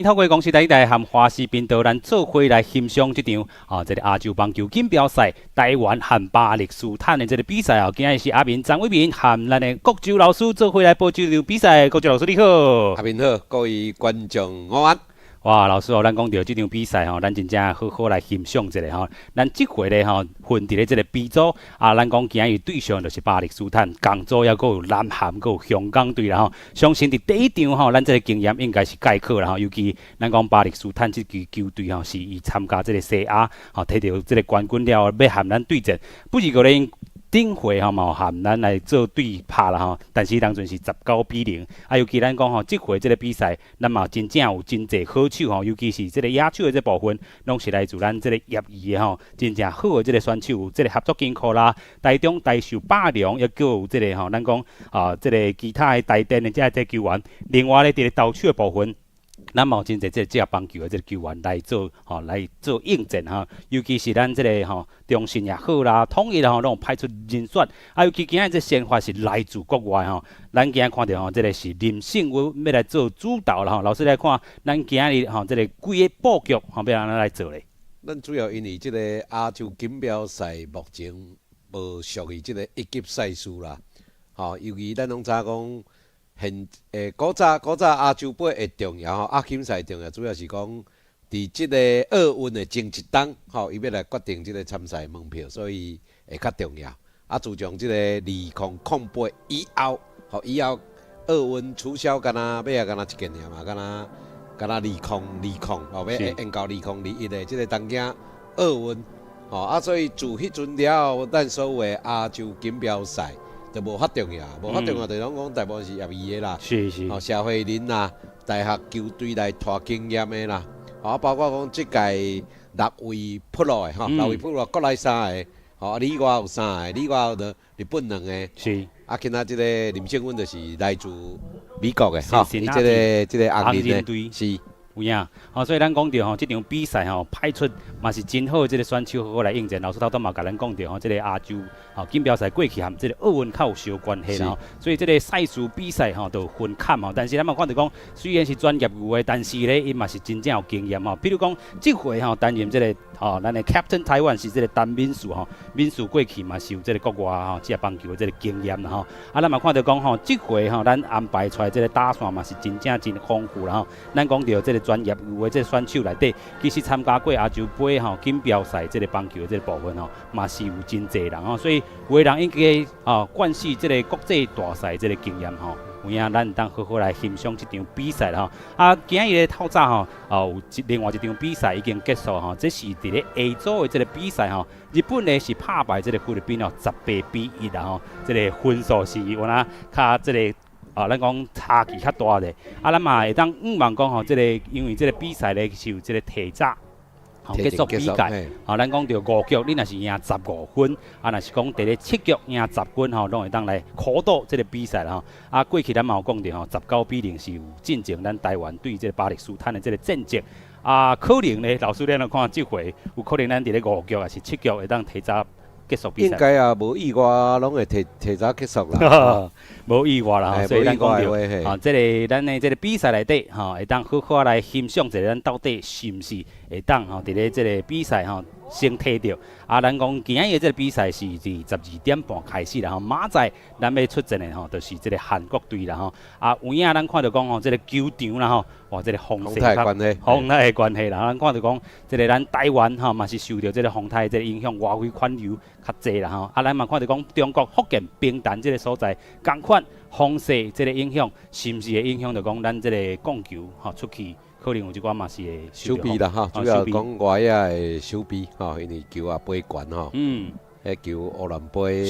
透過公視台台和華視頻道，咱做伙來欣賞這場啊，這個亞洲棒球錦標賽，台灣和巴勒斯坦的這個比賽啊。今日是阿明張偉明和咱的國洲老師做伙來報這場比賽。國洲老師你好。阿明好，各位觀眾午安。哇，老師哦，咱講著這場比賽吼，咱真正好好來欣賞一下吼。咱這回咧吼，分佇咧這個 B 組啊，咱講今日對象就是巴勒斯坦，同組猶閣有南韓，閣有香港隊啦吼。相信佇第一場吼，咱這個經驗應該是蓋好啦吼。尤其咱講巴勒斯坦這支球隊吼，是伊參加這個西亞吼，摕著這個冠軍了後，欲和咱對戰，不是過咧。頂回吼嘛有和咱來做對拍啦吼，但是當陣是19比0。啊，尤其咱講吼，這回這個比賽，咱嘛真正有真濟好手吼，尤其是這個野手的這部分，攏是來自咱這個業餘的吼，真正好的這個選手，這個合作金庫啦，台中台壽百良，抑閣有這個吼，咱講啊，這個其他的台電的這個球員。另外咧，佇咧投手的部分，咱嘛有真濟這個職業棒球的這個球員來做吼，來做應戰吼，尤其是咱這個吼中信也好啦，統一吼攏有派出人選。啊，尤其今日這先發是來自國外吼，咱今日看著吼，這個是林勝威欲來做主導啦吼。老師來看，咱今日吼這個規个布局吼，欲按怎來做咧？咱主要因為這個亞洲錦標賽目前無屬於這個一級賽事啦，吼，尤其咱攏知影講。現古早亞洲盃會重要吼，亞錦賽重要，主要是講佇這個奧運的前一冬吼，伊欲來決定這個參賽門票，所以會較重要。啊，自從這個2008以後，吼以後奧運取消，敢若欲啊，敢若一件爾嘛，敢若2020吼，欲延到2021的這個東京奧運，吼啊，所以自彼陣了後，咱所有的亞洲錦標賽就無遐重要，無遐重要，就攏講大部分是業餘的啦，吼社會人啦，大學球隊來帶經驗的啦，吼包括講這屆六位 pro 的吼，六位 pro 國內三個，吼啊里外有三個，里外有日本兩個，啊，今仔這個林勝穩就是來自美國的，吼，伊這個紅人的，是。有影，吼，所以咱講著吼，這場比賽吼，派出嘛是真好的這個選手好好來應戰。老師頭拄嘛共咱講著吼，這個亞洲吼錦標賽過去和這個奧運較有相關係啦吼，所以這個賽事比賽吼就分坎吼。但是咱嘛看著講，雖然是專業餘的，但是咧伊嘛是真正有經驗吼。比如講，這回吼擔任這個吼，咱的 Captain 台灣是這個陳敏樹吼，敏樹過去嘛是有這個國外吼職業棒球的這個經驗啦吼。啊，咱嘛看著講吼，這回吼咱安排出來這個打線嘛是真正真豐富啦吼。咱講著這個專業餘的這個選手內底，其實參加過亞洲盃吼錦標賽這個棒球的這個部分吼，嘛是有真濟人吼，所以有的人應該吼慣勢這個國際大賽這個經驗吼，有影咱會當好好來欣賞這場比賽啦吼。啊，今日的透早吼，有另外一場比賽已經結束吼，這是佇咧 A 組的這個比賽吼，日本呢是拍敗這個菲律賓哦，18比1啦吼，這個分數是有影較這個。啊，咱講差距較大咧，啊，咱嘛會當向望講吼，這個因為這個比賽咧是有這個提早吼結束比賽，吼，咱講著五局，你若是贏15分，啊，若是講佇咧七局贏十分吼，攏會當來苦賭這個比賽啦吼。啊，過去咱嘛有講著吼，19比0是有進前咱台灣對這個巴勒斯坦的這個戰績。啊，可能咧，老師你按怎看這回有可能咱佇咧五局抑是七局會當提早結束比賽？應該也無意外，攏會提早結束啦。無意外啦，所以咱講著，啊，這個咱的這個比賽內底，吼，會當好好來欣賞一下，咱到底是毋是會當吼，佇咧這個比賽吼先提著。啊，咱講今日的這個比賽是佇12點半開始啦，吼，明仔載咱欲出戰的吼，就是這個韓國隊啦，吼。啊，有影咱看著講吼，這個球場啦，吼，哇，這個風勢風颱關係，風颱的關係啦，咱看著講，這個咱台灣吼嘛是受著這個風颱這個影響，外圍環流較濟啦，吼。啊，咱嘛看著講，中國福建平潭這個所在，仝款風勢這個影響，是毋是會影響著講咱這個摃球吼出去，可能有一寡嘛是會手臂啦吼，主要講外野的手臂吼，因為球也飛懸吼，彼球烏亂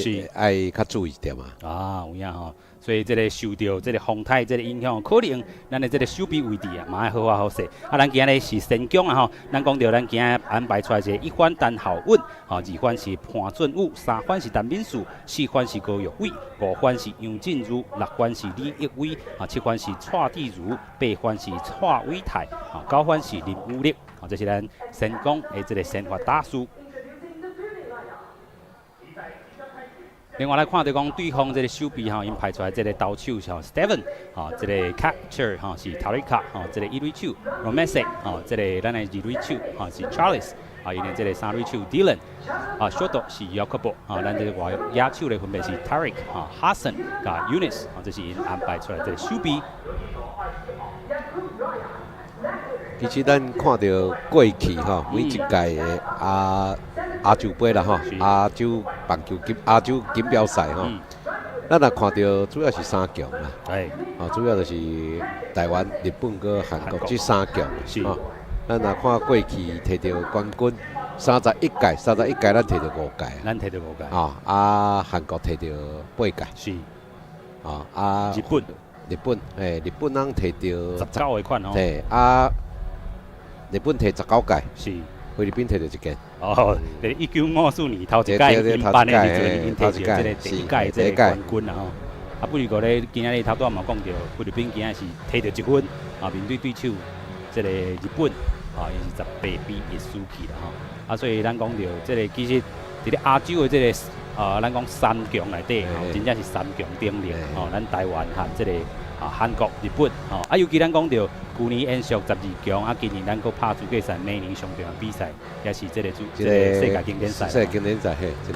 飛，愛較注意點啊。啊，有影吼，所以這個受著這個風颱這個影響，可能咱的這個守備位置啊，嘛愛好好好勢。啊，咱今日是先攻啊吼，咱講著咱今日安排出來是一番陳浩穩，吼，二番是潘俊武，三番是陳敏樹，四番是高玉偉，五番是楊振如，六番是李益威，啊，七番是蔡志如，八番是蔡偉泰，啊，九番是林宇力，啊，這是咱先攻的這個先發打數。另外來看著講對方這個守備吼，𪜶派出來這個投手是 Steven，吼，這個 catcher 吼是 Tarika，吼，這個一壘手 Romese，吼，這個咱的二壘手吼是 Charles，啊，𪜶的這個三壘手 Dylan，啊，short 是 Jacobo，啊，咱這個外野手的分別是 Tarik，哈，Hassan 佮 Unis，啊，這是𪜶安排出來這個守備。其實咱看著過去吼，每一屆的亞洲盃啦吼，亞洲錦標賽吼，咱若看著主要是三強啦，哦，主要就是台灣、日本佮韓國這三強。吼，咱若看過去提著冠軍，31屆，三十一屆咱提著五屆，咱提著五屆，哦，啊，韓國提著八屆，哦，啊，日本，日本，嘿，日本人提著 19個款哦，對，啊，日本提19屆，菲律賓提著一屆。哦，1954年頭一屆𪜶辦的時陣，𪜶提著這個第一屆這個冠軍啦吼。啊，不如過咧，今仔日頭拄仔嘛講著，菲律賓今仔是提著一分，啊，面對對手這個日本，啊，𪜶是18比1輸去啦吼。啊，所以咱講著這個其實佇咧亞洲的這個啊，咱講三強內底，吼，真正是三強鼎立，吼，咱台灣和這個啊韓國、日本，吼，啊，尤其咱講著舊年延續十二強，啊，今年咱閣拍資格賽，明年上重要比賽，也是這個主這個世界經典賽。世界經典賽嘿，這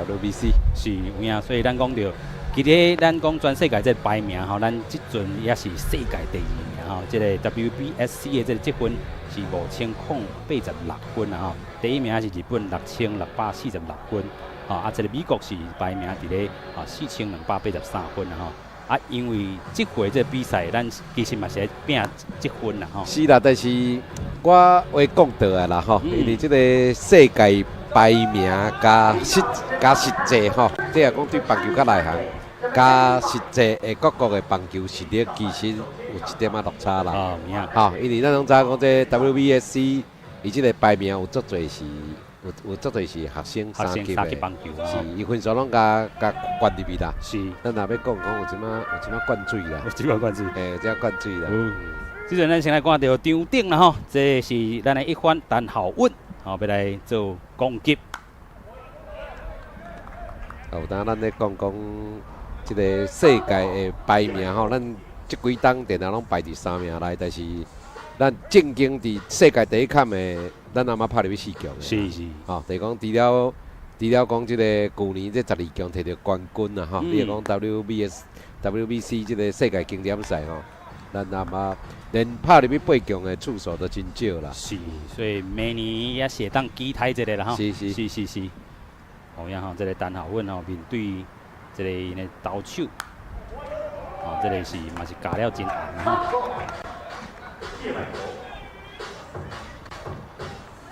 個 WBC。是有影，所以咱講著，其實咱講全世界這個排名吼，咱這陣也是世界第二名吼，這個 WBSC 的這個積分是5086分啊吼，第一名是日本6646分，吼，啊，這個美國是排名佇咧啊4283分啊吼。啊，因為這回這個比賽，咱其實嘛是咧拼積分啦吼。是啦，但是我話講倒來啦吼，因為這個世界排名佮實際吼，這也講對棒球較內行，佮實際的各國的棒球實力其實有一點仔落差啦。哦，有影。吼，因為咱攏知影講這 WBSC，伊這個排名有足濟是學生三級的，是伊分數攏共灌入去啦。咱若欲講講有這馬灌水啦。有這馬灌水。嘿，這灌水啦。這陣咱先來看著場頂啦吼，這是咱的一番陳浩穩，吼，欲來做攻擊。有當咱咧講講這個世界的排名吼，咱這幾冬定定攏排佇三名內，但是咱正經佇世界第一坎的，咱阿媽拍入去四強的。吼，就是講除了講這個舊年這十二強提著冠軍啊，吼，你若講 WBC 這個世界經典賽吼，咱阿媽連拍入去八強的次數都真少啦。是，所以明年也是會當期待一下啦，吼。是是是。有影吼，這個陳浩穩吼面對這個𪜶的投手，吼，這個是嘛是咬了真紅吼。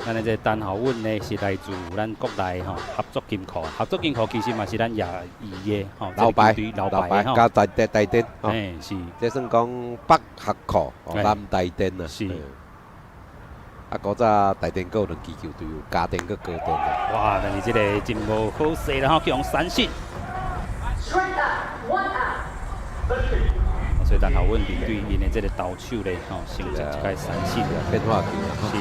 咱的這個陳浩穩呢，是來自咱國內吼合作金庫，合作金庫其實嘛是咱也義的吼，老牌老牌吼，佮台電，嘿是，這算講北合庫，南台電啊。啊，古早台電閣有兩支球隊，有嘉電佮高電啊。哇！但是這個真無好勢啦吼，去予三振。所以陳浩穩面對𪜶的這個投手咧，吼，成績一個三振變化球啦。是。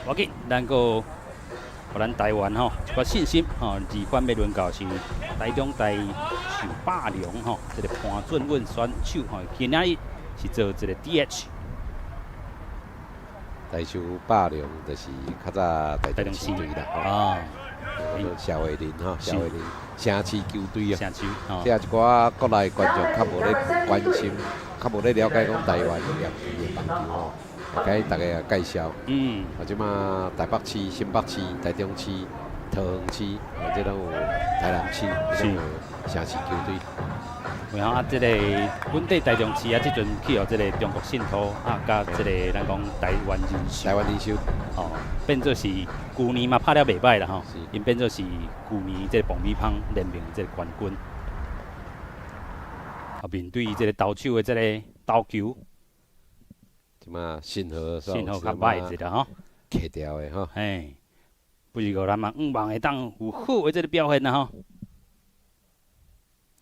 無要緊，咱閣予咱台灣吼一寡信心吼。二番欲輪到是台中大樹霸龍吼，這個潘俊穩選手吼，今仔日是做這個 DH。大樹霸龍就是較早台中市隊啦，吼。謝慧林吼，謝慧林城市球隊啊，城市，這一寡國內觀眾較無咧關心，較無咧了解講台灣業餘的棒球吼，會共大家介紹。啊，這馬台北市、新北市、台中市、桃園市，啊，這攏有台南市，攏有城市球隊。有影啊，這個本地台中市啊，這陣去予這個中國信託啊，佮這個咱講台灣人壽，台灣人壽，吼，變做是舊年嘛拍了袂䆀啦吼，𪜶變做是舊年這個爆米香聯盟這個冠軍。啊，面對這個投手的這個投球，這馬信號信號較歹一點吼，卡掉的吼。嘿，不是講咱嘛，向望會當有好的這個表現啦吼。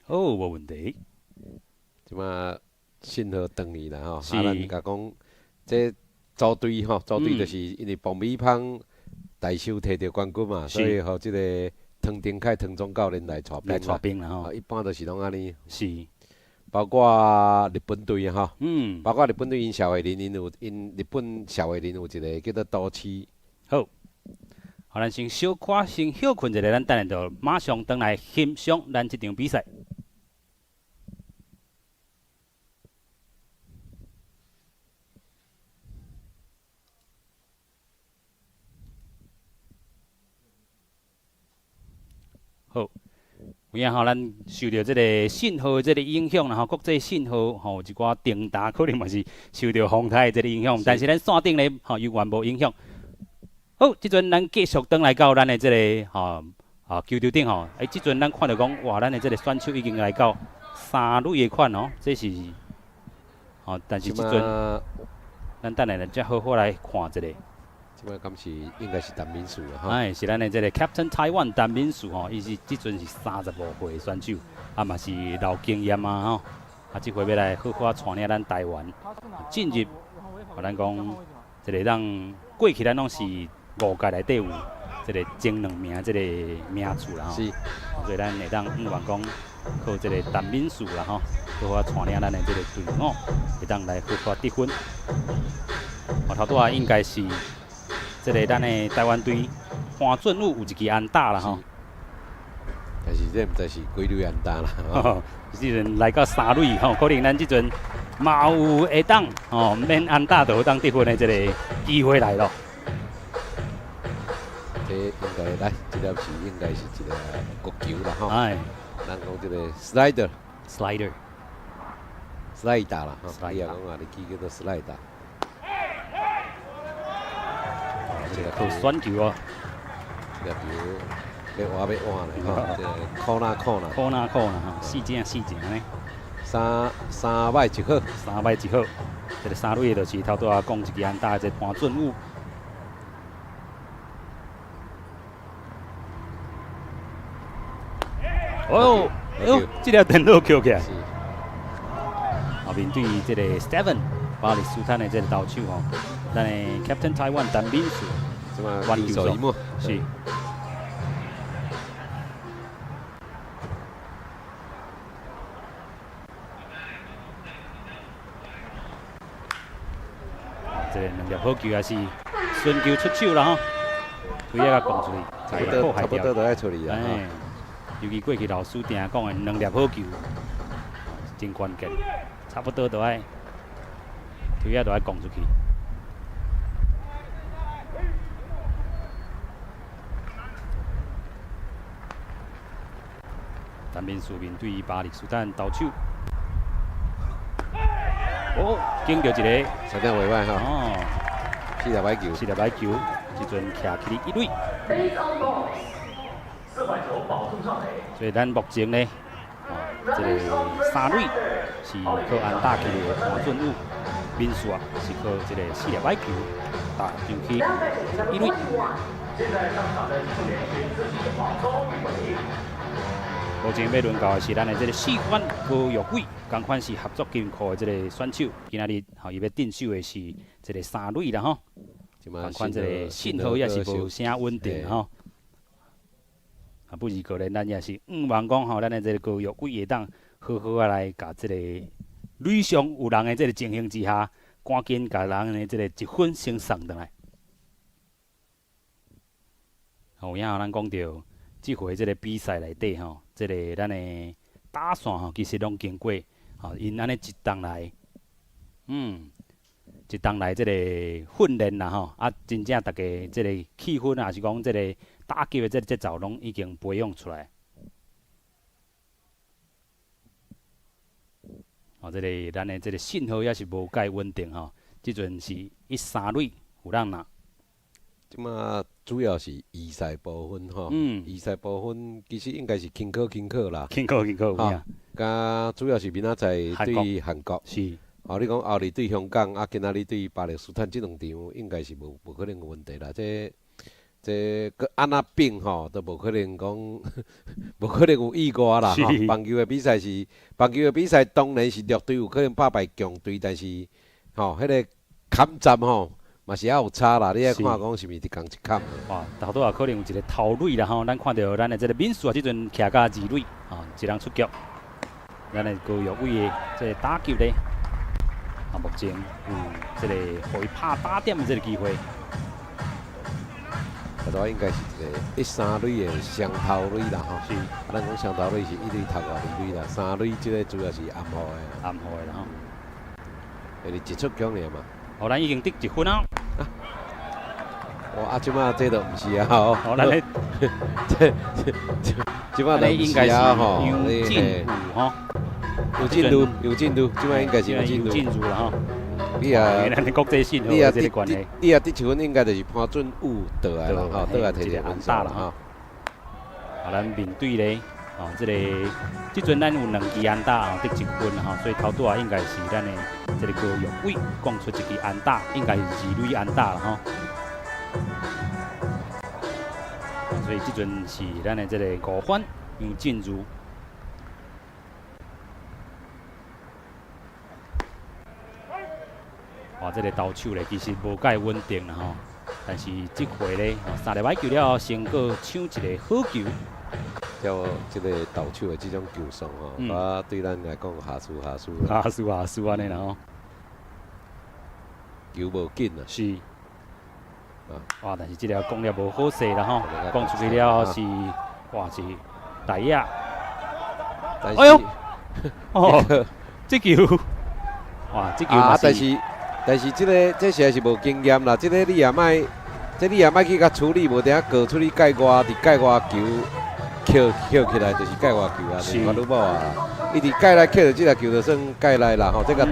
好，無問題。這馬信號斷去啦吼，啊，咱共講，這組隊吼，組隊就是因為爆米香大秀提著冠軍嘛，所以予這個湯定凱湯總教練來帶兵來帶兵啦吼。一般都是攏按呢。包括日本隊吼，包括日本隊𪜶社會人，𪜶有𪜶日本社會人有一個叫做都市。好，好，咱先小可先歇睏一下，咱等下就馬上轉來欣賞咱這場比賽。好，有影吼，咱受著這个信號的這个影響啦吼，國際信號吼，有一寡重大可能嘛是受著風颱的這个影響，但是咱線頂咧吼猶原無影響。好，這陣咱繼續轉來到咱的這个吼啊球場頂吼，欸，這陣咱看著講，哇，咱的這个選手已經來到三壘的款哦，這是吼，但是這陣咱等下來才好好來看一下。這擺敢是應該是陳敏樹啦，吼。哎，是咱的這个 Captain Taiwan 陳敏樹吼，伊是這陣是35歲的選手，啊嘛是老經驗啊吼，啊這回欲來好好帶領咱台灣進入，予咱講這个咱過去咱攏是五屆內底有這个前兩名這个名次啦吼，所以咱會當向望講靠這个陳敏樹啦吼，好好帶領咱的這个隊伍，會當來好好得分。哦，頭拄仔應該是。這个咱的台灣隊潘俊武有一支安打啦吼，但是這毋知是幾壘安打啦。這陣來到三壘吼，可能咱這陣嘛有會當吼，免安打就好當得分的這个機會來咯。這應該來，這粒是應該是一个國球啦吼。哎，咱講這个 slider。 slider。 slider 啦吼，伊也講啊，你記叫做 slider。這个靠選球哦，這个球欲換欲換咧吼，這个苦哪苦哪，苦哪苦哪吼，四正四正呢。三三歹一好，三歹一好，這个三壘的就是頭拄仔講一支安打的這個潘俊武。哦，哎呦，這粒電腦扣起來。後面對這個 Steven 巴勒斯坦的這個投手吼，咱的 Captain Taiwan 陳敏樹，彎球數是。這個兩粒好球也是順球出手啦吼，推仔共出去，差不多都愛出去啦。尤其過去老師定講的兩粒好球，真關鍵，差不多都愛推仔都愛講出去。陳敏樹面對巴勒斯坦投手，哦，揀著一个，相當袂歹吼。哦，四粒歹球，四粒歹球，這陣徛起一壘。所以咱目前呢，哦，這个三壘是靠安打去的潘俊武，敏樹啊是靠這个四粒歹球打上去一壘。目前欲輪到的是咱的這个四番高玉偉，仝款是合作金庫的這個選手。今仔日吼，伊欲鎮守的是這个三壘啦吼。仝款這个信號也是無啥穩定吼。啊，不如個咧，咱也是向望講吼，咱的這个高玉偉會當好好仔來共這个壘上有人的這个情形之下，趕緊共人的這个一分先送轉來。有影咱講著，這回這个比賽內底吼，這个咱的打線吼，其實攏經過吼，𪜶按呢一冬來，一冬來這个訓練啦吼，啊，真正逐家這個氣氛啊，抑是講這个打擊的這个節奏，攏已經培養出來。哦，這个咱的這个信號也是無介穩定吼，這陣是一三壘有人啦。這馬主要是預賽部分吼，預賽部分其實應該是輕考輕考啦，輕考輕考有影。佮主要是明仔載對韓國，是。哦，你講後日對香港，啊，今仔日對巴勒斯坦這兩場，應該是無可能有問題啦。這閣按怎變吼，都無可能講，無可能有意外啦。吼，棒球的比賽是棒球的比賽，當然是弱隊有可能打敗強隊，但是吼，彼個坎站吼，嘛是猶有差啦，你愛看講是毋是佇仝一坎。哇，頭拄仔可能有一个頭壘啦吼，咱看著咱的這个敏樹啊，這陣徛甲二壘，吼，一人出局。咱的高玉偉的這个打擊咧，啊，目前有這个予伊拍打點的這个機會。頭拄應該是一个一三壘的雙頭壘啦吼。是。啊，咱講雙頭壘是一壘頭外二壘啦，三壘這个主要是暗號的。暗號的啦吼。因為一出局爾嘛。哦，咱已經得一分啊！哇，啊，這馬這都毋是啊吼。哦，咱咧，這這馬都毋是啊吼。楊進儒吼。有進度，有進度，這馬應該是有進度。進入啦吼。你啊，咱國際線你啊，這個關係。你啊，得一分應該就是潘俊武倒來啦吼，倒來提一個分數啦吼。啊，咱面對咧，哦，這個這陣咱有兩支安打哦，得一分吼，所以頭拄仔應該是咱的這個高玉偉講出一支安打，應該是二壘安打啦吼。所以這陣是咱的這個五番楊進如。哇，這個投手咧，其實無介穩定啦吼，但是這回咧，三粒歹球了後，先閣搶一個好球。照這個投手的這種球速吼，啊，對咱來講下輸下輸。下輸下輸按呢啦吼。球無緊啊。是。哇！但是這個講了無好勢啦吼，講出去了後是，哇是大野。哎喲！哦，這球，哇，這球嘛是。但是這个這實在是無經驗啦，這个你也莫，這你也莫去共處理，無等下過出去界外，佇界外球抾抾起來就是界外球啊，就是法律帽啊。伊佇界內抾著這粒球就算界內啦吼，這个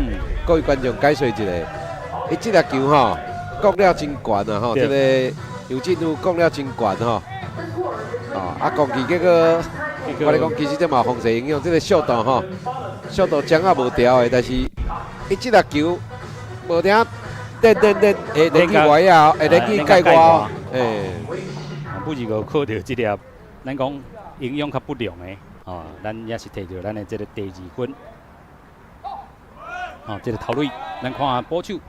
各位觀眾解說一下，伊這粒球吼，降了真懸啊吼，這個楊振宇降了真懸吼，哦，啊降去結果，我咧講其實這嘛有風勢影響，這个速度吼，速度掌握無牢的，但是伊這粒球。無定練練練，會連去外啊，會連去界外，嘿。不是個靠著這粒，咱講營養較不良的，哦，咱也是摕著咱的這个第二分。哦，這个頭壘，咱看捕手，無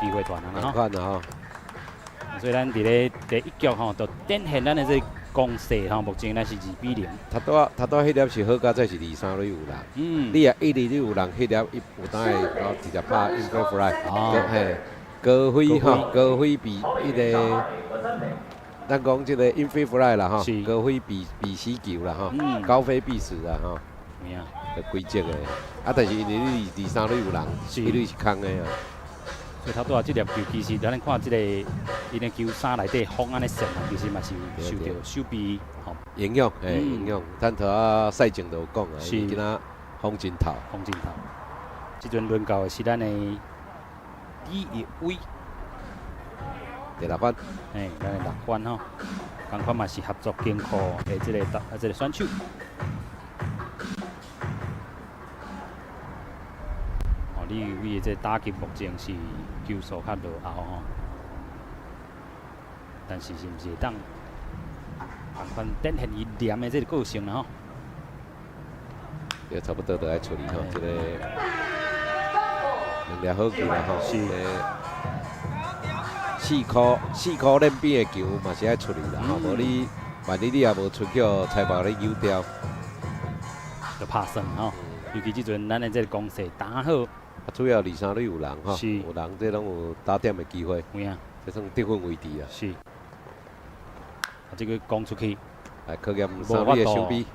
機會傳啊，吼。所以咱佇咧第一局吼，就展現咱的這个攻勢吼，目前咱是2比0。頭拄仔頭拄仔彼粒是好佳哉是二三壘有人。你若一二壘有人，彼粒伊有當會哦直接拍 infield fly。嘿，高飛吼，高飛比彼个，咱講這个 infield fly 啦吼，高飛必死球啦吼，高飛必死啦吼。有規則的，啊，但是因為你二三壘有人，一壘是空的啊。所以頭拄仔這粒球，其實咱看這个伊的球衫內底風按呢旋，其實嘛是有受著手臂吼影響，嘿，影響。咱頭仔賽前就有講啊，伊今仔風真透，風真透。這陣輪到的是咱的李奕偉，第六番，嘿，咱的六番吼，仝款嘛是合作金庫的這个啊這个選手。哦，李奕偉的這个打擊目前是球速較落後吼，但是是毋是會當仝款展現伊黏的這个個性啦吼？這差不多就愛處理吼，這个兩粒好球啦吼。是。四箍四箍練邊的球嘛是愛處理啦吼，無你萬一你也無出去，裁判咧扭掉，就拍算吼。尤其這陣咱的這个攻勢打好。啊，主要二三壘有人吼，有人這攏有打點的機會。有影。這算得分位置啊。是。啊，這个攻出去，來考驗三壘的守備。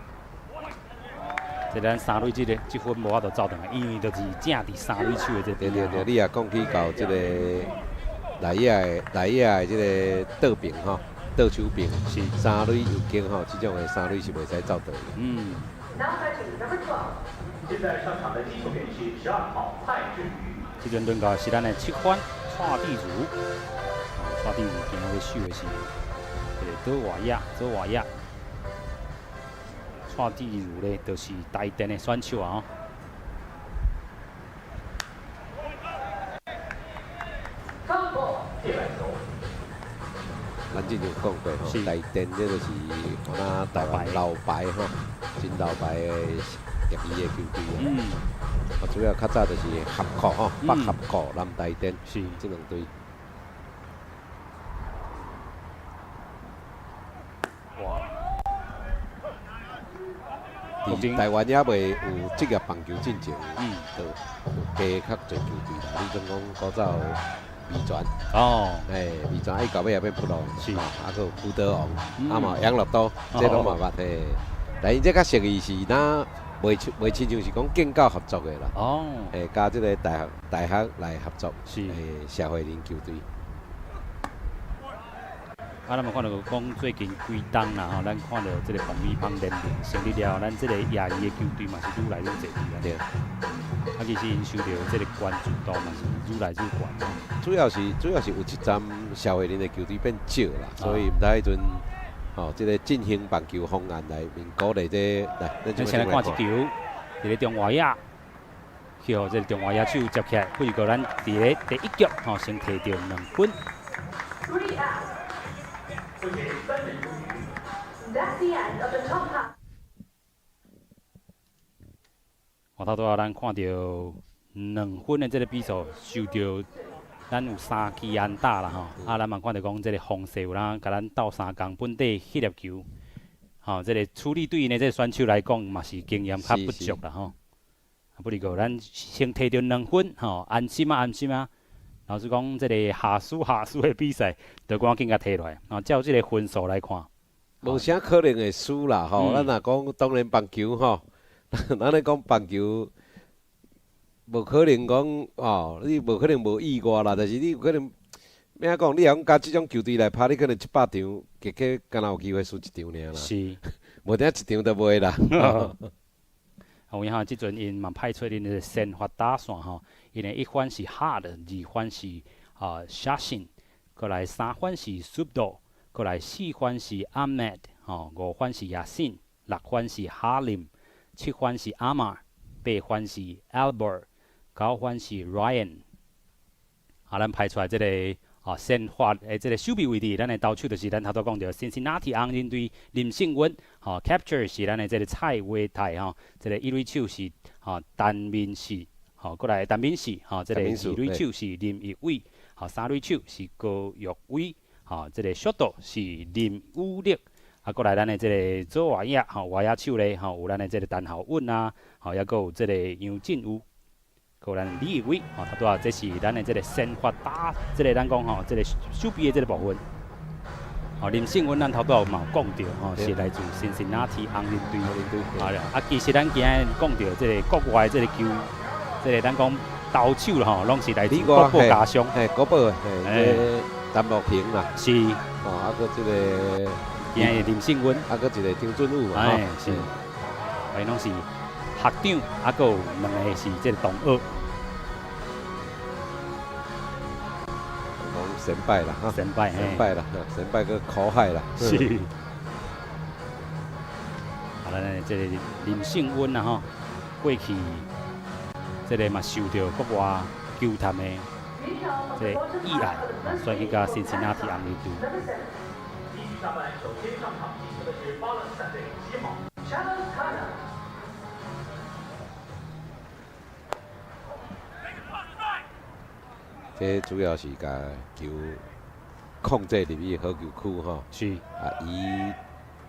這咱三壘這个這分無法度走轉來，因為就是正佇三壘手的這邊。對對對，你若講起到這个內野的內野的這个倒邊吼，倒手邊是三壘右肩吼，這種的三壘是袂使走倒的。現在上場的擊球員是12號蔡志宇。這陣輪到是咱的七番蔡志如，蔡志如今仔日守的是這个左外野，左外野。蔡志如咧，就是台電的選手啊！咱之前有講過吼，台電這就是敢若台灣老牌吼，真老牌的業餘的球隊啊。啊，主要較早就是合庫吼，北合庫、南台電這兩隊。哇！佇台灣猶未有職業棒球進前，就有加較濟球隊啦。你總講古早有味全，欸，味全伊到尾也變不落，啊，閣有福德王，啊嘛養樂多，這攏嘛捌嘿。但𪜶這較熟伊是若袂袂親像是講建教合作的啦。欸，佮這个大學來合作，欸，社會人球隊。啊，咱嘛看著講最近幾冬啦吼，咱看著這个爆米香聯盟成立了後，咱這个業餘的球隊嘛是愈來愈濟啊。啊，其實𪜶受著這个關注度嘛是愈來愈懸。主要是有一站社會人的球隊變少啦，所以毋知彼陣吼，這个振興棒球方案內面鼓勵這個，來，咱先來看一球，佇咧中外野，去予這个中外野手接起來，不如過咱佇咧第一局吼先提著2分。 Three outs. That's the end of the top half. 我頭拄仔咱看著2分的這个比數，受著咱有三支安打啦吼，啊，咱嘛看著講這个風勢有呾共咱鬥相共，本底彼粒球，吼，這个處理對𪜶的這个選手來講嘛是經驗較不足啦吼。啊，不過咱先提著兩分吼，安心啊安心啊。老實講，這个下輸下輸的比賽，就趕緊共提落來。吼，照這个分數來看，無啥可能會輸啦吼。咱若講當然棒球吼，咱咧講棒球，無可能講吼，你無可能無意外啦。但是你有可能，欲按怎講？你若講佮這種球隊來拍，你可能100場，結果敢若有機會輸一場爾啦。無定一場都袂啦。有影吼，這陣𪜶嘛派出𪜶的先發打線吼，𪜶的一番是 Hard，二番是啊 Shashin，過來三番是 Subdo，過來四番是 Ahmed，吼，五番是 Yasin，六番是 Halim，七番是 Amar，八番是 Albert，九番是 Ryan。啊，咱派出來這個啊先發的這个守備位置，咱的投手就是咱頭拄講著辛辛那提紅人隊林勝溫，吼，Catcher 是咱的這个蔡威泰吼，這个一壘手是吼陳明士，吼，過來陳敏士，吼，這个二壘手是林奕偉，吼，三壘手是高玉偉，吼，這个 short 是林宇力，啊，過來咱的這个左外野，吼，外野手咧，吼，有咱的這个陳浩允啊，吼，抑閣有這个楊振宇。閣有咱李奕偉，吼，頭拄仔這是咱的這个先發打，這个咱講吼，這个守備的這个部分。吼，林勝溫咱頭拄仔嘛有講著吼，是來自辛辛那提紅人隊。啊，啊，其實咱今日講著這个國外這个球，這个咱講投手啦吼，攏是來自國寶家鄉。嘿，國寶，嘿，這個陳木平啦。吼，啊，閣這个今日林勝溫。啊，閣一个張俊武嘛。哎，是。𪜶攏是學長，啊，閣有兩个是這个同學。講先輩啦，哈，先輩，先輩啦，先輩閣苦海啦。是。啊，咱的這个林勝溫啊吼，過去這个嘛受著國外球探的這个意愛，選去佮辛辛那提紅人隊。繼續上半首先上場擊球的是巴勒斯坦隊7號。這主要是共球控制入去好球區吼。啊，以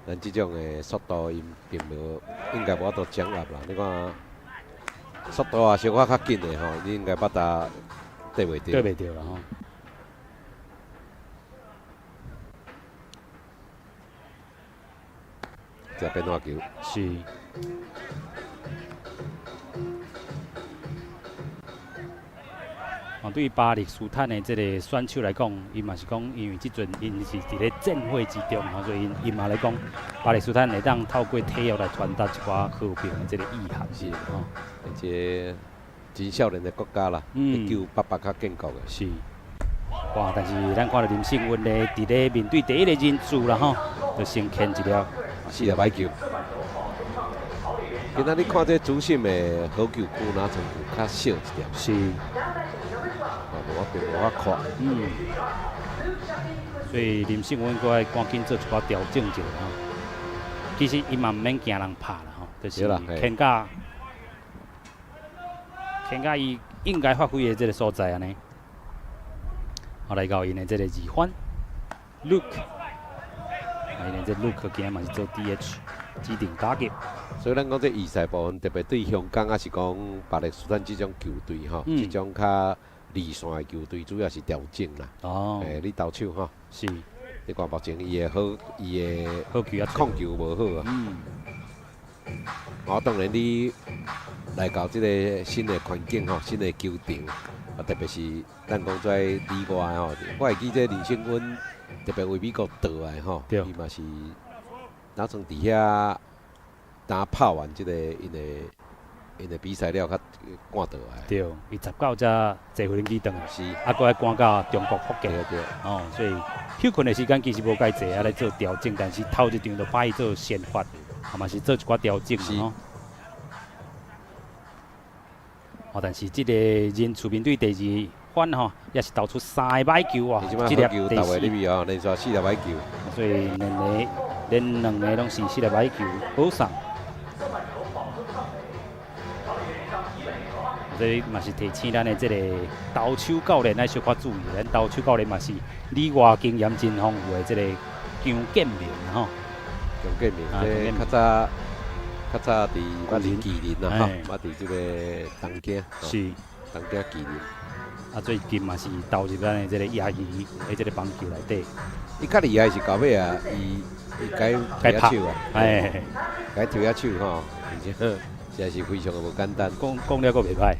咱這種的速度，𪜶並無應該無法度掌握啦。你看速度啊，小可較緊的吼，你應該巴達綴袂著。綴袂著啦吼。這變化球。是。哦，對於巴勒斯坦的這个選手來講，伊嘛是講，因為這陣𪜶是佇咧戰火之中，吼，所以𪜶嘛來講，巴勒斯坦會當透過體育來傳達一寡和平的這个意涵。是吼，而且真少年的國家啦，1988較建國的。是。哇！但是咱看著林勝溫咧，佇咧面對第一个人數啦吼，就先牽一粒四粒歹球。今仔日看這主審的好球區，若像有較少一點。是。啊，無我並無法看。所以林勝溫閣愛趕緊做一寡調整一下吼。其實伊嘛毋免驚人拍啦吼，就是牽甲。牵甲伊應該發揮的這个所在按呢。好，來到𪜶的這个二番，Luke，啊，𪜶的這 Luke 今仔嘛是做 DH 指定打擊。所以咱講這預賽部分，特別對香港抑是講巴勒斯坦這種球隊吼，這種較二線的球隊，主要是調整啦。欸，你投手吼，你看目前伊的好，伊的好球啊，控球無好啊。哦，當然你來到這个新的環境吼，新的球場，啊，特別是咱講這里外吼，我會記這林勝溫特別為美國倒來吼，伊嘛是若算佇遐當拍完這个𪜶的比賽了，較趕倒來。對，伊19才坐飛機轉來，啊，閣愛趕到中國福建。哦，所以歇睏的時間其實無介濟，啊來做調整，但是頭一場就派伊做先發，啊嘛是做一寡調整吼。哦，但是這个人次面對第二番吼，也是投出三个歹球啊，這粒第四入去哦，連續四粒歹球。所以兩个連兩个攏是四粒歹球，保送。所以嘛是提醒咱的這个投手教練愛小可注意，咱投手教練嘛是里外經驗真豐富的這个姜建明吼。姜建明，這較早較早佇捌佇麒麟啦吼，捌佇這个東京，東京麒麟。啊，最近嘛是投入咱的這个業餘的這个棒球內底。伊較厲害是到尾啊，伊伊改改手啊，改投野手吼，而且實在是非常的無簡單。講講了閣袂歹。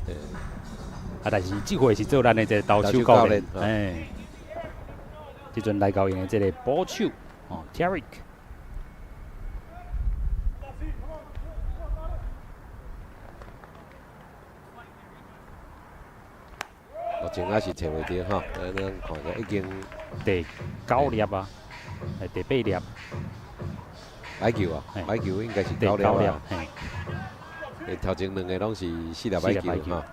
啊，但是這回是做咱的這个投手教練，哎，這陣來到𪜶的這个捕手哦，Terry。目前還是揣袂著吼，咱看者已經第九粒啊，係第八粒。歹球啊，歹球應該是九粒啊。欸，頭前兩个攏是四粒歹球吼。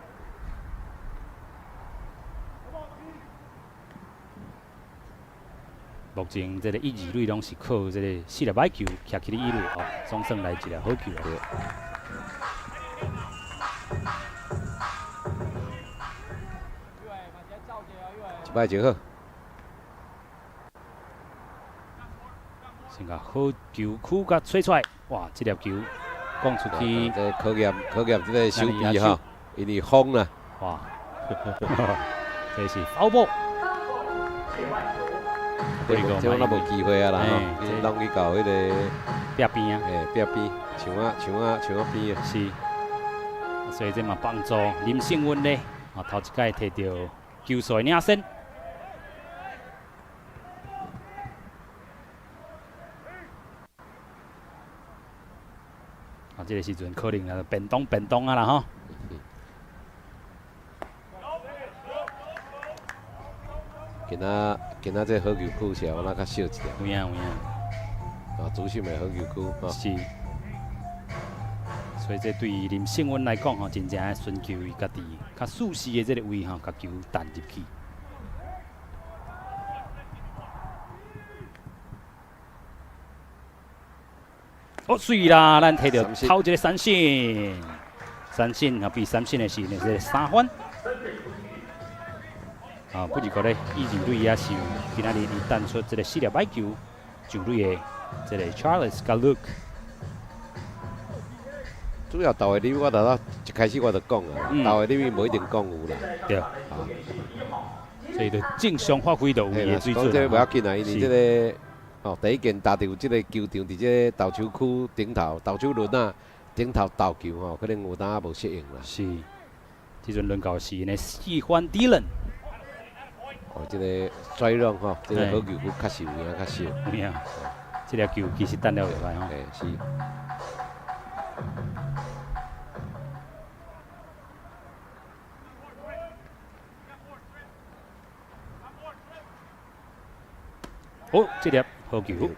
目前這个一二壘攏是靠這个四粒歹球徛起咧一壘哦，總算來一粒好球啊。一擺就好。先共好球區共吹出來，哇！這粒球講出去，這考驗考驗這个手臂吼，因為風啦。哇！這是 foul ball。這這攏無機會啊啦吼，攏去到彼个壁邊啊，欸，壁邊，牆仔牆仔牆仔邊啊。是。所以這嘛幫助林勝溫咧，啊，頭一擺摕著球數的領先。啊，這个時陣可能啊變動變動啊啦吼。今仔今仔這好球區是有哪較少一點？有影有影。啊，主審的好球區吼。是。所以這對林勝溫來講吼，真正愛尋求伊家己較舒適的這个位吼，共球彈入去。哦，媠啦！咱摕著頭一个三振，三振啊，比三振的是這个三分。啊，不是講咧，一二壘也是有今仔日伊彈出這个四粒歹球上壘的這个 Charles 佮 Luke。主要投的入，我頭仔一開始我就講啊，投的入無一定講有啦。對。啊，所以就正常發揮就有伊的水準。講這個無要緊啊，因為這个哦，第一件踏著這个球場，佇這个投手區頂頭，投手輪仔頂頭投球吼，可能有當無適應啦。是，這陣輪到是𪜶的四番 Dylan。哦，這个拽浪吼，這个好球區確實有影較少。有影，這粒球其實彈了袂歹吼。欸，是。好，這粒好球。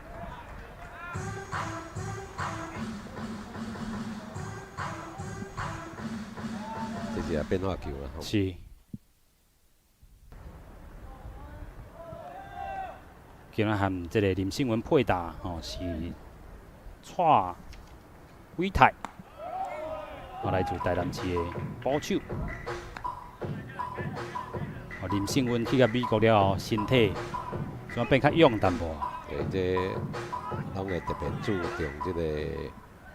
這是變化球啦。是。今仔和這个林勝文配搭吼，是蔡偉泰。來自台南市的捕手。哦，林勝溫去到美國了後，身體怎變較勇淡薄。對，這攏會特別注重這個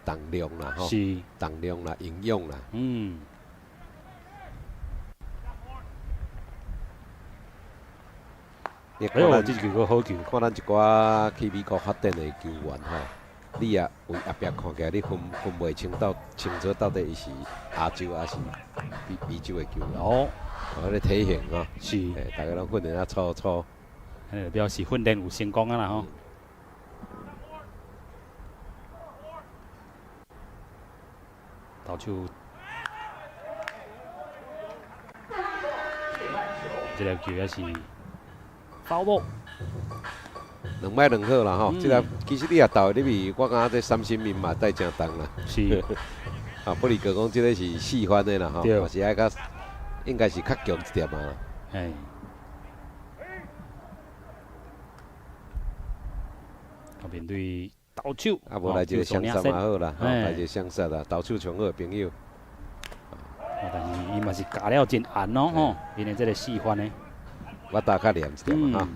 重量啦，吼，重量啦，營養啦。哎呦，這球閣好球！看咱一寡去美國發展的球員吼，你也為後壁看起來，你分袂清到清楚到底伊是亞洲還是美洲的球員。哦，彼個體型吼，欸，逐家攏訓練啊粗粗，按呢表示訓練有成功啊啦吼。投手，這個球也是 foul ball。兩歹兩好啦吼，這個其實你也投入去，我感覺這三星面嘛帶誠重啦。啊，不離哥講這個是四番的啦吼，嘛是愛較應該是較強一點啊。嘿。面對投手，啊，無來一個雙殺嘛好啦，吼，來一個雙殺啦，投手上好的朋友。哦，但是伊嘛是咬了真硬哦，吼，因為這個四番的，我打較黏一點嘛，哈。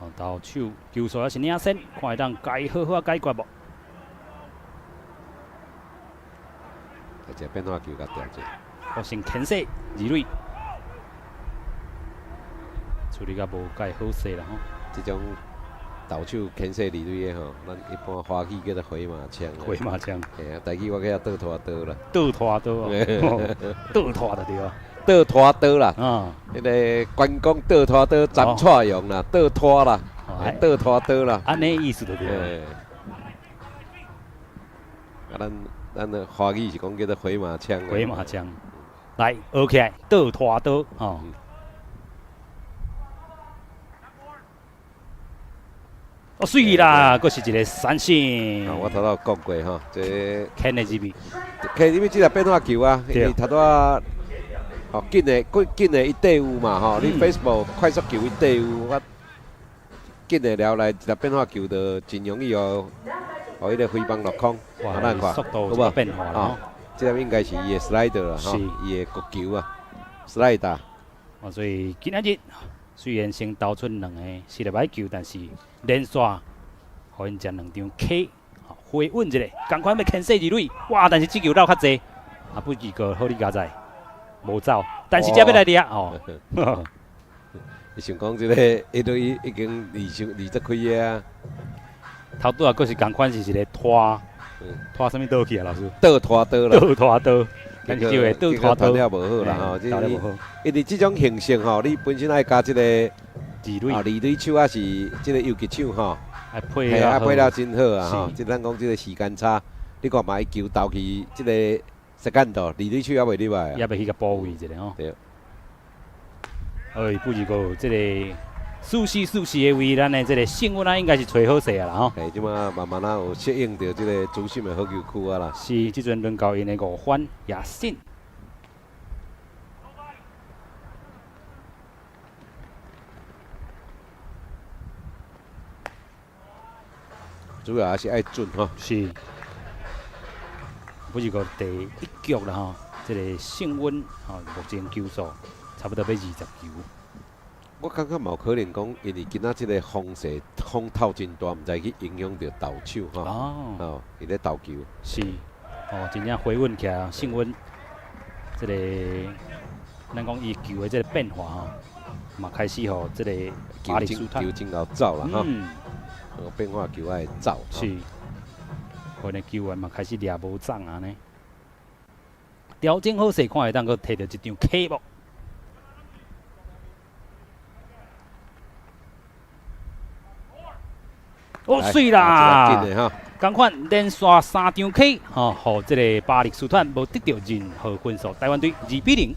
哦，投手球數也是領先，看會當該好好啊解決無？來一個變化球共調者。我先牽制二壘，處理甲無介好勢啦吼。這種投手牽制二壘的吼，咱一般華語叫做回馬槍。回馬槍。嘿啊，台語我叫倒拖刀啦。倒拖刀哦，倒拖就對啊。倒拖刀啦。彼个關公倒拖刀斬蔡邕啦，倒拖啦，倒拖刀啦。按呢意思就對。啊，咱的華語是講叫做回馬槍。回馬槍，來學起來，倒拖刀吼。哦，媠啦，閣是一個三振。我頭拄講過吼，這牽的入去，牽入去這個變化球啊，因為頭拄仔，吼緊的，緊的伊底有嘛吼，你 fastball 快速球伊底有，我緊的了來一個變化球就真容易哦，予彼個揮棒落空。哇，咱看速度有變化啦。這個應該是伊的 slider 啦，吼，伊的國球啊，slider。哦，所以今仔日雖然先投出兩個四粒歹球，但是連續予𪜶食兩張 K，回穩一下，仝款欲牽制二壘，哇！但是這球繞較濟，啊，不過好你佳哉，無走，但是這欲來掠哦。伊想講這個一壘已經二十二十幾個啊，頭拄仔閣是仝款是一個拖拖啥物刀去啊？老師？倒拖刀啦。倒拖刀，但是就會倒拖刀。投了無好啦吼，因為這種形式吼，你本身愛加這個二壘，二壘手還是這個游擊手吼，愛配合，配了真好啊吼。這咱講這個時間差，你看嘛，伊球投去這個時間度，二壘手猶袂入來，猶袂去共補位一下吼。對。哎，不如過這個舒適舒適的位，咱的這個勝穩啊，應該是揣好勢啊啦吼。嘿，這馬慢慢仔有適應著這個主審的好球區啊啦。是，這陣輪到𪜶的五番亞信。主要還是愛準吼。是。不是過第一局啦吼，這個勝穩吼，目前球數差不多欲20球。我感覺嘛有可能講，因為今仔這個風勢風透真大，毋知去影響著投手吼。哦，伊咧投球。是，哦，真正回穩起來，勝穩，這個咱講伊球的這個變化吼，嘛開始予這個巴勒斯坦球真𠢕走啦吼。變化球愛走。是，可能球員嘛開始掠無掌按呢。調整好勢，看會當閣提著一張 K 無？哦，媠啦！仝款連續三張 K，吼，予這個巴勒斯坦無得著任何分數，台灣隊2比0。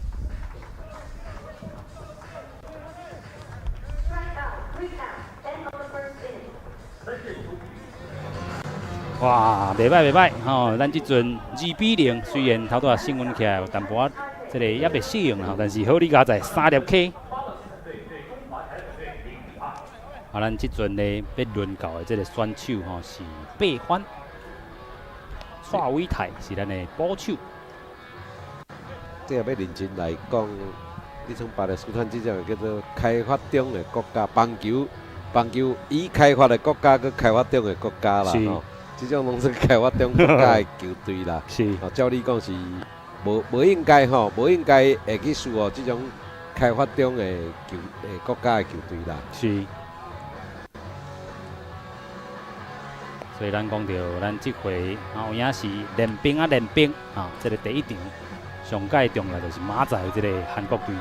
哇，袂䆀袂䆀，吼！咱這陣2比0，雖然頭拄仔新聞起來有淡薄仔這個猶袂適應啦，但是好你佳哉三粒 K，啊，咱這陣咧欲輪到的這个選手吼是八番，蔡偉泰是咱的捕手。這欲認真來講，你像巴勒斯坦這種叫做開發中的國家，棒球已開發的國家，閣開發中的國家啦，吼，這種攏是開發中國家的球隊啦。哦，照理講是無應該吼，無應該會去輸予這種開發中的球國家的球隊啦。是。所以咱講著，咱這回啊有影是練兵啊練兵啊，這个第一場上蓋重要就是明仔載這个韓國隊。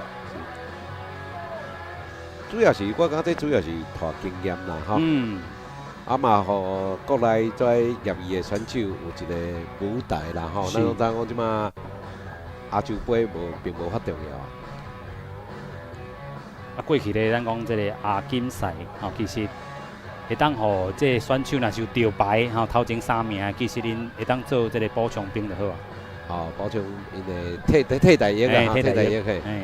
主要是我感覺這主要是帶經驗啦，吼。啊嘛，予國內這業餘的選手有一个舞台啦，吼。咱攏知影講這馬亞洲盃無並無遐重要啊。啊，過去咧，咱講這个亞錦賽，吼，其實會當予這个選手若是有著牌，吼，頭前三名，其實𪜶會當做這个補充兵就好啊。哦，補充𪜶的替代役啊，替代役嘿。嘿，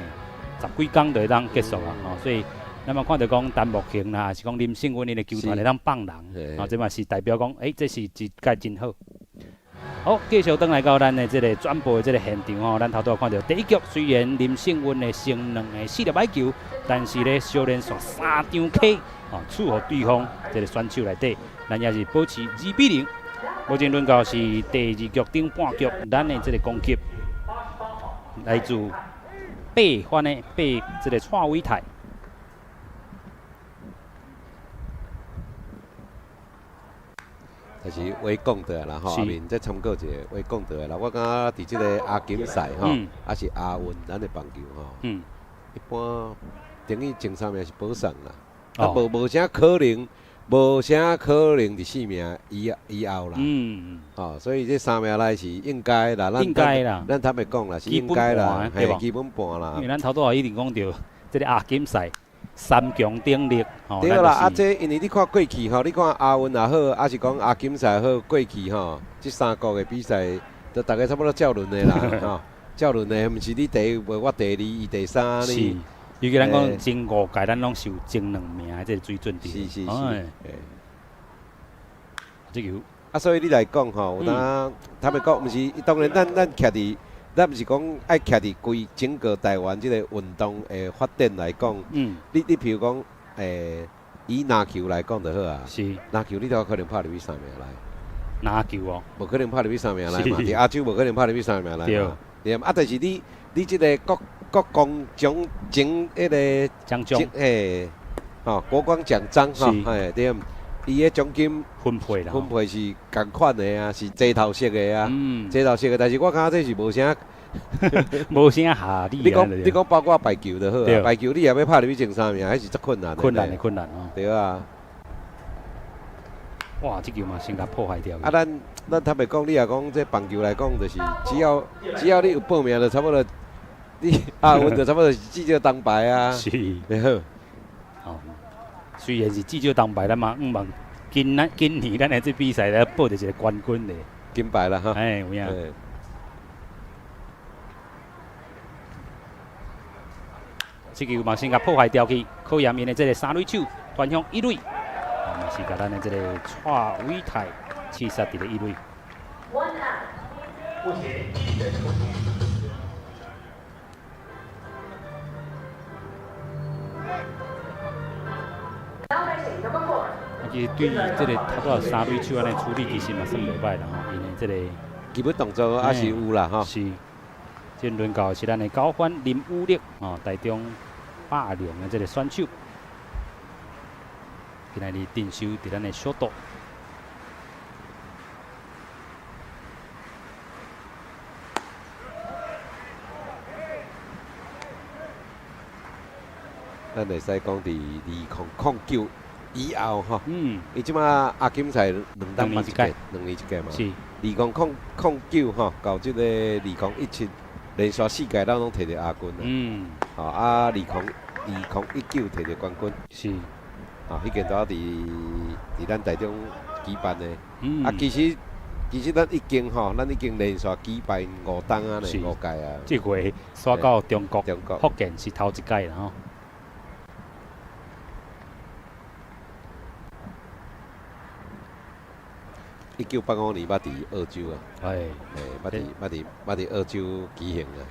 十幾工就會當結束啊，吼，所以咱嘛看著講陳木恆啦，抑是講林勝雲𪜶的球團會當放人，吼，這嘛是代表講，欸，這是一屆真好。好，繼續轉來到咱的這个轉播的這个現場吼，咱頭拄仔看著第一局雖然林勝雲的先兩个四粒歹球，但是咧小連續三張 K，吼，處予對方這个選手內底，咱也是保持2比0。目前輪到是第二局頂半局，咱的這个攻擊來自八番的八這个蔡偉泰。但是話講倒來啦吼，阿明再參考一下話講倒來啦。我感覺佇這个亞錦賽吼，抑是亞運，咱的棒球吼，一般等於前三名是保送啦，啊無啥可能，無啥可能佇四名以後啦。吼，所以這三名內是應該啦，應該啦，咱坦白講啦，是應該啦，嘿，基本盤啦。因為咱頭拄仔一直講著這个亞錦賽。三強鼎立，對啦，啊，這因為你看過去吼，你看亞運也好，抑是講亞錦賽也好，過去吼，這三國的比賽，都逐家差不多照輪的啦，吼，照輪的，毋是你第一，無我第二，伊第三呢。是，尤其咱講前五屆，咱攏是有前兩名的這个水準佇。這球。啊，所以你來講吼，有當坦白講，毋是，當然咱徛佇。咱毋是講愛徛佇規整個台灣這个運動的發展來講，你譬如講，以籃球來講就好啊。籃球你都可能拍入去三名內。籃球哦。無可能拍入去三名內嘛？佇亞洲無可能拍入去三名內嘛？對啊，但是你這个國光獎獎彼个獎章，嘿，吼，國光獎章吼，嘿，對。伊的獎金分配啦，分配是仝款的啊，是齊頭式的啊，齊頭式的。但是我感覺這是無啥，無啥合理。你講包括排球就好啊，排球你若欲拍入去前三名，彼是足困難的。困難的困難哦。對啊。哇，這球嘛先共破壞掉。啊，咱坦白講，你若講這棒球來講，就是只要你有報名，就差不多，你亞運就差不多是至少銅牌啊。是。對好。哦，雖然是至少銅牌，咱嘛向望今年咱的這比賽來報著一个冠軍咧。金牌啦，哈。哎，有影。這球嘛先共破壞掉去，考驗𪜶的這个三壘手傳向一壘，嘛是共咱的這个蔡偉泰刺殺佇咧一壘。目前一人出局。啊，其實對於這个頭拄仔三壘手按呢處理，其實嘛算袂䆀啦吼，因為這個基本動作還是有啦吼。是，這輪到是咱的九番林武力吼，台中霸凌的這个選手，今仔日鎮守佇咱的小島。咱會使講佇2009以後吼，伊這馬亞錦賽兩冬辦一屆，兩年一屆嘛。2009吼，到這个2017，連續四屆咱攏摕著亞軍啦。吼啊，2019摕著冠軍。吼，彼間拄仔佇咱台中舉辦的。啊，其實咱已經吼，咱已經連續舉辦五冬啊，呢五屆啊。這回煞到中國，中國福建是頭一屆啦吼。1985年捌伫澳洲啊，捌伫澳洲举行啊。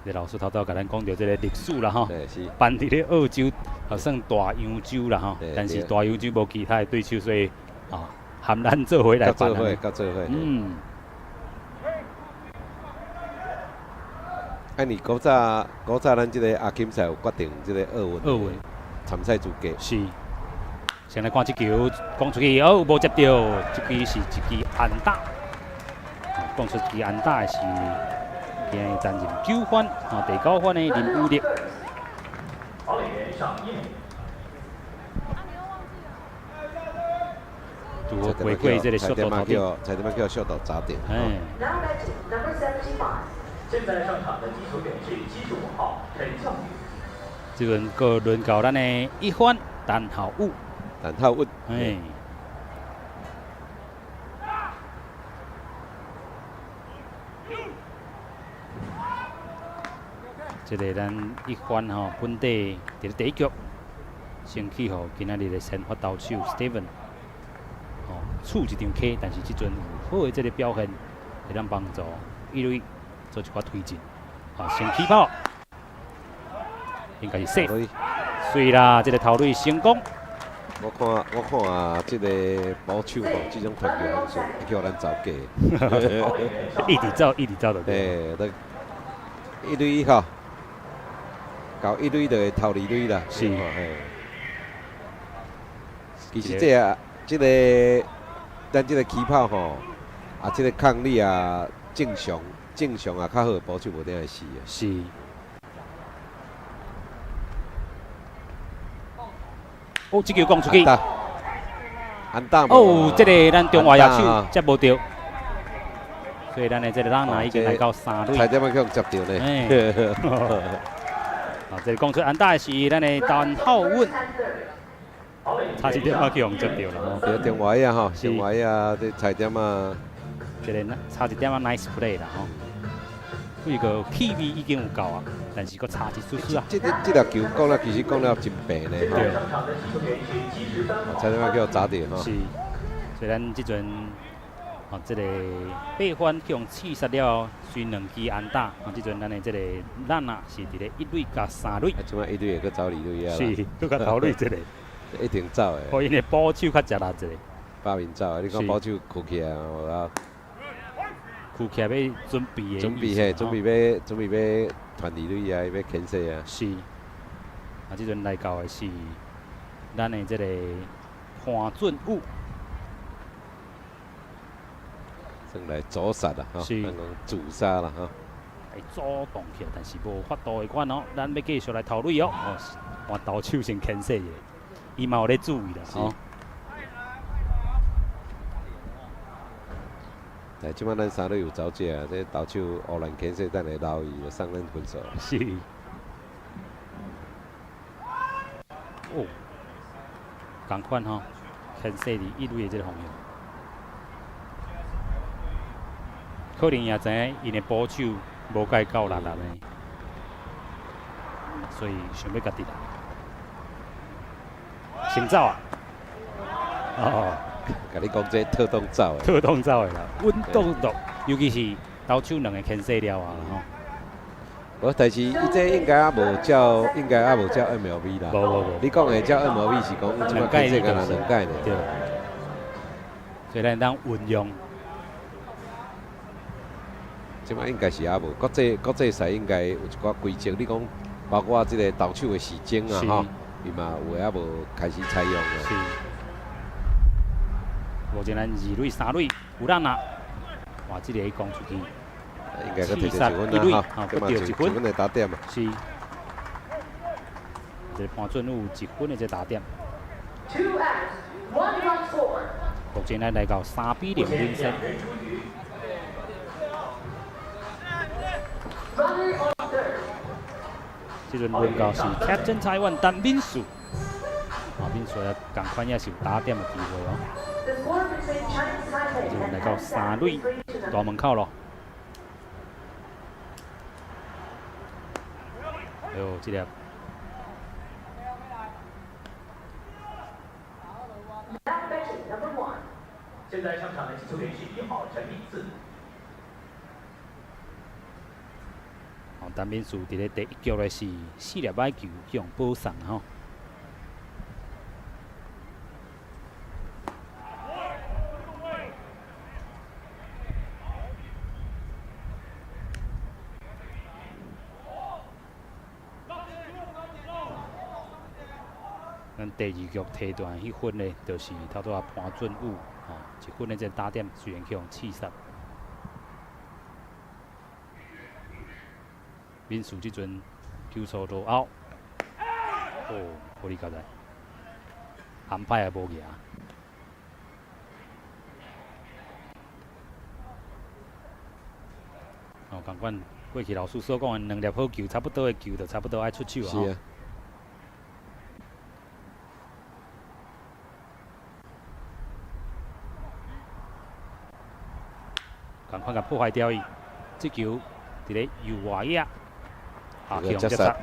这老师頭拄共咱講著這个歷史啦吼，是。辦佇咧澳洲，好算大洋洲啦吼，但是大洋洲無其他的對手，所以啊，含咱做伙來辦。做伙，佮做伙。啊，你古早咱這个亞錦賽有決定這个奧運奧運參賽資格。是。先來看這球，講出去哦，無接著，這支是一支安打。講出一支安打的是今日擔任九番，啊，第九番的林宇力。跑壘員上一壘。拄好過過這个速度頭頂，差點仔叫速度砸著。現在上場的擊球員是75號陳孝宇。這輪閣輪到咱的一番陳浩宇。陳浩宇。這个咱一番吼，本地佇咧第一局先去予今仔日的先發投手 Steven 吼，觸一張 K，但是這陣有好的這个表現，會當幫助一壘做一寡推進。好，先起跑，應該是 safe，水啦，這个投壘成功。我看啊，這个捕手吼，這種傳球方式會叫咱走過。一直走，一直走就對。對，一壘吼，到一壘就會投二壘啦。是。其實這啊，這个咱這个起跑吼，啊，這个抗力啊，正常正常啊，較好的捕手無定會死啊。是。哦，這球講出去。安打。哦，這个咱中華野手接無著，所以咱的這个朗拿已經來到三壘。差點仔去予接著呢。啊，這个講出安打的是咱的陳浩穩，差一點仔去予接著啦。對，中華啊吼，中華啊，這差點仔，這个差一點仔 nice play 啦吼。這個氣味已經有夠啊，但是閣差一絲絲啊。這粒球講了，其實講了真平呢。對。差點仔叫砸著吼。是，所以咱這陣，哦，這个八番去予刺殺了，雖兩支安打，啊，這陣咱的這个咱啊是佇咧一壘佮三壘。啊，這擺一壘會閣走二壘啊。是，閣較頭壘一个。一定走的。予𪜶的捕手較食力一个。罷免走的，你看捕手屈起來，有啊。屈起來欲準備的。準備嘿，準備欲傳二壘啊，欲牽制啊。是。啊，這陣來到的是咱的這个潘俊武。算來阻殺啦，吼，咱講自殺啦，吼。來阻擋起來，但是無法度的款哦。咱欲繼續來投壘哦。哦，換投手先牽制者，伊嘛有咧注意啦，吼。來，這擺咱三壘有走者啊，這投手烏蘭牽制，等下撈伊就送咱分數。是。哦，仝款吼，牽制佇一壘的這个方向。可能也知影𪜶的捕手無蓋夠力啦呢，所以想欲家己來。先走啊！哦，共你講這特動走的。特動走的啦，穩當當，尤其是投手兩个牽制了啊吼。無，但是伊這應該猶無照，應該猶無照 MLB 啦。無無無。你講的照 MLB 是講這擺牽制敢若兩擺呢？對。所以咱當運用。這擺應該是猶無國際賽應該有一寡規則，你講包括這个投手的時鐘啊，吼，伊嘛有的猶無開始採用啊。是。目前咱二壘、三壘有人啊，哇！這个講出去，應該閣摕著一分啊，吼，閣著一分，一分的打點啊。是。這个潘俊武一分的這個打點。目前咱來到3比0領先。這陣輪到是 Captain Taiwan 陳敏樹，啊，敏樹也仝款也是有打點的機會哦。這陣來到三壘大門口咯。哎呦，這粒。現在上場的擊球員是1號陳敏賜。哦，陳敏賜佇咧第一局咧是四粒歹球予保送吼。咱第二局提斷彼分咧，就是頭拄仔潘俊武吼，一分的這個打點，雖然去予刺殺。敏樹這陣球數落後，哦，好你交代，安排也無贏。哦，仝款過去老師所講的兩粒好球，差不多的球，就差不多愛出手啊。是啊。仝款共破壞掉伊，這球佇咧右外野。啊，去予接殺。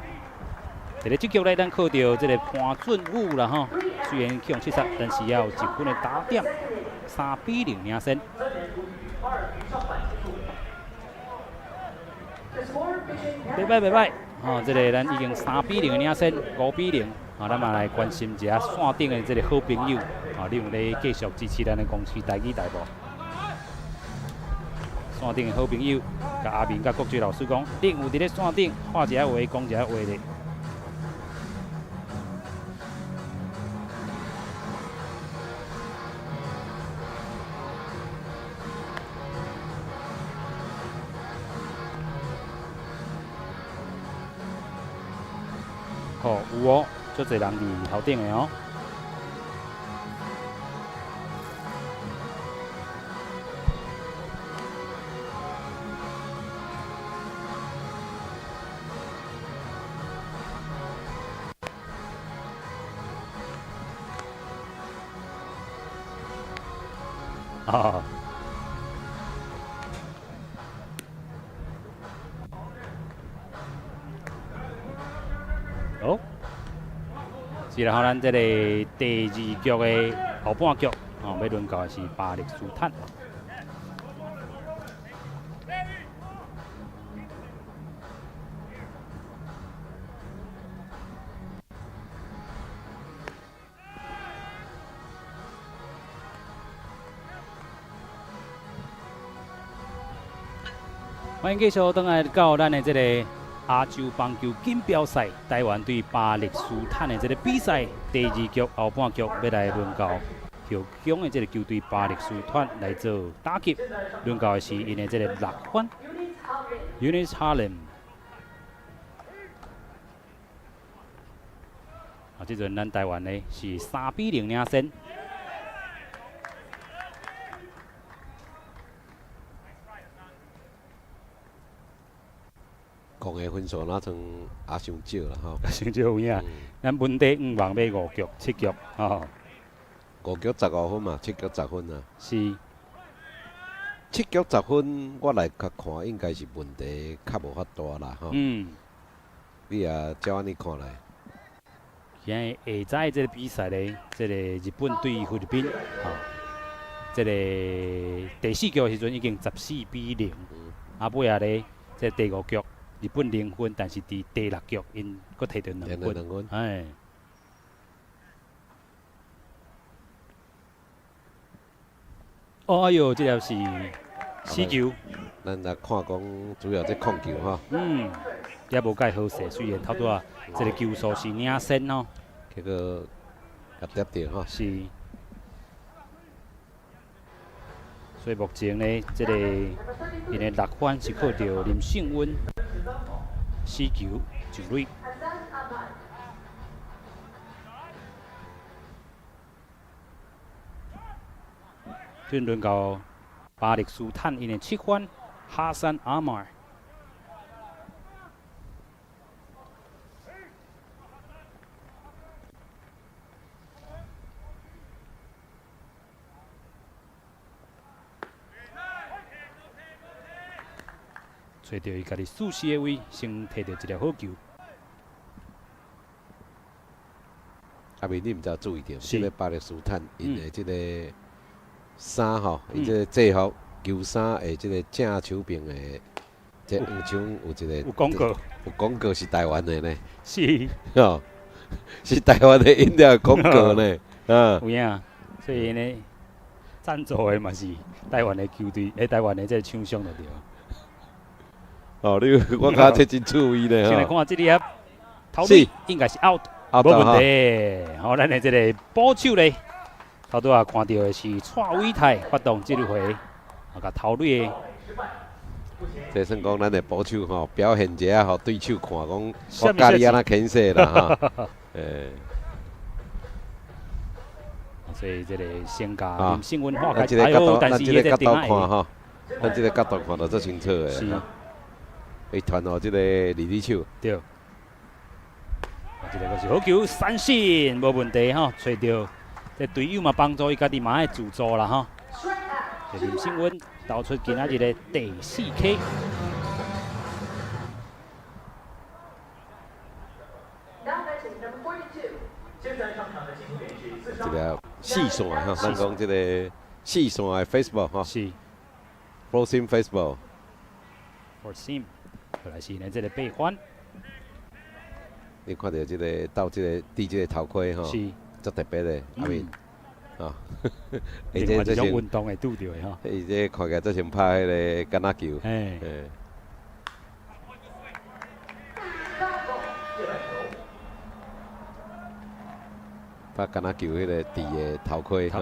佇咧這局咧，咱靠著這个潘俊武啦吼，雖然去予刺殺，但是也有一分的打點，3比0領先。袂歹袂歹，吼，這个咱已經3比0的領先，5比0。啊，咱嘛來關心一下線頂的這个好朋友，啊，你有咧繼續支持咱的公視台語台無？線頂的好朋友，共阿明佮國際老師講，恁有佇咧線頂喊一下話，講一下話咧。好，有哦，足濟人佇頭頂的哦。啊。好，是啦，咱這个第二局的後半局，哦，欲輪到的是巴勒斯坦。歡迎繼續轉來到咱的這个亞洲棒球錦標賽，台灣對巴勒斯坦的這个比賽，第二局後半局欲來輪到後強的這个球隊巴勒斯坦來做打擊，輪到的是𪜶的這个六番 Unis Harlem。啊，這陣咱台灣呢是3比0領先。講的分數若像也傷少啦吼，傷少有影。咱問題五網欲五局、七局吼，五局15分嘛，七局十分啊。是。七局十分，我來較看應該是問題較無法大啦吼。你也照按呢看來。今日下早這个比賽咧，這个日本對菲律賓，吼，這个第四局的時陣已經14比0，啊尾仔咧，這个第五局。日本零分，但是佇第六局，𪜶閣提著兩分，哎。哦哎喲，這粒是死球。咱來看講，主要這控球吼。嗯，也無蓋好勢，雖然頭拄仔這个球數是領先哦，結果共疊著吼。是。所以目前呢，這个𪜶的六番是靠著林勝溫。死球上壘。這輪到巴勒斯坦𪜶的七番哈山阿馬爾。揣著伊家己舒適的位，先提著一粒好球。阿明，你毋知注意著，這个巴勒斯坦𪜶的這个衫吼，伊這個制服球衫的這個正手邊的這黃槍有一個有廣告，有廣告是台灣的呢，吼，是台灣的飲料廣告呢，啊，有影，所以呢，贊助的嘛是台灣的球隊，台灣的這個廠商就對。哦，你我感覺這真趣味呢。先來看這裡啊，頭壘應該是 out，無問題。好，咱的這個捕手咧，頭拄仔看著的是蔡偉泰發動這回，啊，共頭壘的。這算講咱的捕手吼，表現一下，予對手看講，我教你按怎牽制啦哈。所以這個先共林勝文化開，哎呦，但是咱這個角度看吼，咱這個角度看得足清楚的。是。伊傳予這個二壘手。對。啊，這個閣是好球，三振無問題吼，揣著這隊友嘛幫助伊家己嘛愛自助啦吼。這林勝文投出今仔日的第四 K。這個四線吼，咱講這個四線的 fastball 吼。是。 Four seam fastball。 Four seam，過來是呢，這個八番。你看著這個鬥這個戴這個頭盔吼，足特別的，阿明，吼。另外一種運動會拄著的吼。伊這看起來足像拍彼個橄欖球。嘿。拍橄欖球彼個戴的頭盔吼。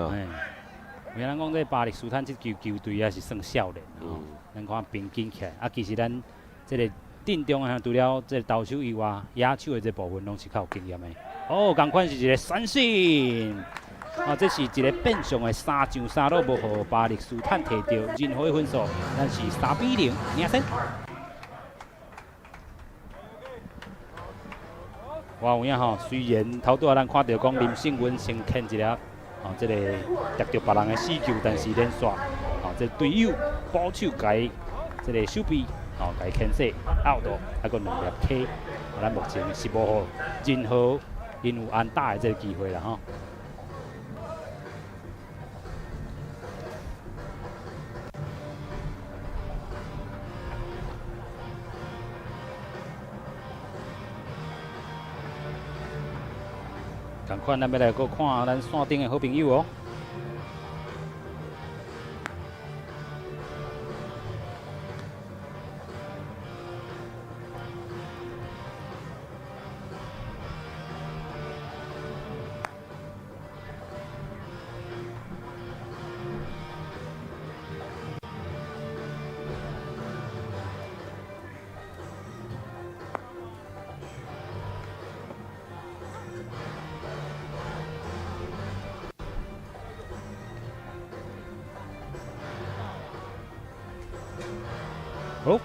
有影咱講這巴勒斯坦這支球隊也是算少年吼，咱看平均起來，啊，其實咱這個陣中啊，除了這個投手以外，野手的這部分攏是較有經驗的。哦，仝款是一個三振，啊，這是一個變相的三上三落，無予巴勒斯坦摕著任何的分數，咱是3比0領先。哇，有影吼，雖然頭拄仔咱看著講林勝文先牽一粒，吼，這個夾著別人的死球，但是連續，吼，這隊友捕手共這個守備，吼，共牽制 out，還閣兩粒 K，咱目前是無予任何𪜶有安打的這個機會啦，吼。仝款，咱欲來閣看咱線頂的好朋友哦。好。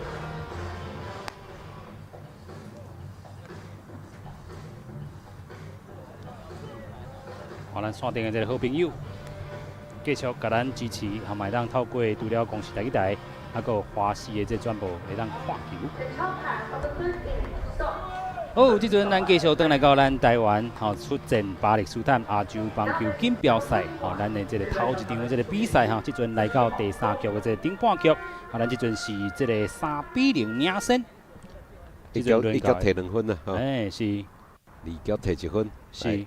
看咱線頂的這个好朋友，繼續共咱支持，也嘛會當透過除了公視台語台，還閣有華視的這轉播會當看球。好，這陣咱繼續轉來到咱台灣，吼出戰巴勒斯坦亞洲棒球錦標賽，吼咱的這个頭一場的這个比賽，吼這陣來到第三局的這個頂半局，啊，咱這陣是這個3比0領先。一局一局提兩分啊，哎是。二局提一分。是。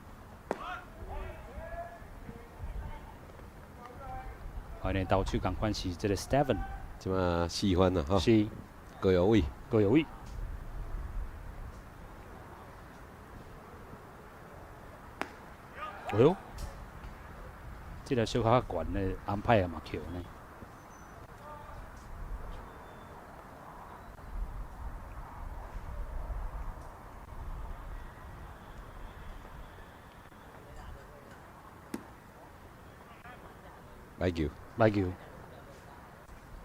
好，呢投手仝款是這個 Steven。這馬四分啊，吼。是。高耀偉。高耀偉。哎喲，這个小可較懸的安排也嘛扣呢。歹球。歹球。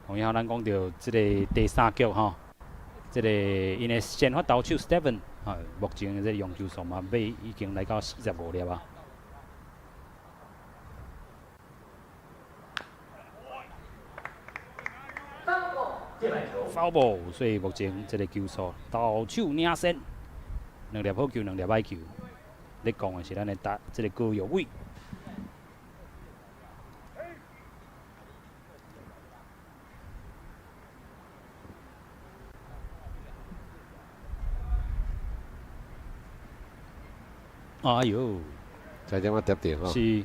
同樣，咱講著這个第三局吼，這個𪜶的先發投手 Steven 啊，目前的這个用球數嘛，欲已經來到45粒啊。Foul ball，所以目前這个球數投手領先，兩粒好球，兩粒歹球。咧講的是咱的打這个高玉偉。哎喲，才點仔疊著吼。是。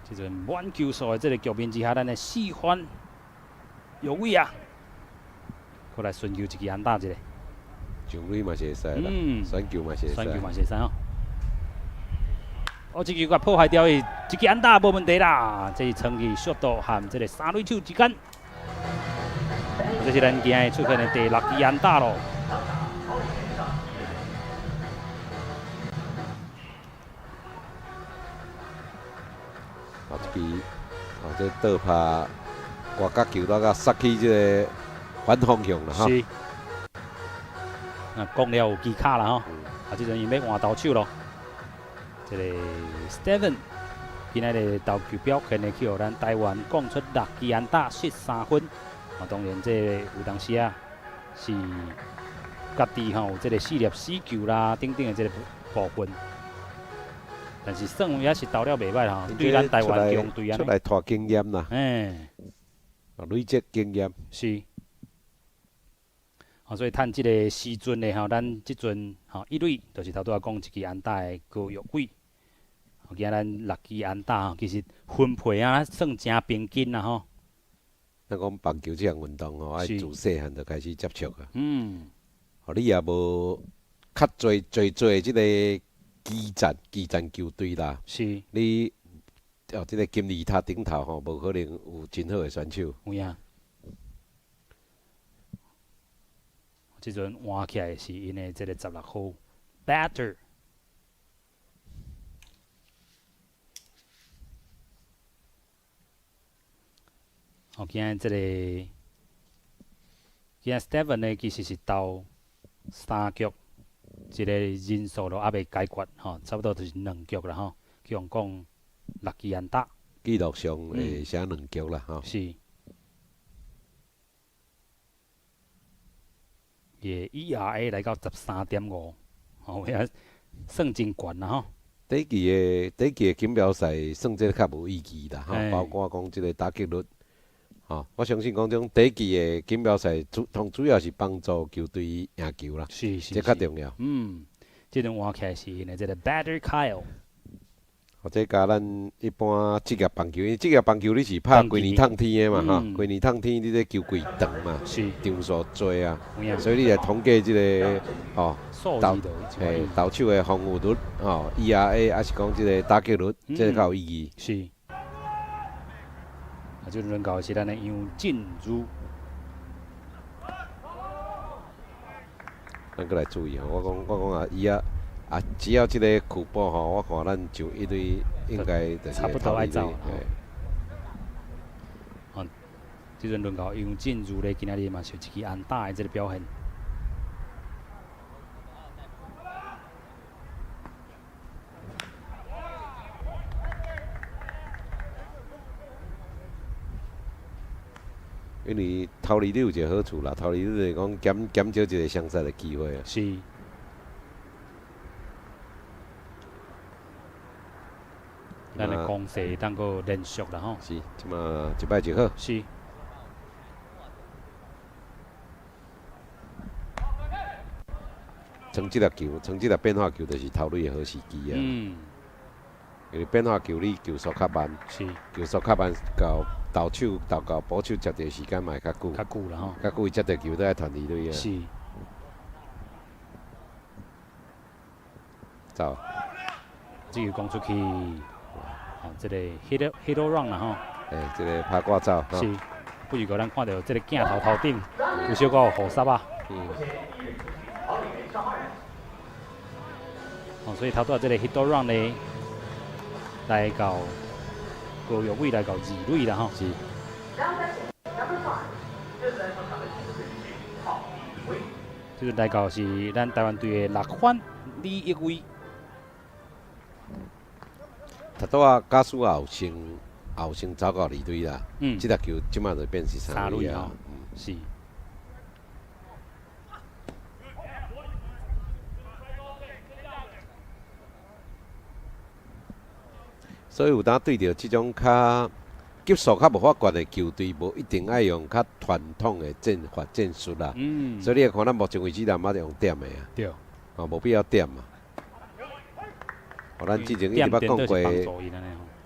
這陣滿球數的這個局面之下，咱的四番有位啊，過來尋求一支安打一個。上壘嘛是會使啦，選球嘛是會使。選球嘛是會使吼。哦，這球共破壞掉伊，一支安打無問題啦。這是藏佇速度和這個三壘手之間。這是咱今日出現的第六支安打咯。哦，這支，哦，這倒拍外角球都共殺去這個反方向啦，吼。是。啊，講了有技巧啦，吼。啊，這陣伊欲換投手咯。這個 Steven 今仔日投球表現的去予咱台灣攻出六支安打，失3分。啊，當然這個有當時啊是家己吼有這個四粒死球啦等等的這個部分。但是算也是投了袂䆀吼，對咱台灣強隊出來帶經驗啦，累積經驗。是。哦，所以趁這個時陣的吼，咱這陣吼一壘就是頭拄仔講一支安打的高玉偉。今仔咱六支安打吼，其實分配啊算誠平均啦吼。咱講棒球這項運動吼，愛自細漢就開始接觸啊。哦，你也無較濟濟濟這個基層球隊啦。你哦，這個金字塔頂頭吼，無可能有真好的選手。有影。這陣換起來是𪜶的這個16號 batter。哦，今日這個，今日 Steven 呢，其實是投三局，這個人數都猶未解決吼，差不多就是兩局啦吼，去予講六支安打。記錄上會寫兩局啦吼。是。伊的 ERA 來到13.5，吼，遐算真懸啦吼。短期的錦標賽算這個較無意義啦，吼，包括講這個打擊率，吼，我相信講這種短期的錦標賽主要是幫助球隊贏球啦，這較重要。嗯，這陣換起來是𪜶的這個 Batter Kyle。或者佮咱一般職業棒球，因為職業棒球你是拍規年透天的嘛，吼，規年透天你這球季長嘛，場數濟啊，所以你來統計這個吼投投手的防禦率，吼，ERA，抑是講這個打擊率，這個較有意義。是。啊，這輪到是咱的楊振如。咱閣來注意吼，我講啊，伊啊。啊，只要這個曲波吼，我看咱上一壘應該就是差不多愛走。哦，這陣輪到楊振如咧，今仔日嘛是一支安打的這個表現。因為頭二壘有一個好處啦，頭二壘就是講減少一個雙殺的機會啊。是。咱的攻勢當閣連續啦吼。是，這馬一擺就好。是。裝這粒球，裝這粒變化球，就是投壘的好時機啊。因為變化球你球速較慢，球速較慢，到投手投到捕手接著時間嘛會較久。較久啦吼。較久，伊接著球都愛傳二壘啊。是。走。這球講出去。哦，這個 hit run 啦吼。欸，這個拍掛走。是，不如過咱看著這個鏡頭頭頂有小可雨濕啊。哦，所以頭拄仔這個 hit run 呢，來到高玉偉來到二壘啦吼。是。這個來到是咱台灣隊的六番李奕威。頭拄仔假使也有先走到二塁啦，這粒球這馬就變成三壘啊。是。所以有當對著這種較級數較無法懸的球隊，無一定愛用較傳統的戰法戰術啦。所以你會看咱目前為止，咱嘛用點的啊。哦，無必要點嘛。哦，咱之前一直捌講過，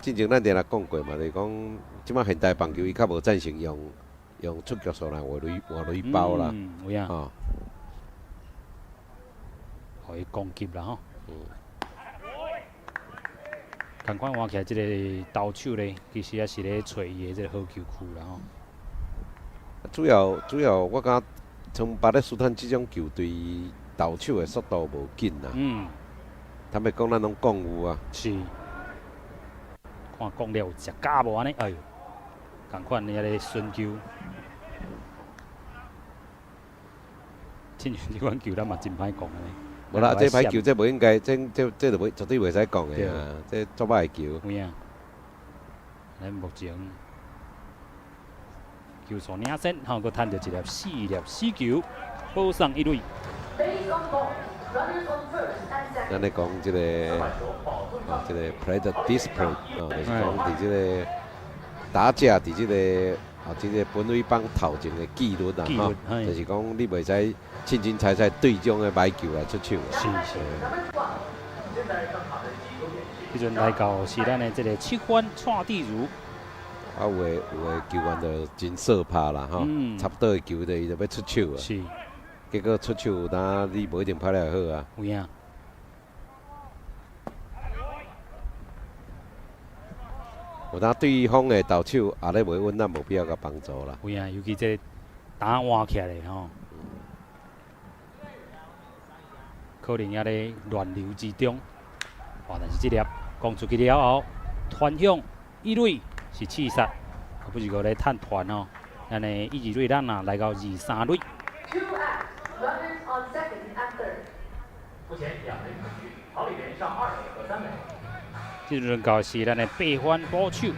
之前咱定來講過嘛，就是講，這擺現代棒球伊較無贊成用出局數來換壘包啦。嗯，有影。吼。予伊攻擊啦吼。仝款換起來，這个投手咧，其實也是咧揣伊的這个好球區啦吼。主要，我感覺像巴勒斯坦這種球隊，投手的速度無緊啦。坦白講，咱攏講有啊。是。看講了有食假無按呢？哎喲，仝款遐咧巡球，親像這款球，咱嘛真歹講按呢。無啦，這歹球，這無應該，這就袂絕對袂使講的啊！這足歹的球。有影。咱目前球數領先，吼，閣趁著一粒四粒死球，保送一壘。咱咧講這個，啊，這個 plate discipline，哦，就是講佇這個打者佇這個啊，這個本壘板頭前的紀律啦，吼，就是講你袂使凊凊彩彩對這種的歹球來出手。是是。彼陣來到是咱的這個七番蔡志如。啊，有的球員就真澀拍啦，吼，差不多的球就伊就欲出手啊。結果出手有當你無一定拍了會好啊。有影。有當對方的投手壓咧袂穩，咱無必要共幫助啦。有影，尤其這個打換起來吼，可能猶咧亂流之中。哇！但是這粒攻出去了後，傳向一壘是刺殺，不是閣咧趁傳吼。咱的一二壘咱啊來到二三壘。目前兩人出局，桃李連上二壘和三壘。這輪到是咱的八番捕手，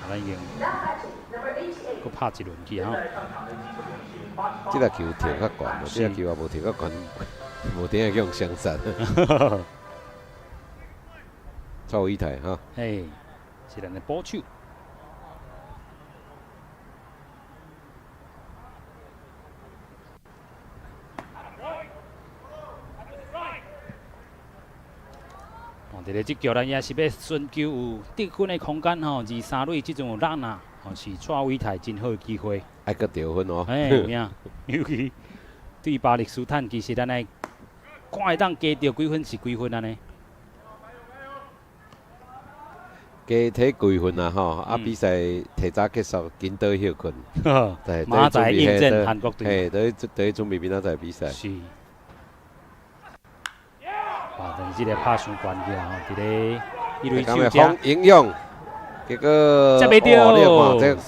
咱用閣拍一輪去吼。這個球跳較懸，這個球也無跳較懸，無定會去予相殺。蔡偉泰哈。嘿，是咱的捕手。佇咧這局，咱也是欲尋求有得分的空間吼，二三壘這陣有人啊，吼是蔡偉泰真好的機會。愛閣得分哦。嘿，有影，尤其對巴勒斯坦，其實咱愛看會當加著幾分是幾分按呢。加提幾分啊吼！啊，比賽提早結束，緊倒歇睏。明仔載應戰韓國隊。嘿，等於準備明仔載比賽。是。哇！但是這个拍傷懸去啊吼，佇咧一壘手遮。影響，結果接袂著。你看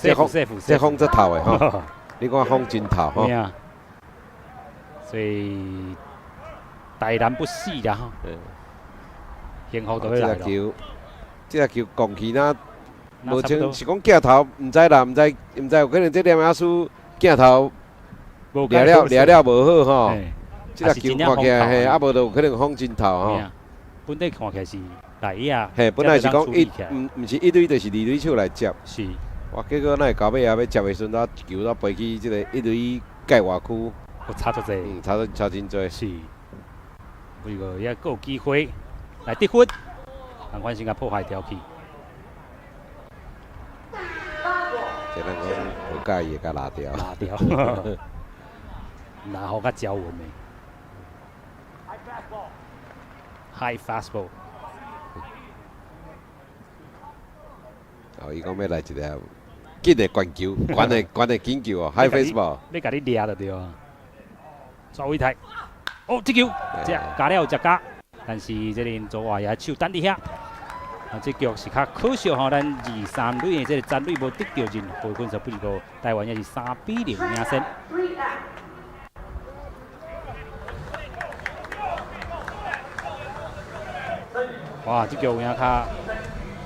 這風，這風這透的吼，你看風真透吼。所以大難不死啦吼。幸福就欲來咯。這個球講起若無像是講鏡頭，毋知啦，毋知有可能這念仔書鏡頭掠了掠了無好吼。這個球看起來嘿，啊無就有可能風真透吼。本底看起來是內野，嘿，本來是講一，毋是一壘就是二壘手來接。是。哇，結果哪會到尾仔欲接的時陣，啊球啊飛去這個一壘界外區。閣差足濟。嗯，差真濟。是。不過猶閣有機會來得分，仝款先共破壞掉去。這咱講無佮意會共拉掉。拉掉。拉予較焦穩的。High fastball。哦，伊講欲來一个緊的懸球，懸的緊球哦，High fastball。欲共你掠就對啊。蔡偉泰，哦，這球，這加了有食加，但是這個左外野手等佇遐。啊，這局是較可惜吼，咱二三壘的這個殘壘無得著任何分數，不過台灣也是3比0領先。哇，這局有影較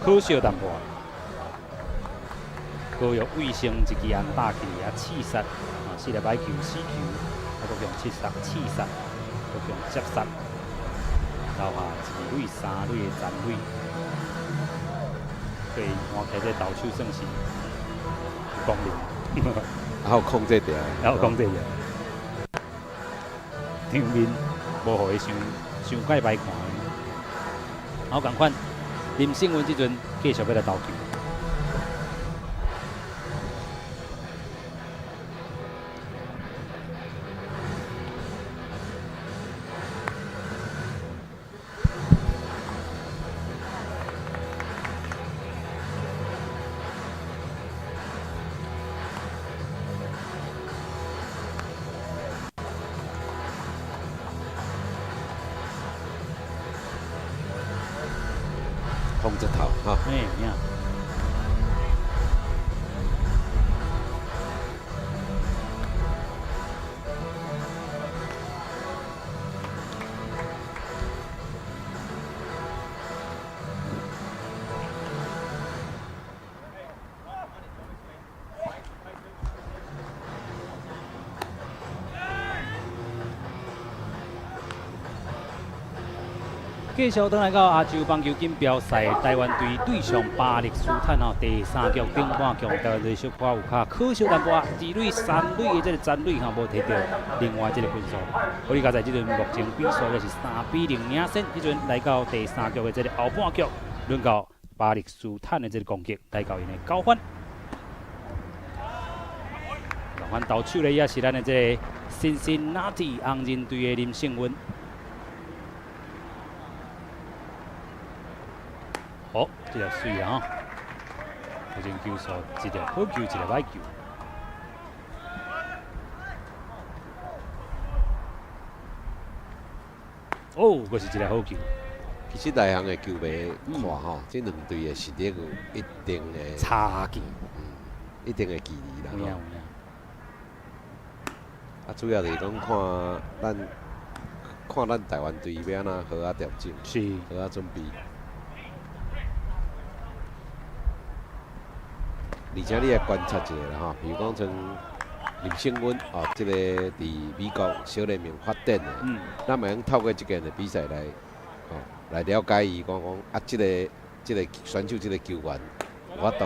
可惜淡薄。高玉衛星一支安打去啊，刺殺啊，四粒歹球死球，啊，閣用七殺刺殺，閣用接殺，留下一壘三壘的殘壘。所以看起來這投手算是有功能。還有控制著，還有控制著。場面無予伊傷傷蓋歹看。好，仝款林勝雲這陣繼續欲來投球。控制頭哈。嘿，有影。繼續轉來到亞洲棒球錦標賽，台灣隊對上巴勒斯坦吼，第三局頂半局，台灣隊小可有較可惜淡薄仔，二壘、三壘的這個殘壘吼無提著另外這個分數。好，你加在這陣目前比數也是3比0領先。這陣來到第三局的這個後半局，輪到巴勒斯坦的這個攻擊，來到𪜶的9分。仝款投手咧，也是咱的這個辛辛那提紅人隊的林勝雲。好，這個媠啊吼！目前球數一個好球，一個歹球。哦，閣是一個好球。其實內行的球迷看吼，這兩隊的實力有一定的差距，一定的距離啦。有影有影。啊，主要就是講看咱台灣隊欲按怎好仔調整，好仔準備。而且你也觀察一下啦吼，比如講像林勝雲哦，這個佇美國小聯盟發展的，咱嘛會透過這件的比賽來，哦，來了解伊講講啊，這個選手這個球員有法度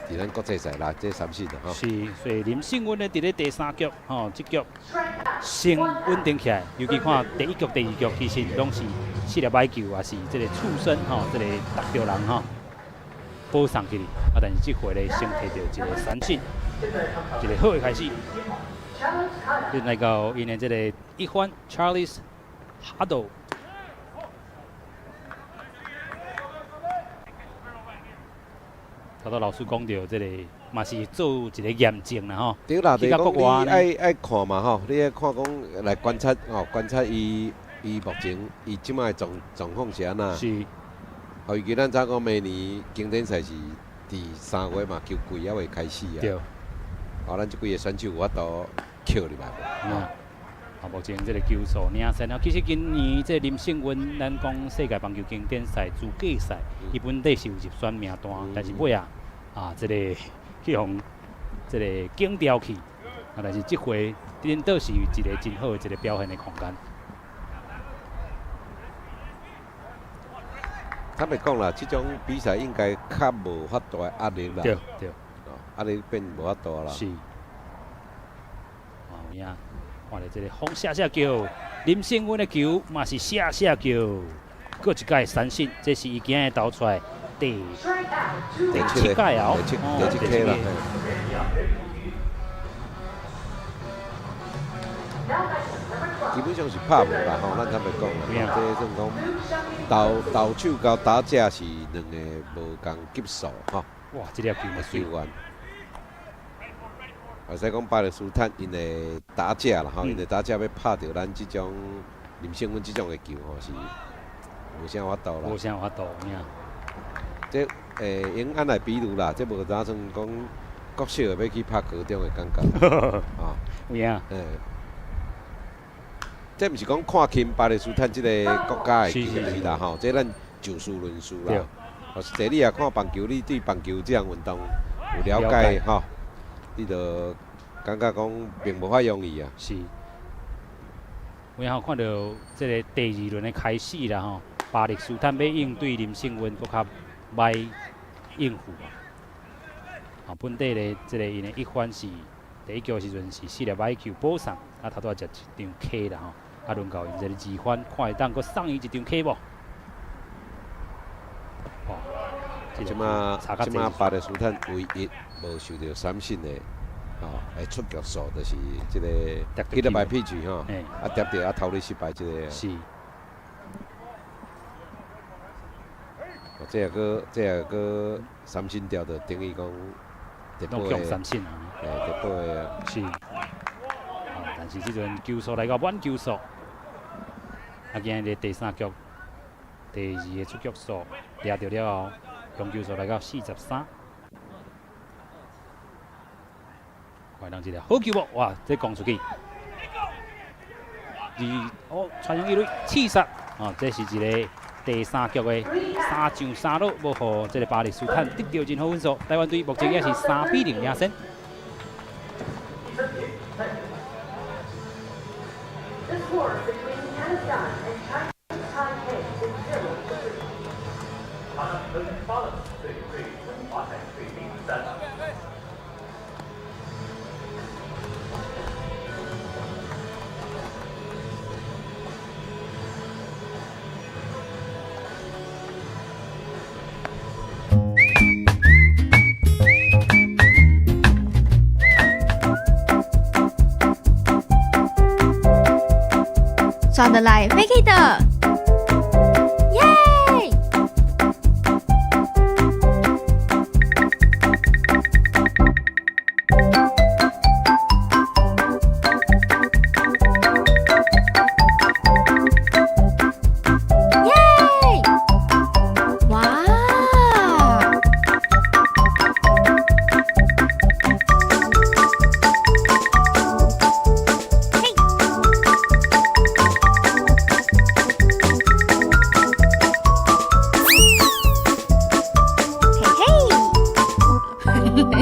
佇咱國際賽啦，這三線啦吼。是，所以林勝雲咧，佇咧第三局，吼，這局先穩定起來，尤其看第一局、第二局，其實攏是四粒歹球，也是這個觸身吼，這個觸著人吼。保送去，啊！但是這回咧，先提著一個三振，一個好的開始。就來到𪜶的這個一番 Charles Hado。頭拄老師講著這個，嘛是做一個驗證啦吼。對啦，就是講你愛看嘛吼，你愛看講來觀察吼，觀察伊目前伊這擺狀況是按怎。是。哦，尤其咱知影講明年經典賽是佇3月嘛，球季猶未開始啊。對。哦，咱這幾個選手有法度捡入來無？嗯。啊，目前這個球數領先啊。其實今年這個林勝雲，咱講世界棒球經典賽資格賽，伊本底是有入選名單，但是尾啊，啊，這個去予這個減掉去。啊，但是這回顛倒是一個真好的一個表現的空間。坦白講啦，這種比賽應該較無法大的壓力啦。對對。哦，壓力變無法大啦。是。哦，有影，看著這個風寫寫叫，林勝雲的球嘛是寫寫叫，閣一擺三振，這是伊今日投出來第七擺哦，第七個啦。基本上是拍無啦吼，咱坦白講啦，這算講投手佮打者是兩個無仝級數吼。哇，這粒球嘛媠。球員，會使講巴勒斯坦𪜶的打者啦吼，𪜶的打者欲拍著咱這種林勝雲這種的球吼是無啥法度啦。無啥法度，影。這用按來比喻啦，這無打算講國小欲去拍高中的感覺，啊，有影。這毋是講看輕巴勒斯坦這個國家的球員啦吼，這咱就事論事啦。哦，實際你若看棒球，你對棒球這項運動有了解吼，你就感覺講並無遐容易啊。是。有影看著這個第二輪的開始啦吼，巴勒斯坦欲應對林勝雲，閣較歹應付啊。啊，本底咧，這個𪜶的一番是第一局時陣是四粒歹球保送，啊，頭拄仔食一張 K 啦吼。啊，輪到𪜶這個二番，看會當閣送伊一張 K 無？哇！這馬這馬巴勒斯坦唯一無受著三振的，吼，會出局數就是這個幾粒敗 pitch 吼，啊，疊著啊，投壘失敗這個。是。哦，這個這個三振掉，就等於講。攏強三振啊！欸，特保的啊。是。啊，但是這陣球數來到滿球數，啊，今日第三局第二個出局數掠著了後，總球數來到43。看人一個好球無？哇，這攻出去。二哦，傳向一壘，刺殺。哦，這是一個第三局的三上三落，無予這個巴勒斯坦得著任何分數。台灣隊目前也是3比0領先。 The score between Kazakhstan and Chinese Taipei is 0-3. 場上比分巴勒隊對中華台北0比3。刷得來飛去的，耶！耶！哇！嘿！嘿嘿！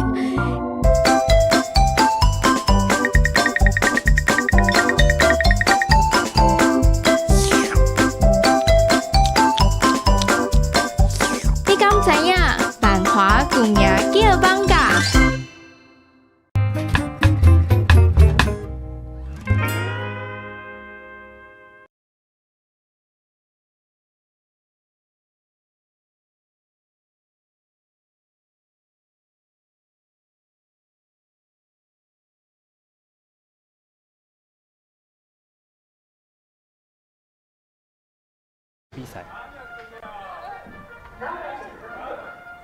你敢知影萬華舊名叫艋舺？比賽。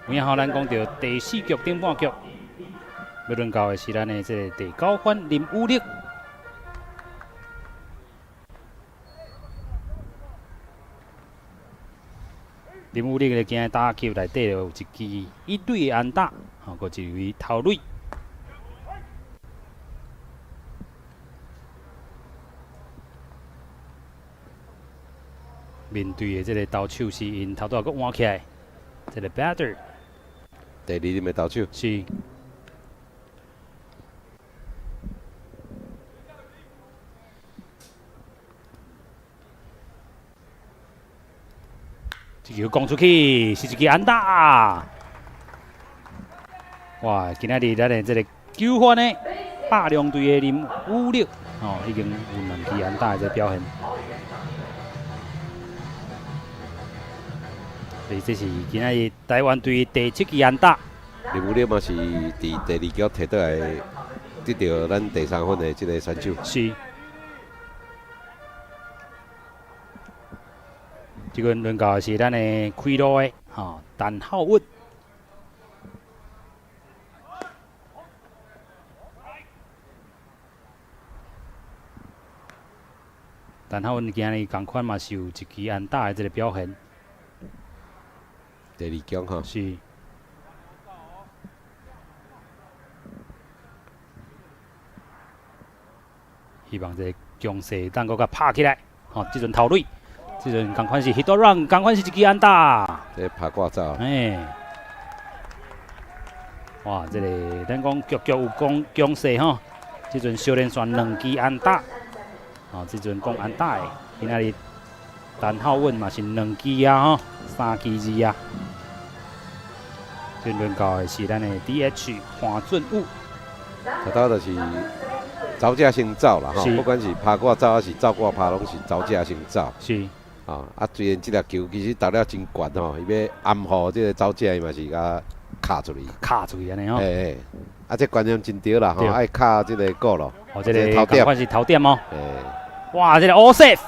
有影吼，咱講著第四局頂半局，欲輪到的是咱的這個第九番林宇力。林宇力咧，今日打擊內底有一支一壘的安打，吼，閣一位頭壘。面對的這個投手是𪜶頭拄仔閣換起來，這個 batter。第二輪的投手。是。這球攻出去，是一支安打。哇！今仔日咱的這個九番的百良隊的林宇力，哦，已經有兩支安打的這個表現。所以這是今仔日台灣隊第七支安打。林宇力嘛是佇第二局提倒來得著咱第三分的這個選手。是。這個輪到的是咱的開路的吼，陳浩穩。陳浩穩今日仝款嘛是有一支安打的這個表現。第二局吼。是。希望這個強勢當閣共拍起來，吼！這陣頭壘，這陣仝款是 hit run，仝款是一支安打。這拍掛走。嘿。哇！這個咱講局局有講強勢吼，這陣小連續兩支安打，吼！這陣講安打的，今仔日陳浩穩嘛是兩支啊吼，3支2啊。這輪到的是咱的 DH 黃俊武。頭拄就是走者先走啦，吼，不管是拍過走還是走過拍，攏是走者先走。吼，啊，雖然這粒球其實投了真懸吼，伊欲暗予這个走者，伊嘛是共敲出去。敲出去按呢吼。嘿嘿，啊，這觀念真對啦，吼，愛敲這个鼓咯。哦，這个頭點是頭點哦。嘿。哇，這个 all safe，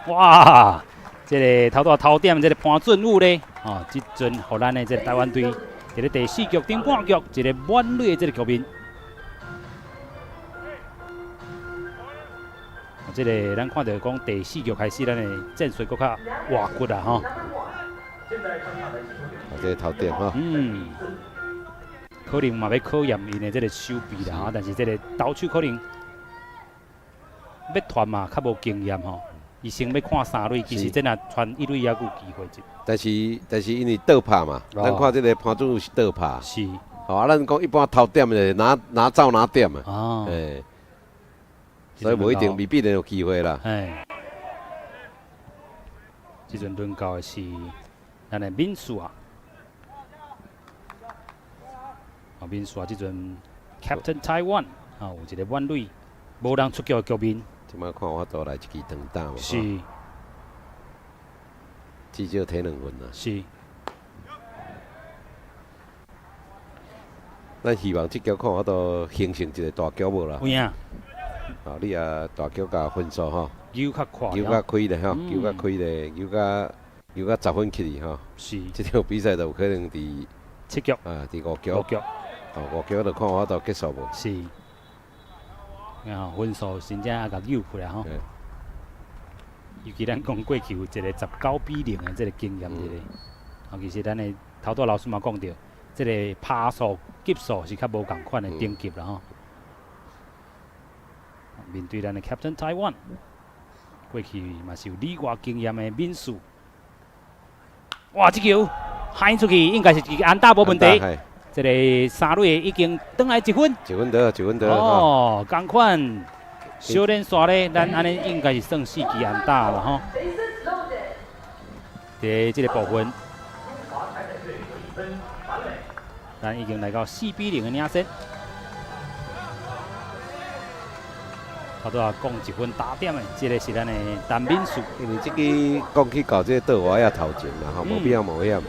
哇，這个頭拄頭點，這个潘俊武咧，哦，這陣予咱的這个台灣隊，佇咧第四局頂半局，一个滿壘的這个局面。這个咱看著講第四局開始，咱的戰術閣較活骨啦吼。啊，這个頭點吼。嗯。可能嘛欲考驗𪜶的這个守備啦吼，但是這个投手可能欲傳嘛較無經驗吼。伊先欲看三壘，其實這若傳一壘猶閣有機會。但是因為倒拍嘛，咱看這个潘俊武是倒拍。吼啊，咱講一般頭點的哪哪走哪點啊。欸。所以無一定未必然有機會啦。哎，這陣輪到的是咱的敏樹啊，啊敏樹啊，這陣 Captain Taiwan 啊，有一个滿壘無人出局的局面。這擺看有法度來一支長打無？至少提兩分啦。咱希望這局看有法度形成一个大局無啦？有影。哦，你也大局共分數吼，扭較快，扭較開咧吼，扭較開咧，扭較扭較10分起去吼。這場比賽就有可能佇七局。啊，佇五局。五局。哦，五局就看有法度結束無？是。啊，分數真正共扭起來吼。尤其咱講過去有一个19比0的這个經驗佇咧。啊，其實咱的頭拄老師嘛講著，這个拍數級數是較無仝款的等級啦吼。面對咱的 Captain Taiwan，過去嘛是有旅外經驗的敏樹。哇！這球喊出去，應該是一個安打無問題。這个三壘已經轉來一分。一分得，一分得。哦，仝款小連續咧，咱按呢應該是算四支安打啦吼。佇這个部分，咱已經來到4比0的領先。頭拄仔講一分打點的，這个是咱的陳敏樹。因為這支講起到這个倒外仔頭前啦，吼，無必要冒險。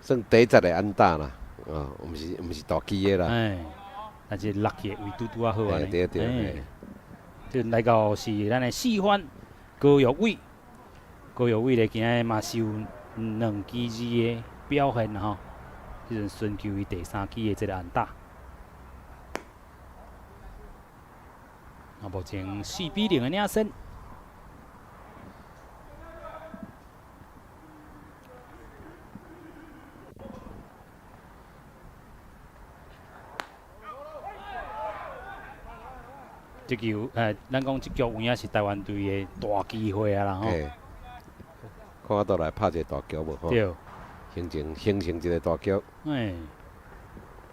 算第一的安打啦，哦，毋是大支的啦。哎，但是落去的位拄拄仔好按呢。對對。這來到是咱的四番高玉偉，高玉偉咧今仔嘛是有兩支二的表現吼，這陣尋求伊第三支的這个安打。啊，目前4比0的領先。這球，咱講這局有影是台灣隊的大機會啊啦吼。看有法度來拍一个大局無吼？對。形成一个大局。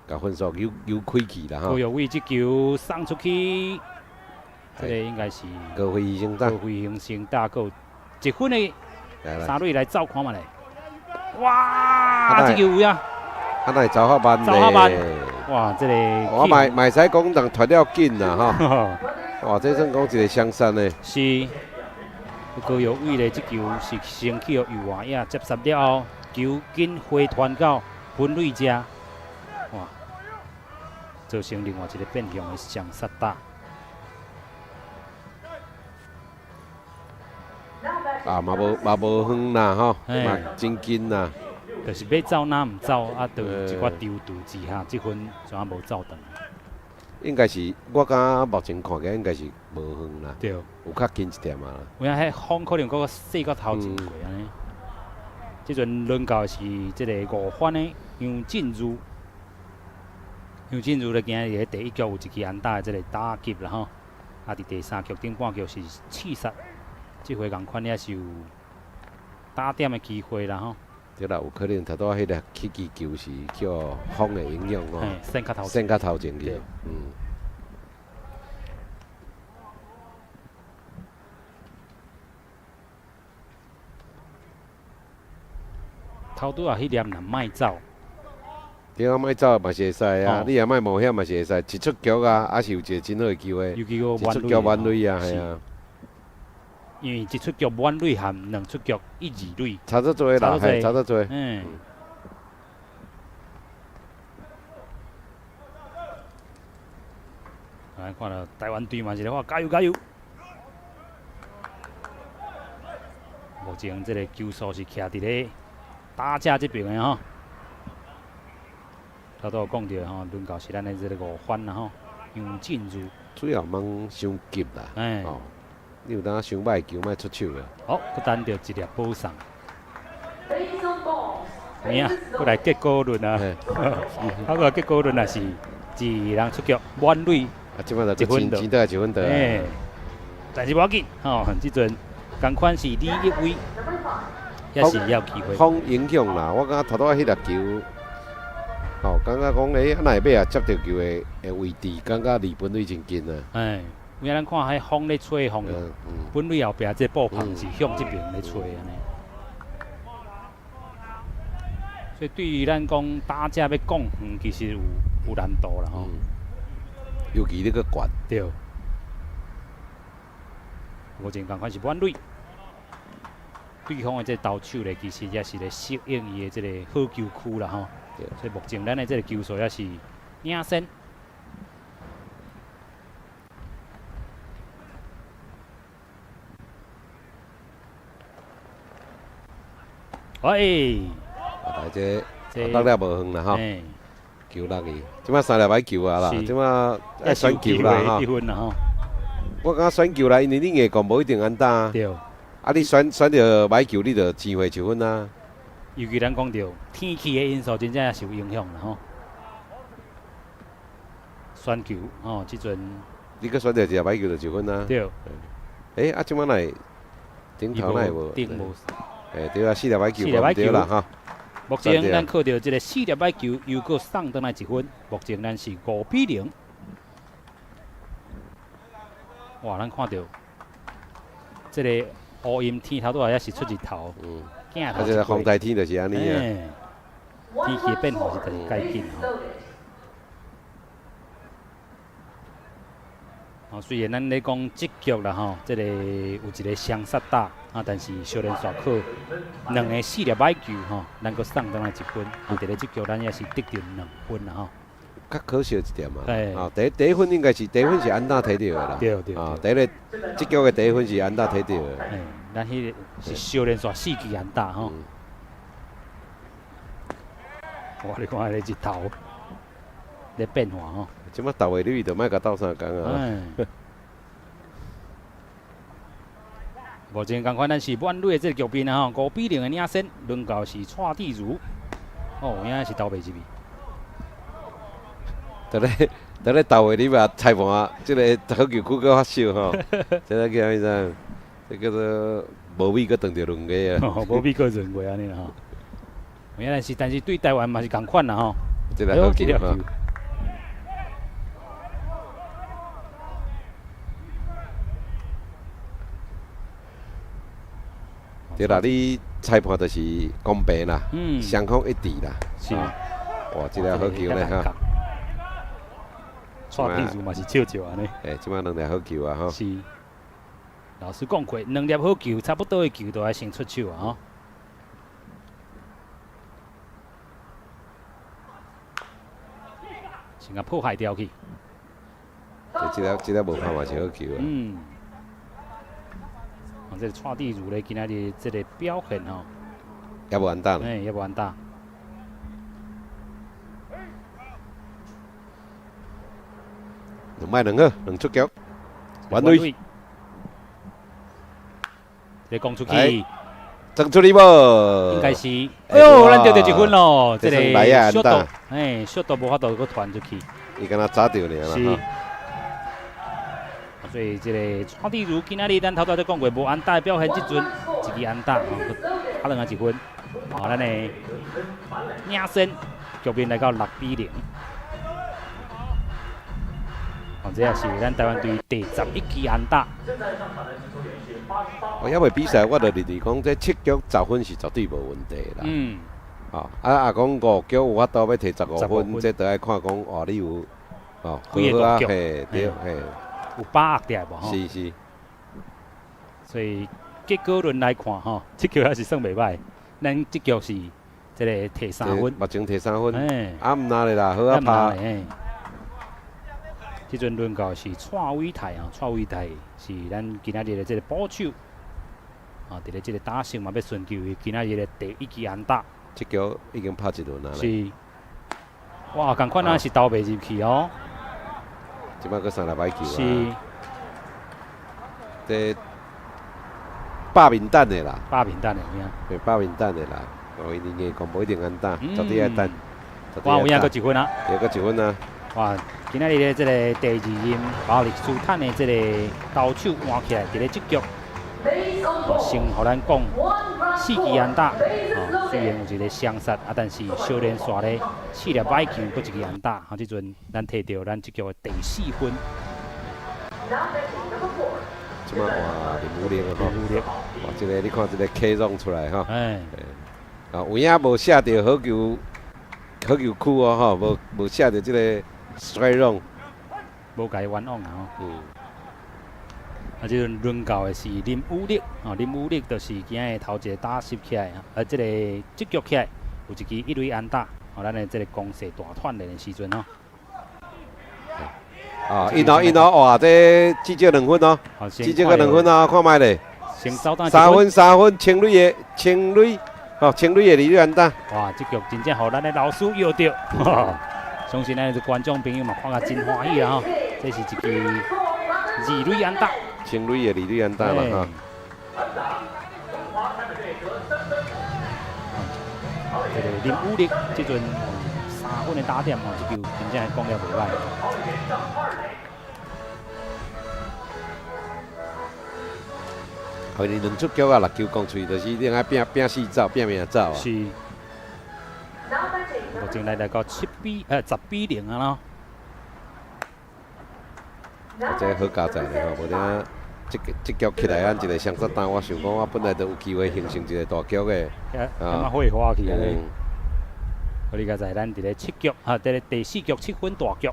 共分數扭扭開去啦吼。高玉偉這球送出去，這个應該是高飛先打。高飛雄先打，閣有一分的三壘來走看覓咧。哇！這球有影。啊，哪會走較慢走較慢。哇，這个。我嘛會使講人傳了緊啦吼。哇，這算講一个雙殺呢。是。高玉偉咧，這球是先去予右外野接殺了後，球緊回傳到本壘遮，哇，造成另外一个變向的雙殺打。啊，嘛無遠啦吼，嘛真近啦。就是欲走若毋走，啊，就一寡躊躇之下，這分怎啊無走轉來？應該是，我感覺目前看起來應該是無遠啦。有較近一點仔啦。有影彼風可能閣較細過頭前過按呢。這陣輪到的是這个五番的楊振如，楊振如咧今日佇第一局有一支安打的這个打擊啦吼，啊，佇第三局頂半局是刺殺，這回仝款也是有打點的機會啦吼。對啦，有可能頭拄仔彼个起支球是叫風的影響吼，扇較頭，扇較頭前去，嗯。頭拄仔彼粒若莫走。對啊，莫走嘛是會使啊，你若莫冒險嘛是會使，一出局啊，還是有一個真好的機會。尤其個一出局滿壘啊，係啊。因為一出局滿壘和兩出局一二壘。差足濟啦，嘿，差足濟。嗯。來看到台灣隊嘛是咧喊加油加油。目前這個球數是徛佇咧打者這邊的吼。頭拄有講著吼，輪到是咱的這個五番啦吼，楊進如。主要茫傷急啦，哦，你有當傷歹球，莫出手啦。好，閣等著一粒保送。有影，閣來結果論啊！啊，閣來結果論也是一人出局滿壘。啊，這擺就錢錢倒來一分倒。欸，但是無要緊，吼，這陣仝款是李一威，也是有機會。風影響啦，我感覺頭拄仔彼粒球。吼，感覺講，欸，啊，若會尾仔接著球的的位置，感覺離本壘真近啊。欸，有影咱看彼風咧吹風，本壘後壁這布棚是向這邊咧吹按呢。所以對於咱講打者欲降遠，其實有難度啦吼。尤其你閣懸。對。目前仝款是滿壘，對方的這個投手咧，其實也是咧適應伊的這個好球區啦吼。所以目前咱的這個球數也是領先。喂，啊，來這落了無遠啦吼，球落去，這擺三粒歹球啊啦，這擺愛選球啦吼。我感覺選球啦，因為你硬講無一定安打。對。啊，你選著歹球，你就錢會一分啊。尤其咱講著天氣的因素，真正也是有影響啦吼。選球吼，這陣你閣選著一粒歹球就一分啊。對。欸，啊，這擺哪會頂頭哪會無？頂無。欸，對啊，四粒歹球無對啦吼。目前咱靠著這個四粒歹球，又閣送轉來一分。目前咱是5比0。哇，咱看著這個烏陰天頭拄仔也是出日頭。啊，這個風台天就是按呢啊。天氣變化實在是介緊吼。哦，雖然咱咧講這局啦吼，這個有一個雙殺打啊，但是小連續靠兩個四粒歹球吼，咱閣送轉來一分。啊，佇咧這局咱也是得著兩分啦吼。較可惜一點啊。啊，第一分應該是第一分是安打提著的啦。對對。啊，第一個這局的第一分是安打提著的。嘿，咱彼個是小連續四支安打吼。哇，你看彼個日頭咧變化吼。這擺鬥會入去就莫共鬥相共啊。目前仝款，咱是滿壘的這個局面啊吼，5比0的領先，輪到是蔡志如，哦，有影是投袂入去。佇咧鬥會入啊，裁判這個好球區閣發燒吼，這個叫啥物？這叫做無米閣當著輪過啊。無米閣輪過按呢啦吼。原來是，但是對台灣嘛是仝款啦吼。這個好球吼。對啦，你裁判就是公平啦，雙方一致啦。是。哇，這個好球咧哈！蔡天如嘛是笑笑按呢。欸，這擺兩粒好球啊吼。是。老師講過，兩粒好球，差不多的球都愛先出手啊吼。先共破壞掉去。這粒無拍嘛是好球啊。嗯。哦，這個蔡志如咧，今仔日這個表現吼，也無安打。欸，也無安打。兩擺兩好，兩出局，滿壘。你講出去，爭出去無？應該是。哎喲，咱著著一分咯，這個小度，欸，小度無法度閣傳出去。伊敢若早著爾啦。是。所以這個蔡志如今仔日咱頭拄仔講過，無安打的表現，這陣一支安打吼，打轉來一分，好，咱的領先局面來到6比0。哦，這也是咱台灣隊第11支安打。我猶未比賽，我就認為講這七局10分是絕對無問題啦。嗯。哦，啊啊講五局有法度欲提十五 15 分，分這就愛看講哇，你有哦，幾個好啊，大局嘿，對，嘿，有把握著無吼？是是。所以結果論來看吼，這局還是算袂歹。咱這局是這個提3分，目前提三分，嘿，啊毋難咧啦，好啊拍。嘿。這陣輪到是蔡偉泰啊，蔡偉泰是咱今仔日的這個捕手，啊，佇咧這個打線嘛欲尋求伊今仔日的第一支安打。這局已經拍一輪啊。是。哇，仝款啊是投袂入去哦。這擺閣三粒歹球啊。是。這百面等的啦。百面等的有影。對，百面等的啦。哦，伊硬講無一定安打，絕對愛等。哇，有影閣一分啊！對，閣一分啊！哇，今仔日的這個第二任巴勒斯坦的這個投手換起來，佇咧這局，先予咱講四支安打，哦，雖然有一個雙殺，啊，但是小連續咧四粒歹球，閣一支安打，吼，這陣咱提著咱這局的第四分。這擺換林武力啊，吼，林武力，哇，這個你看這個 K 狀出來吼，哎，啊，有影無射著好球，好球區哦，吼，無射著這個 strike zone，無共伊冤枉啊，吼。啊，這陣輪到的是林武力，哦，林武力就是今日頭一個打席起來，啊，這個這局起來有一支一壘安打，哦，咱的這個攻勢大團練的時陣吼。啊，一攞一攞，哇，這至少2分哦，至少閣兩分哦，看覓咧。3分3分，清壘的清壘，哦，清壘的二壘安打。哇，這局真正予咱的老師搖著，相信咱的觀眾朋友嘛看甲真歡喜啦吼。這是一支二壘安打。清壘的二壘安打啦哈。這個林武力這陣3分的打點吼，這球真正講了袂歹。予你兩出局啊，六球攻出去，就是你愛拼拼死走，拼命走啊。是。目前來到7比10比0啊咯。這好佳哉咧吼，無影這這局起來，咱一個雙殺單，我想講我本來就有機會形成一個大局的。啊，火花起來咧。好，你佳哉，咱佇咧七局，啊，佇咧第四局7分大局。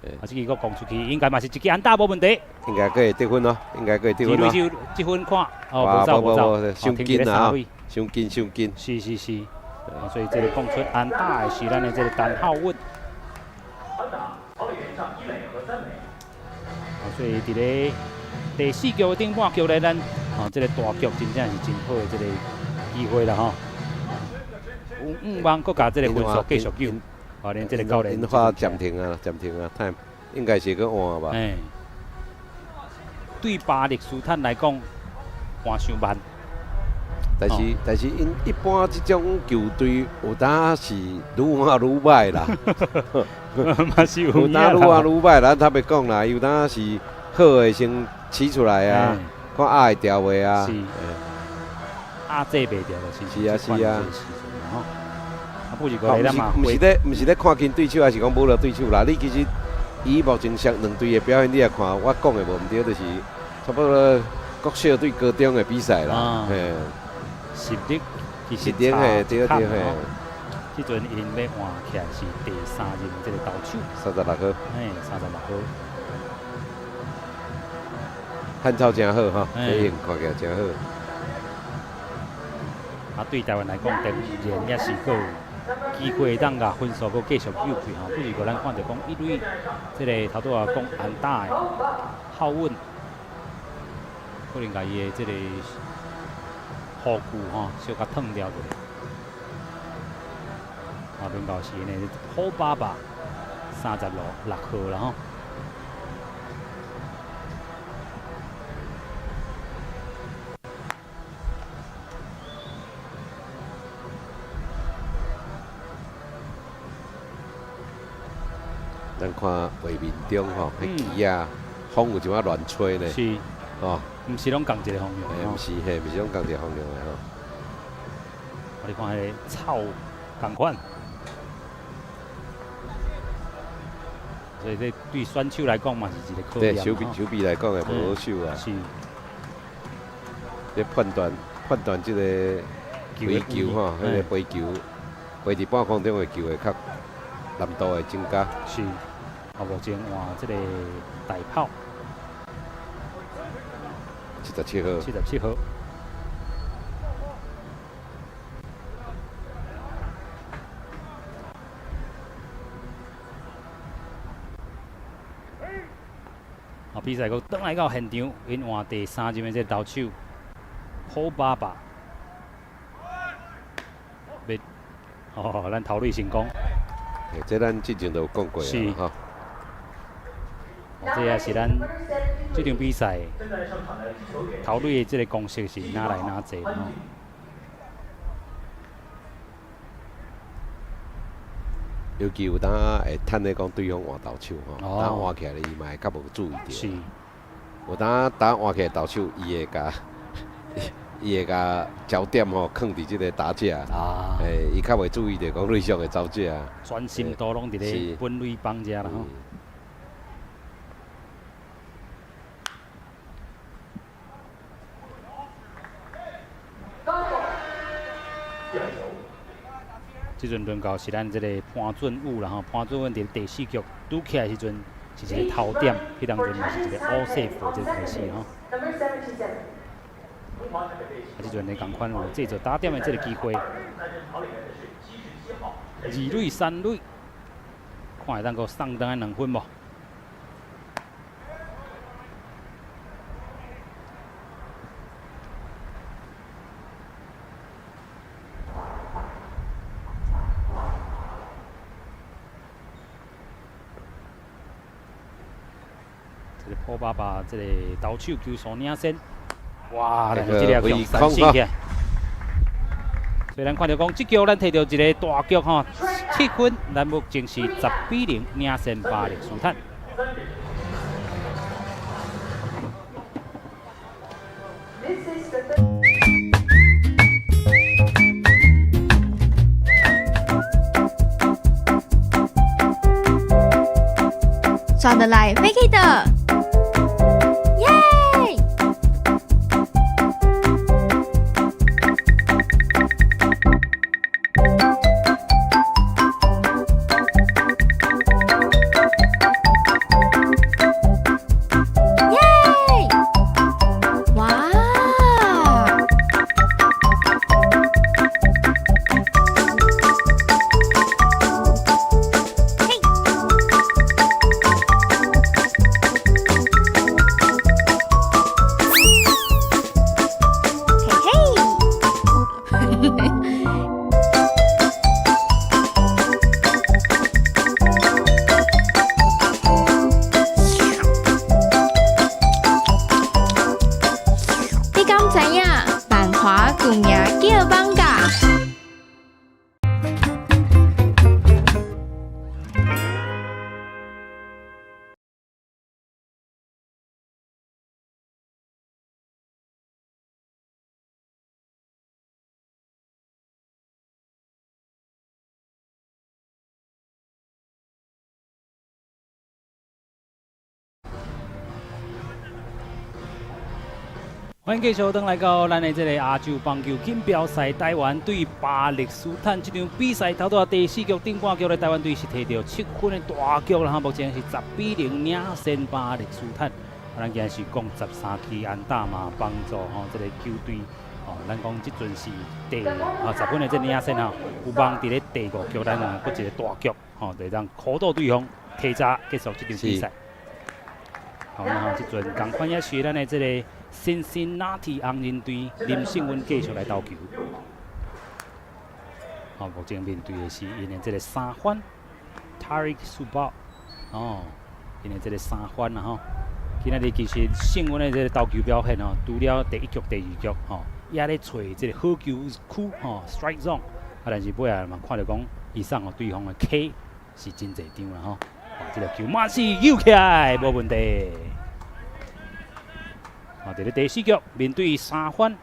啊，這支閣攻出去，應該嘛是一支安打無問題。應該閣會得分咯，應該閣會得分咯。這分看，哦，無走無走，傷緊啊，傷緊傷緊。是是是，啊，所以這個講出安打的是咱的這個陳浩穩。啊，所以佇咧第四局的頂半局咧，咱哦，這個大局真正是真好的這個機會啦吼。有五望閣共這個分數繼續救。哦，連這個教練。𪜶喊暫停啊，暫停啊，time 應該是閣換吧。哎，對巴勒斯坦來講，換傷慢。但是，𪜶一般這種球隊有當是愈換愈歹啦。嘛是有有當愈換愈歹，咱坦白講啦，有當是好的先試出來啊，看壓會牢袂啊。是。壓制袂牢就是。是啊是啊。啊，不是過來嘛，毋是咧看輕對手，還是講侮辱對手啦？你其實以目前上兩隊的表現，你來看，我講的無毋對，就是差不多國小對高中的比賽啦。嘿，實力其實實力嘿，對對嘿。這陣𪜶欲換起來是第三任這個投手。36號。嘿，36號。漢草誠好吼，體型看起來誠好。啊，對台灣來講，當然也是閣有機會當共分數閣繼續救開吼。不是過咱看著講一壘，這個頭拄仔講安打的浩穩，可能共伊的這個護具吼小可燙掉一下。啊，輪到是呢，好爸爸36號啦吼。咱看畫面中吼，彼旗仔風有一寡亂吹呢。是。哦。毋是攏仝一個方向。毋是嘿，毋是攏仝一個方向的吼。我你看彼個草仝款，所以這對選手來講嘛是一個考驗。對，手臂手臂來講會無好守啊。是。這判斷判斷這個飛球吼，彼個飛球飛飛佇半空中的球會較難度會增加。是，啊，目前換這個大炮。77號。77號。啊，比賽閣轉來到現場，𪜶換第三任的這個投手，普巴巴。欲，哦，咱頭壘成功。欸，這咱之前都有講過啊，吼。哦，這也是咱這場比賽頭壘的這個公式是哪來哪濟吼。尤其有當會趁咧講對方換投手吼，當換起來伊嘛會較無注意著。有當當換起來投手，伊會共焦點吼囥佇這個打者，欸，伊較袂注意著講壘上的走者。專心度攏佇咧本壘板遮啦吼。這陣輪到是咱這個潘俊武啦吼，潘俊武佇第四局拄起來時陣是一個頭點，彼當陣嘛是一個烏勢符這個開始吼。啊，這陣呢仝款有製造打點的這個機會，二壘三壘，看會當閣送轉來2分無？這個普巴巴這個投手球數領先，哇！這個強三四起來，所以咱看著講，這局咱摕著一個大局吼，7分，咱目前是10比0領先巴勒斯坦。刷得來飛去的。你敢知影？萬華舊名叫艋舺。歡迎繼續轉來到咱的這個亞洲棒球錦標賽，台灣對巴勒斯坦這場比賽，頭拄仔第四局頂半局的台灣隊是摕著7分的大局啦，目前是10比0領先巴勒斯坦。啊，咱今日是講13支安打嘛，幫助吼這個球隊吼，咱講這陣是第10分的這個領先吼，有望佇咧第五局咱啊閣一個大局吼，就會當苦鬥對方，提早結束這場比賽。好，然後這陣仝款也是咱的這個辛辛那提紅人隊林勝雲繼續來投球。好，目前面對的是𪜶的這個三番 Tariq Subal，哦，𪜶的這個三番啦吼。今仔日其實勝雲的這個投球表現吼，除了第一局、第二局吼，也咧揣這個好球區吼，strike zone，啊，但是尾仔嘛看著講，伊送予對方的 K 是真濟張啦吼。哦，這個球嘛是游起來，無問題。啊，佇咧第四局面對三番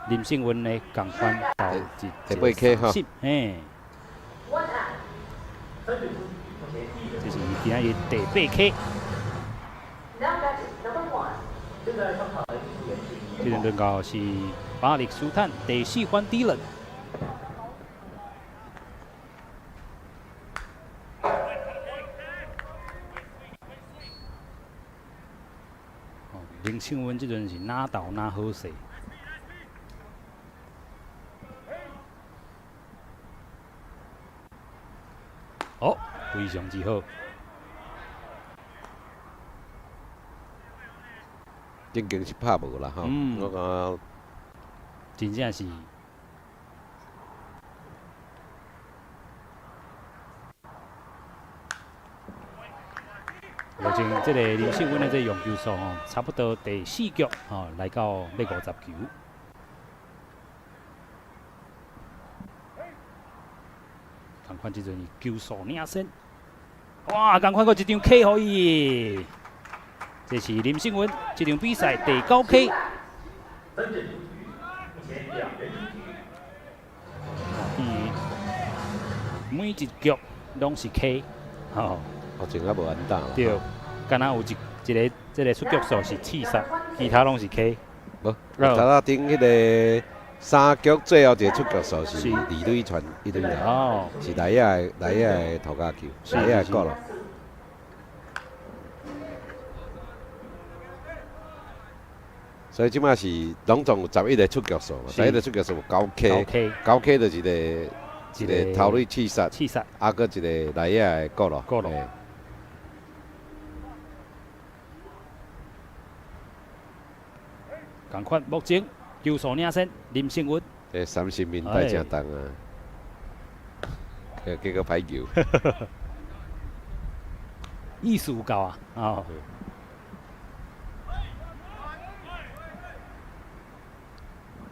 林勝雲的仝款投一第八 K 吼，嘿，這是伊今仔日第八 K。這陣輪到是巴勒斯坦第四番敵人。勝溫這陣是哪投哪好勢。哦，非常之好。正經是拍無啦吼，我感覺真正是。目前這個林勝溫的這個用球數吼，差不多第四局吼來到欲50球。仝款這陣是球數領先，哇！仝款閣一張 K 予伊，這是林勝溫這場比賽第九 K。伊每一局攏是 K，吼。目前猶無安打啦。對，敢若有一個這個出局數是刺殺，其他攏是 K。無，頭仔頂彼個三局最後一個出局數是二壘傳一壘啦，是內野的投跤球，內野的角落。所以這擺是攏總有11個出局數嘛，11個出局數九 K，九 K 就是一個頭壘刺殺，刺殺，啊，閣一個內野的角落。角落。仝款，目前球數領先林勝雲。這三十面帶誠重啊，結果歹球。意思有夠啊！哦。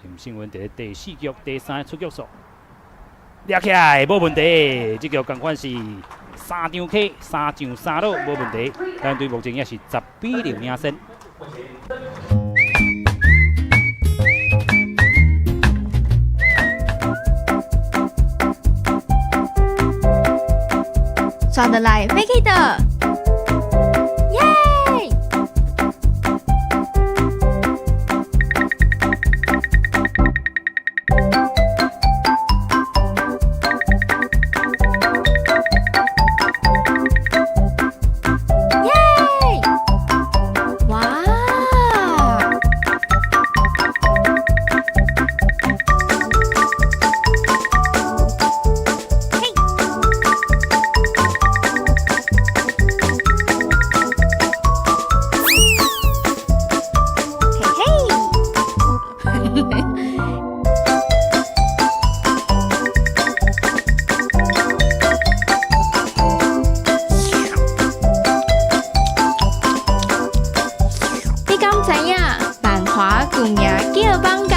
林勝雲佇咧第四局第三個出局數，掠起來無問題。這局仝款是三張 K，三上三落無問題。咱隊目前也是10比0領先。刷得來飛去的，耶！耶！哇！嘿！嘿嘿！你敢知影？萬華舊名叫艋舺。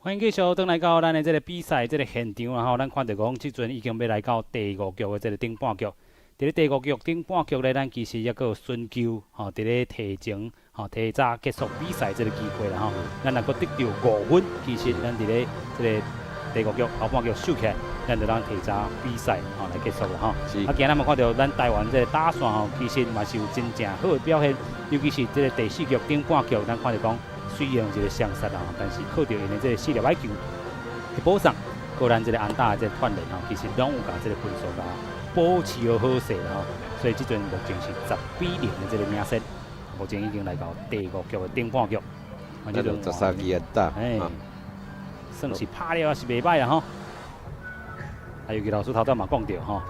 歡迎繼續轉來到咱的這個比賽這個現場啊！吼，咱看著講，這陣已經欲來到第五局的這個頂半局。佇咧第五局頂半局咧，咱其實猶閣有尋求吼，佇咧提前吼提早結束比賽這個機會啦吼。咱若閣得著5分，其實咱佇咧這個第五局後半局收起來，咱就當提早比賽吼來結束啦吼。啊，今仔嘛看著咱台灣這個打線吼，其實嘛是有真正好的表現，尤其是這個第四局頂半局，咱看著講。雖然有一個雙殺啊，但是靠著𪜶的這個四粒歹球去保送，閣咱這個安打的這個串聯吼，其實攏有共這個分數共保持好勢啦吼。所以這陣目前是10比0的這個領先，目前已經來到第五局的頂半局。這陣13支安打，哎，算是拍了也是袂䆀啦吼。啊，尤其老師頭拄嘛講著吼，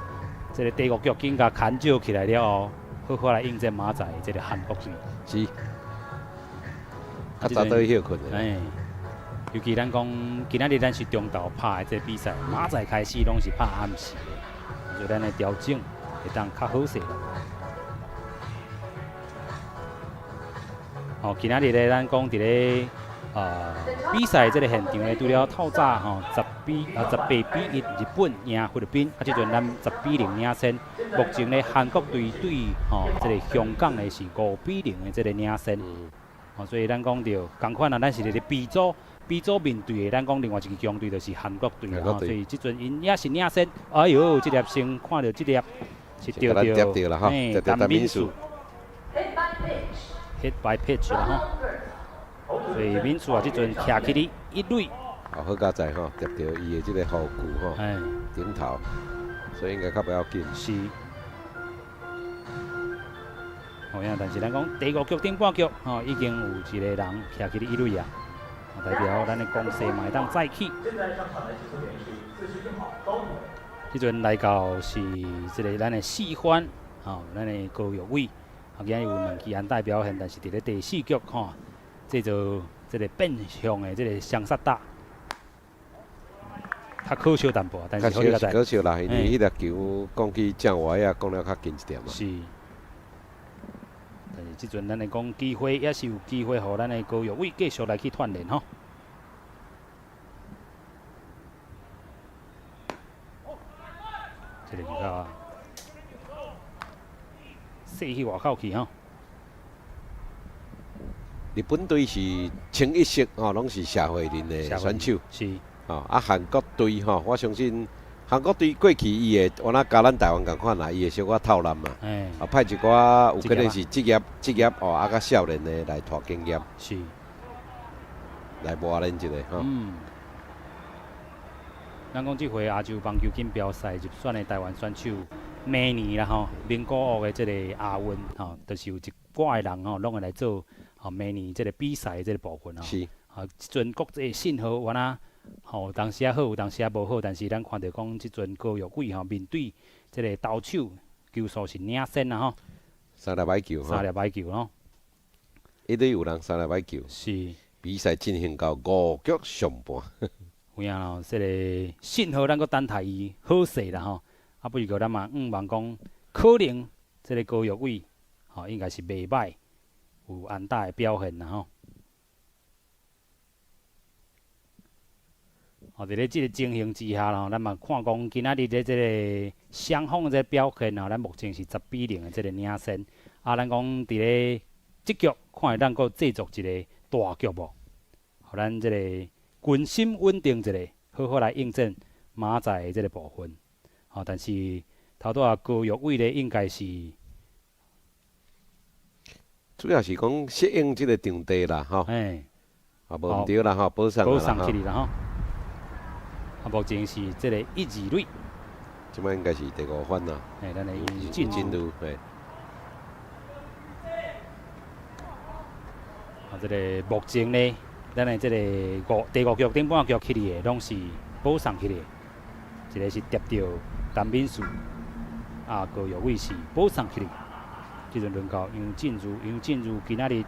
這個第五局緊共牽招起來了後，好好來應戰明仔載這個韓國隊。是。較早都去歇睏的。哎，尤其咱講今仔日咱是中晝拍的這個比賽，明仔載開始攏是拍暗時的，所以咱的調整會當較好勢。哦，今仔日咧，咱講佇咧比賽這個現場咧，除了透早吼18比1日本贏菲律賓，啊，這陣咱10比0領先。目前咧韓國隊對吼這個香港咧是5比0的這個領先。哦，所以咱講著仝款啊，咱是佇咧 B 組，B 組面對的，咱講另外一支強隊就是韓國隊啦。吼，所以這陣𪜶也是領先。哎喲，這粒先看著這粒是著著，嘿，陳敏樹，hit by pitch 啦吼。所以敏樹啊，這陣徛起佇一壘。哦，好佳哉吼，疊著伊的這個護具吼，頂頭，所以應該較不要緊。是。好呀，但是咱講第五局頂半局吼，已經有一個人徛起咧一壘啊，代表咱的攻勢嘛會當再起。這陣來到是這個咱的四番，吼，咱的高玉偉，啊，今日有兩支安打表現，但是佇咧第四局吼，這做這個變向的這個雙殺打。較可惜淡薄，但是較少是可惜啦，因為彼粒球講去正外啊，講了較近一點嘛。是。但是這陣咱來講機會，也是有機會，予咱的高玉偉繼續來去鍛鍊吼。這個就較細去外口去吼。日本隊是清一色吼，攏是社會人的選手。吼啊，韓國隊吼，我相信韓國隊過去伊會，我若佮咱台灣仝款啦，伊會小可偷懶嘛，啊派一寡有可能是職業哦，啊較少年的來帶經驗，來磨練一下吼。嗯。咱講這回亞洲棒球錦標賽入選的台灣選手，明年啦吼，名古屋的這個亞運吼，就是有一寡的人吼，攏會來做吼明年這個比賽的這個部分吼。啊，這陣國際信號原來吼，有當時仔好，有當時仔無好，但是咱看著講，這陣高玉偉吼面對這個投手球數是領先啊吼。三粒歹球吼。三粒歹球吼。一壘有人三粒歹球。比賽進行到五局上半。有影咯，這個信號咱閣等待伊好勢啦吼。啊，不過咱嘛向望講，可能這個高玉偉吼應該是袂歹，有安打的表現啦吼。吼，佇咧這個情形之下吼，咱嘛看講今仔日咧這個雙方的這個表現吼，咱目前是10比0的這個領先。啊，咱講佇咧這局看會當閣製作一個大局無？予咱這個軍心穩定一下，好好來應戰明仔載的這個部分。吼，但是頭拄仔高玉偉咧，應該是主要是講適應這個場地啦，吼。啊，無毋對啦，吼，保送保送起去啦，吼。啊，目前是這個一二壘。這擺應該是第五番啦。嘿，咱的楊進如，嘿。啊，這個目前呢，咱的這個第五局頂半局起去的，攏是保送起去的，一個是疊著陳敏樹，啊，高玉偉是保送起去。這陣輪到楊進如，楊進如今仔日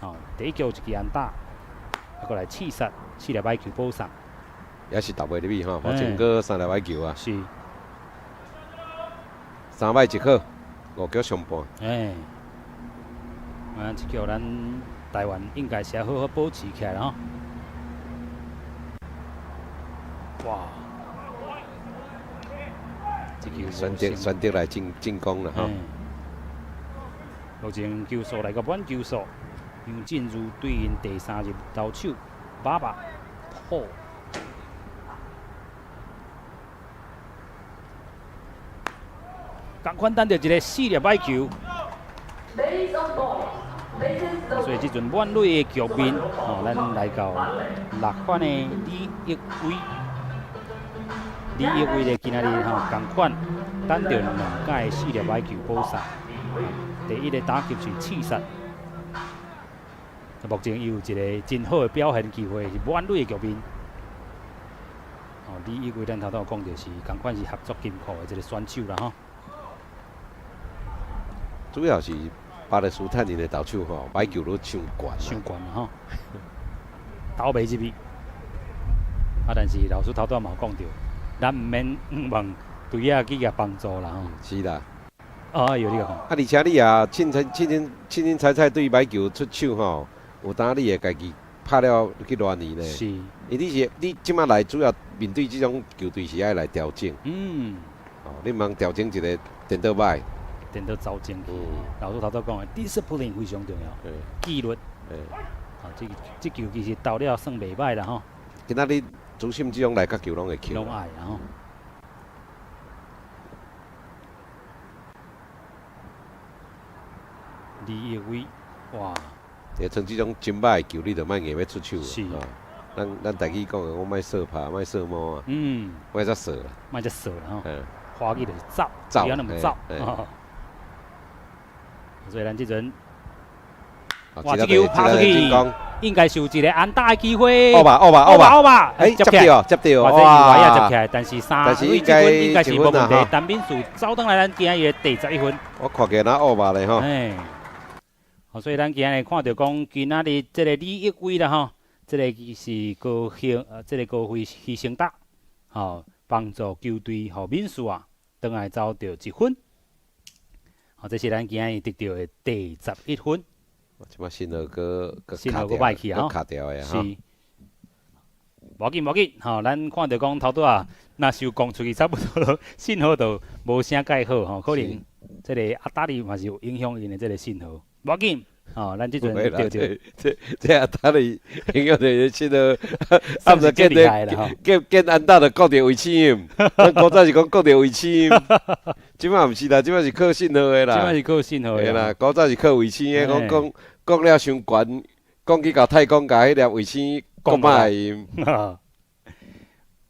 吼第一局一支安打，啊，閣來刺殺四粒歹球保送。也是投袂入去吼，目前閣三粒歹球啊。三擺一好，五局上半。哎，啊，這局咱台灣應該是要好好保持起來吼。哇！這球選擇來進攻了吼。目前球數來個滿球數，楊進如對𪜶第三日投手爸爸破。仝款等著一個四粒歹球，所以這陣滿壘的局面，吼，咱來到六番的李奕威，李奕威咧今仔日吼仝款等著兩擺四粒歹球保送，第一個打擊是刺殺，目前伊有一個真好的表現機會，是滿壘的局面。哦，李奕威咱頭拄有講著是仝款是合作金庫的這個選手啦吼。主要是巴勒斯坦人的投手吼，歹球攏傷懸，傷懸啦吼，投袂入去。啊，但是老師頭拄仔嘛有講著，咱毋免望隊仔去共幫助啦吼。是啦。哦，有你講。啊，而且你也凊彩、凊凊、凊凊彩彩對歹球出手吼，有當你會家己拍了去亂去呢。因為你是你這擺來主要面對這種球隊是愛來調整。哦，你毋通調整一個顛倒歹。顛倒走正去。老師頭拄講的，discipline 非常重要，紀律。啊，這球其實投了算袂歹啦吼。今仔日主審這種內角球攏會扣。攏愛啦吼。李奕威，哇！像這種真歹的球，你就莫硬欲出手。咱台語講的，我莫說拍，莫說摸啊，莫遮踅啦，莫遮踅啦吼。華語就是走，走，不要那麼走。所以咱這陣，哇，這球拍出去，應該是有一個安打的機會。哦吧，哦吧，哦吧，哦吧，欸，接著，接著，哇，這接起來，但是三壘這分應該是無問題。陳敏樹走轉來，咱今日的第11分。我看見那烏肉咧吼。好，所以咱今日看著講，今仔日這個李奕威啦吼，這個是高興，這個高飛犧牲打，吼，幫助球隊予敏樹啊，轉來走著一分。好，這是咱今日得著的第11分。這擺信號閣信號閣歹去啊，卡掉的是。無要緊，無要緊，吼，咱看著講頭拄仔，若是有講出去，差不多信號就無啥蓋好吼，可能這個阿達利嘛是有影響𪜶的這個信號。無要緊，吼，咱這陣對對，這阿達利影響著信號，啊，毋是見見見見安打就顧著衛星音，咱古早是講顧著衛星音，這擺毋是啦，這擺是靠信號的啦，這擺是靠信號的啦，古早是靠衛星的，講講講了傷懸，講去共太空共彼粒衛星講歹音。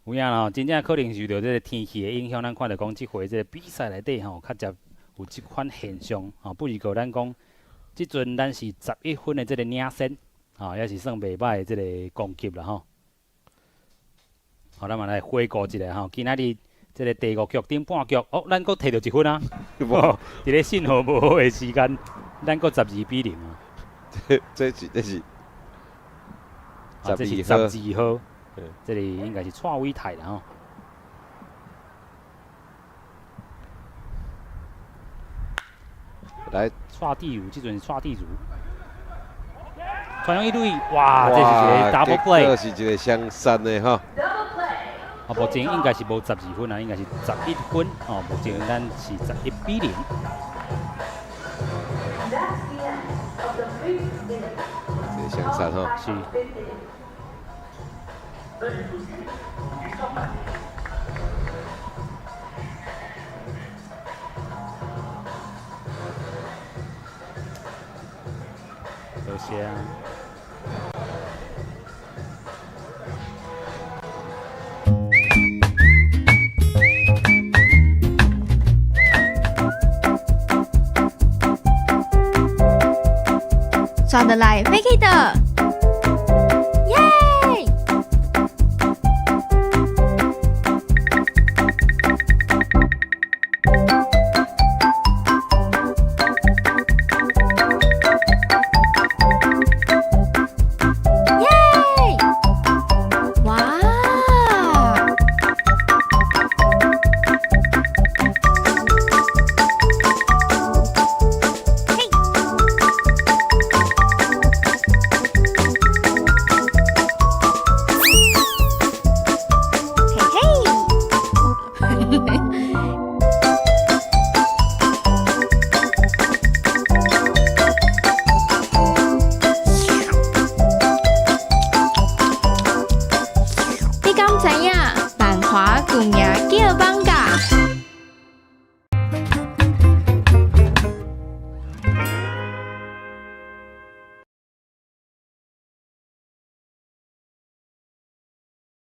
有影吼，真正可能受著這個天氣的影響，咱看著講這回這個比賽內底吼，較捷有這款現象吼。不如過咱講，這陣咱是11分的這個領先，吼，也是算袂䆀的這個攻擊啦吼。好，咱嘛來回顧一下吼，今仔日這個第五局頂半局，哦，咱閣提著一分啊！佇咧信號無好的時間，咱閣12比0啊！這是啊，這是12號，這裡應該是蔡偉泰啦吼。來，蔡志如，這陣是蔡志如，傳向一壘，哇，這是一個 double play，這是一個雙殺的吼。啊，目前應該是無12分啊，應該是十一分哦。目前咱是11比0。這個雙殺吼。是。多謝啊。刷得來飛起的，耶！耶！哇！嘿！嘿嘿！你敢知影？萬華舊名叫艋舺。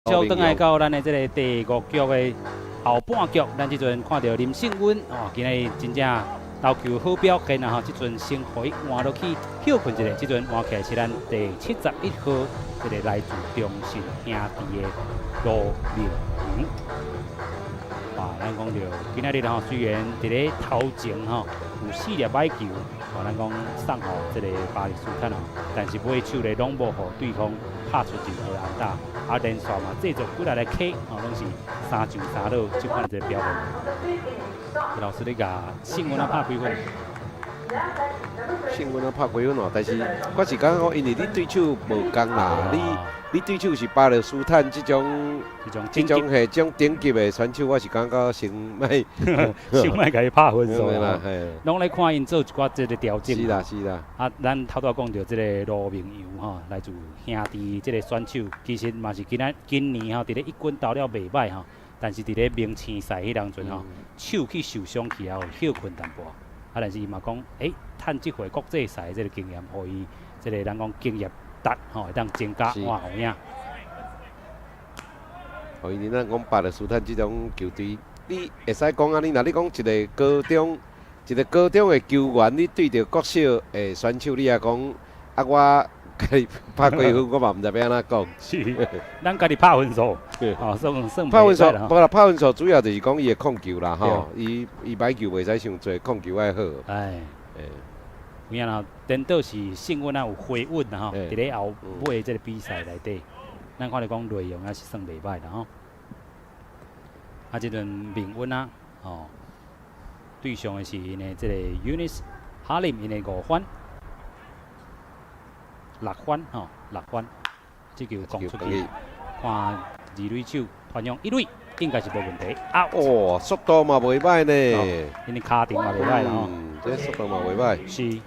就轉來到咱的這個第五局的後半局，咱這陣看著林勝恩哦，今日真正投球好表現啊！吼，這陣先予伊換落去歇睏一下，這陣換起來是咱第71號，這個來自中信兄弟的盧明陽。哇，咱講著今仔日吼，雖然佇咧頭前吼有四粒歹球，哦，咱講送予這個巴勒斯坦哦，但是尾手咧攏無予對方拍出任何安打，啊，連續嘛製造幾來個 K，哦，攏是三上三落這款一個表現。老師，你共勝恩啊拍幾分？勝恩啊拍幾分哦？但是我是感覺講，因為你對手無仝啦，你對手是巴勒斯坦這種這種嘿，這種頂級的選手，我是感覺先莫先莫共伊拍分數啦。攏咧看𪜶做一寡這個調整。是啦，是啦。啊，咱頭拄仔講著這個盧明陽吼，來自兄弟這個選手，其實嘛是今仔今年吼，佇咧一軍投了袂䆀吼，但是佇咧明星賽彼當陣吼，手去受傷去後歇睏淡薄。啊，但是伊嘛講，趁這回國際賽的這個經驗，予伊這個咱講經驗值吼會當增加，哇，有影。哦，因為咱講巴勒斯坦這種球隊，你會使講按呢？若你講一個高中，一個高中的球員，你對著國小的選手，你也講啊，我共你拍幾分，我嘛毋知欲按怎講。是，咱家己拍分數，哦，算算拍分數，袂使啦。無啦，拍分數主要就是講伊的控球啦，吼，伊擺球袂使傷濟，控球愛好。哎，欸，有影啦，顛倒是勝穩啊，有回穩啦吼，佇咧後尾這個比賽內底，咱看著講內容也是算袂䆀啦吼。啊，這陣明穩啊，吼，對上的是𪜶的這個 Yunis Halim 𪜶的五分、六分吼，六分，這球攻出去，看二壘手傳向一壘，應該是無問題。啊，哦，速度嘛袂䆀呢，𪜶的跤程嘛袂䆀啦吼。這速度嘛袂䆀。是。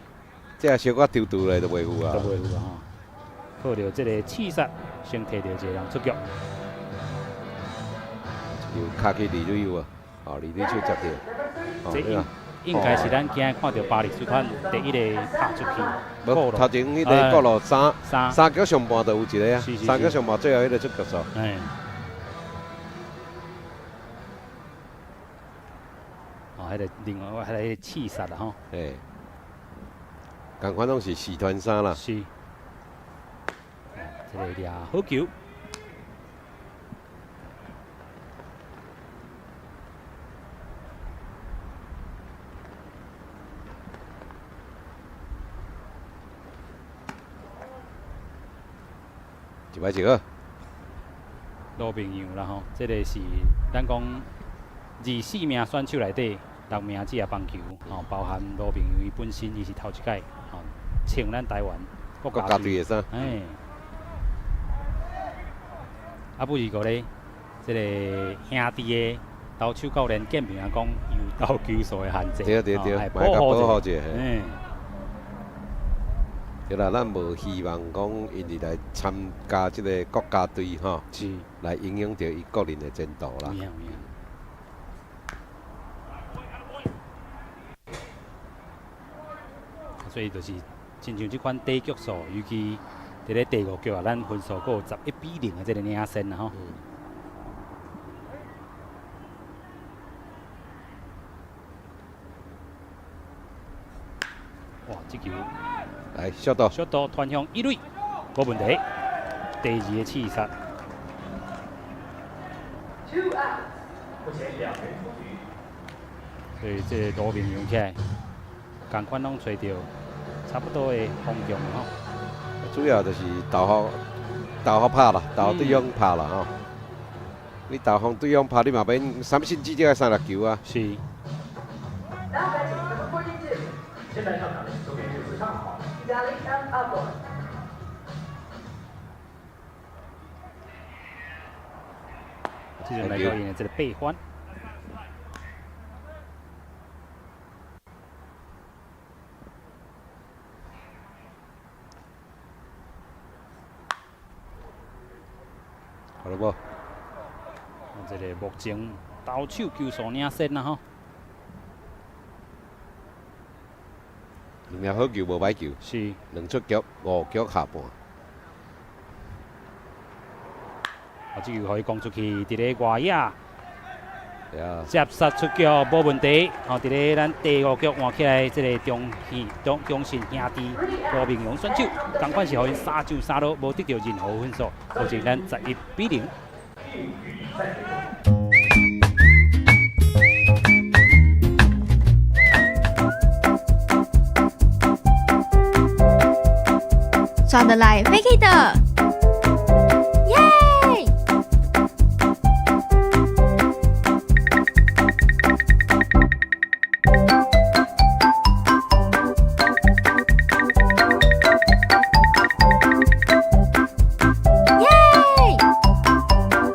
這小可丟丟來就袂有啊。都袂有啊吼。靠著這個刺殺，先提著一個人出局。球敲去二壘有無？哦，二壘手接著。這應應該是咱今日看著巴勒斯坦第一个拍出去。無，頭前彼个過路三局上半就有一个啊，三局上半最後彼个出局數。哎。哦，彼个另外彼个刺殺啦吼。嘿。仝款攏是四傳三啦。是。這个掠好球。一擺一個。羅明陽啦吼，這个是咱講24名選手內底六名職業棒球，吼，包含羅明陽伊本身伊是頭一擺吼，穿咱台灣國家隊的衫。哎。啊，不二個咧，這个兄弟的投手教練建平講，有投球數的限制，對對對，保護者。嗯。對啦，咱無希望講𪜶佇來參加這个國家隊吼，來影響著伊個人的前途啦。有影。所以就是，親像這款低局數，尤其佇咧第五局啊，咱分數閣有11比0的這个領先啦吼。哇！這球來，小度，小度傳向一壘，無問題。第二个刺殺。目前兩人出局。所以這個羅明用起來，仝款攏揣著差不多的方向吼。主要就是投予投予拍啦，投予對方拍啦吼。你投予對方拍，你嘛免三振至少愛三粒球啊。是。現在上場的球員是42號。這陣來到𪜶的這个八分。好了無？這个目前投手球數領先啦吼。兩粒好球無歹球，是兩出局五局下半。啊，這球予伊攻出去，佇咧外野接殺出局無問題。吼，佇咧咱第五局換起來，這个中信中中信兄弟羅明陽選手，仝款是予𪜶三上三落，無得著任何分數，目前咱11比0。刷得來飛去的，耶！耶！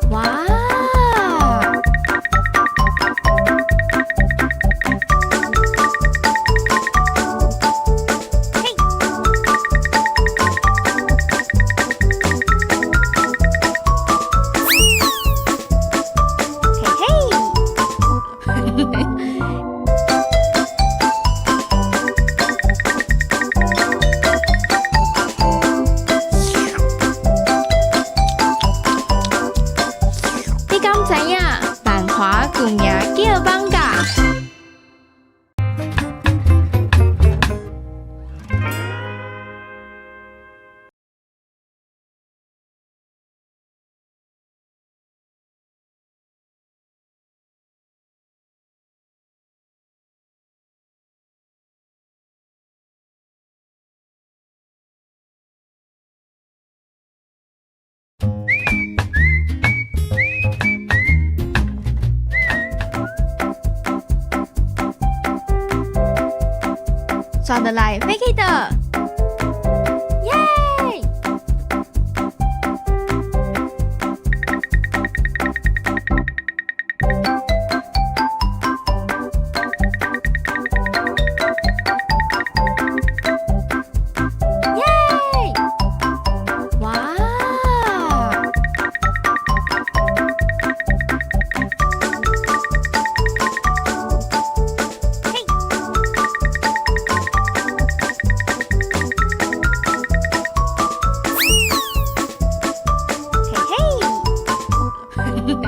哇！嘿！煞落來飛去倒，耶！耶！哇！嘿！嘿嘿！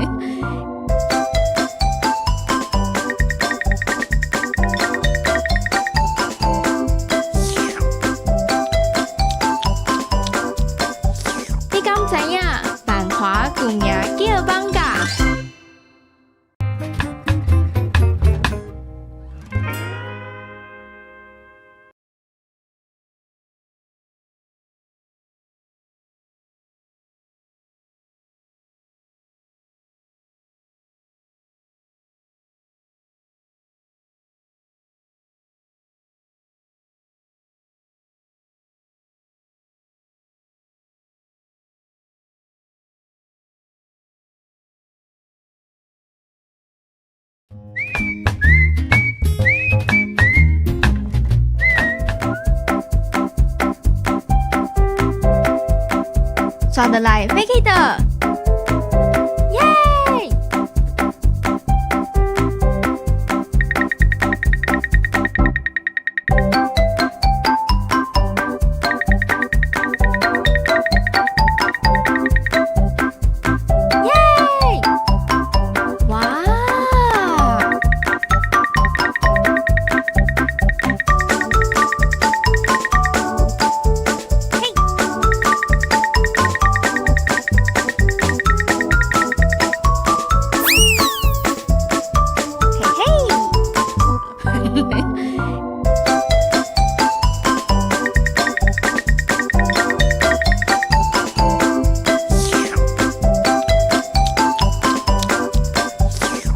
你敢知影萬華舊名叫艋舺？煞落來飛去倒，耶！耶！哇！嘿！嘿嘿！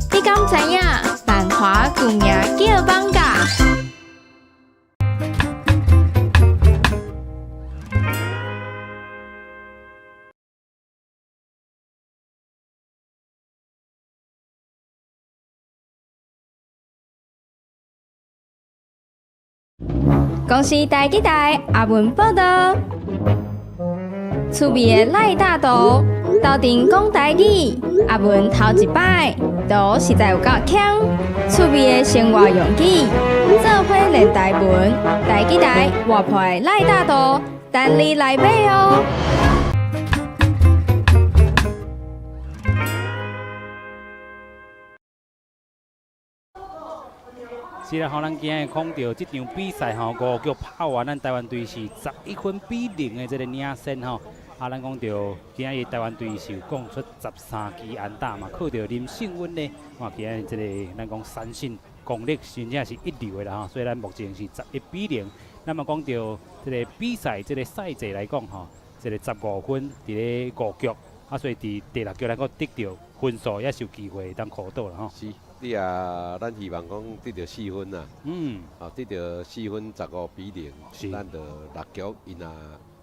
你敢知影萬華舊名叫艋舺？公視台語台阿文報道，趣味的賴大圖，鬥陣講台語，阿文頭一擺，圖實在有夠鏘。趣味的生活用語，做伙練台文，台語台活潑的賴大圖，等你來買哦。是啦，吼，咱今日講著這場比賽吼，五局拍完，咱台灣隊是11分比0的這個領先吼。啊，咱講著今日台灣隊是有講出13支安打嘛，靠著林勝溫呢，哇，今日這個咱講三振功力真正是一流的啦吼。所以咱目前是11比0。咱嘛講著這個比賽這個賽制來講吼，這個15分佇咧五局，啊，所以佇第六局咱閣得著分數，也是有機會當苦倒啦吼。是。你啊，咱希望講得著四分啦，啊，得著四分15比0，咱就六局伊若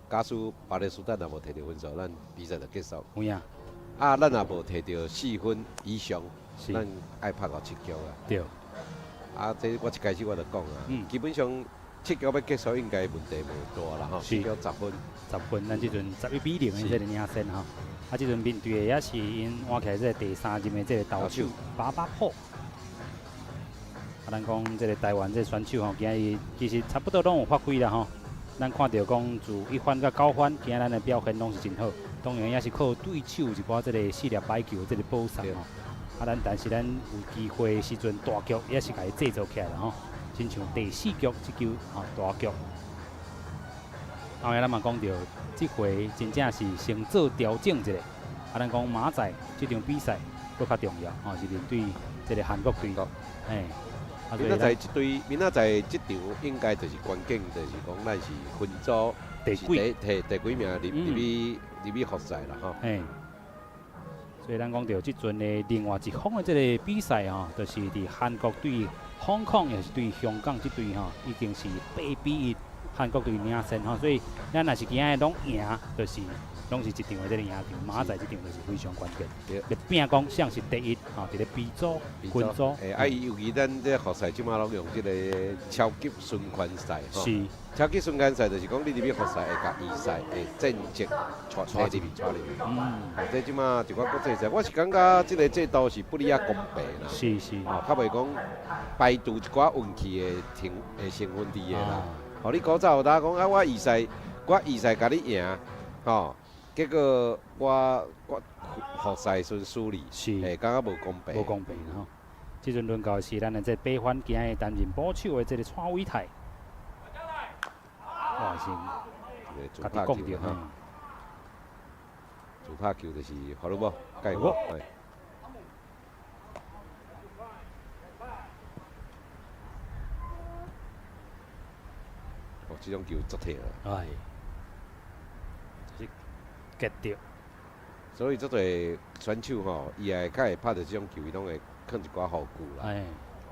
假使巴勒斯坦若無摕著分數，咱比賽就結束。有影。啊，咱若無摕著四分以上，咱愛拍到七局啊。對。啊，這我一開始我就講啊，基本上七局欲結束應該問題無大啦吼。七局十分。十分，咱這陣11比0的這個領先吼。啊，這陣面對的也是𪜶換起來這個第三任的這個投手巴巴破。啊，咱講這個台灣這個選手吼，今日其實差不多攏有發揮啦吼。咱看著講自一番佮九番，今仔咱的表現攏是真好。當然也是靠對手一寡這個四粒歹球這個保送吼。啊，咱但是咱有機會的時陣，大局也是共伊製造起來啦吼。親像第四局這球吼大局。後下咱嘛講著，這回真正是先做調整一下。啊，咱講明仔載這場比賽閣較重要吼，是面對這個韓國隊。嘿。明仔載這隊，明仔載這場應該就是關鍵，就是講咱是分組第幾第幾名入去複賽啦吼。嘿。所以咱講著這陣的另外一方的這個比賽吼，就是佇韓國對香港也是對香港這隊吼，已經是8比1，韓國隊領先吼，所以咱若是今仔日攏贏，就是攏是一場的這个贏場，明仔載這場就是非常關鍵。咧拼講誰是第一吼，佇咧 B 組、分組。欸，啊，尤其咱這複賽這馬攏用這个超級循環賽吼。超級循環賽就是講，你入去複賽會共預賽的戰績帶入去，帶入去。這這馬一寡國際賽，我是感覺這个制度是不哩仔公平啦。吼，較袂講排除一寡運氣的成的成分佇的啦。吼，你古早有當講啊，我預賽共你贏，吼，結果我複賽時陣輸你，欸，感覺無公平。無公平吼。這陣輪到是咱的這八番今日擔任捕手的這个蔡偉泰。哇，是，家己講著吼。主拍球就是好了無？蓋過。哦，這種球足疼。哎，就是結著。所以足濟選手吼，伊也較會拍著這種球，伊攏會囥一寡護具啦。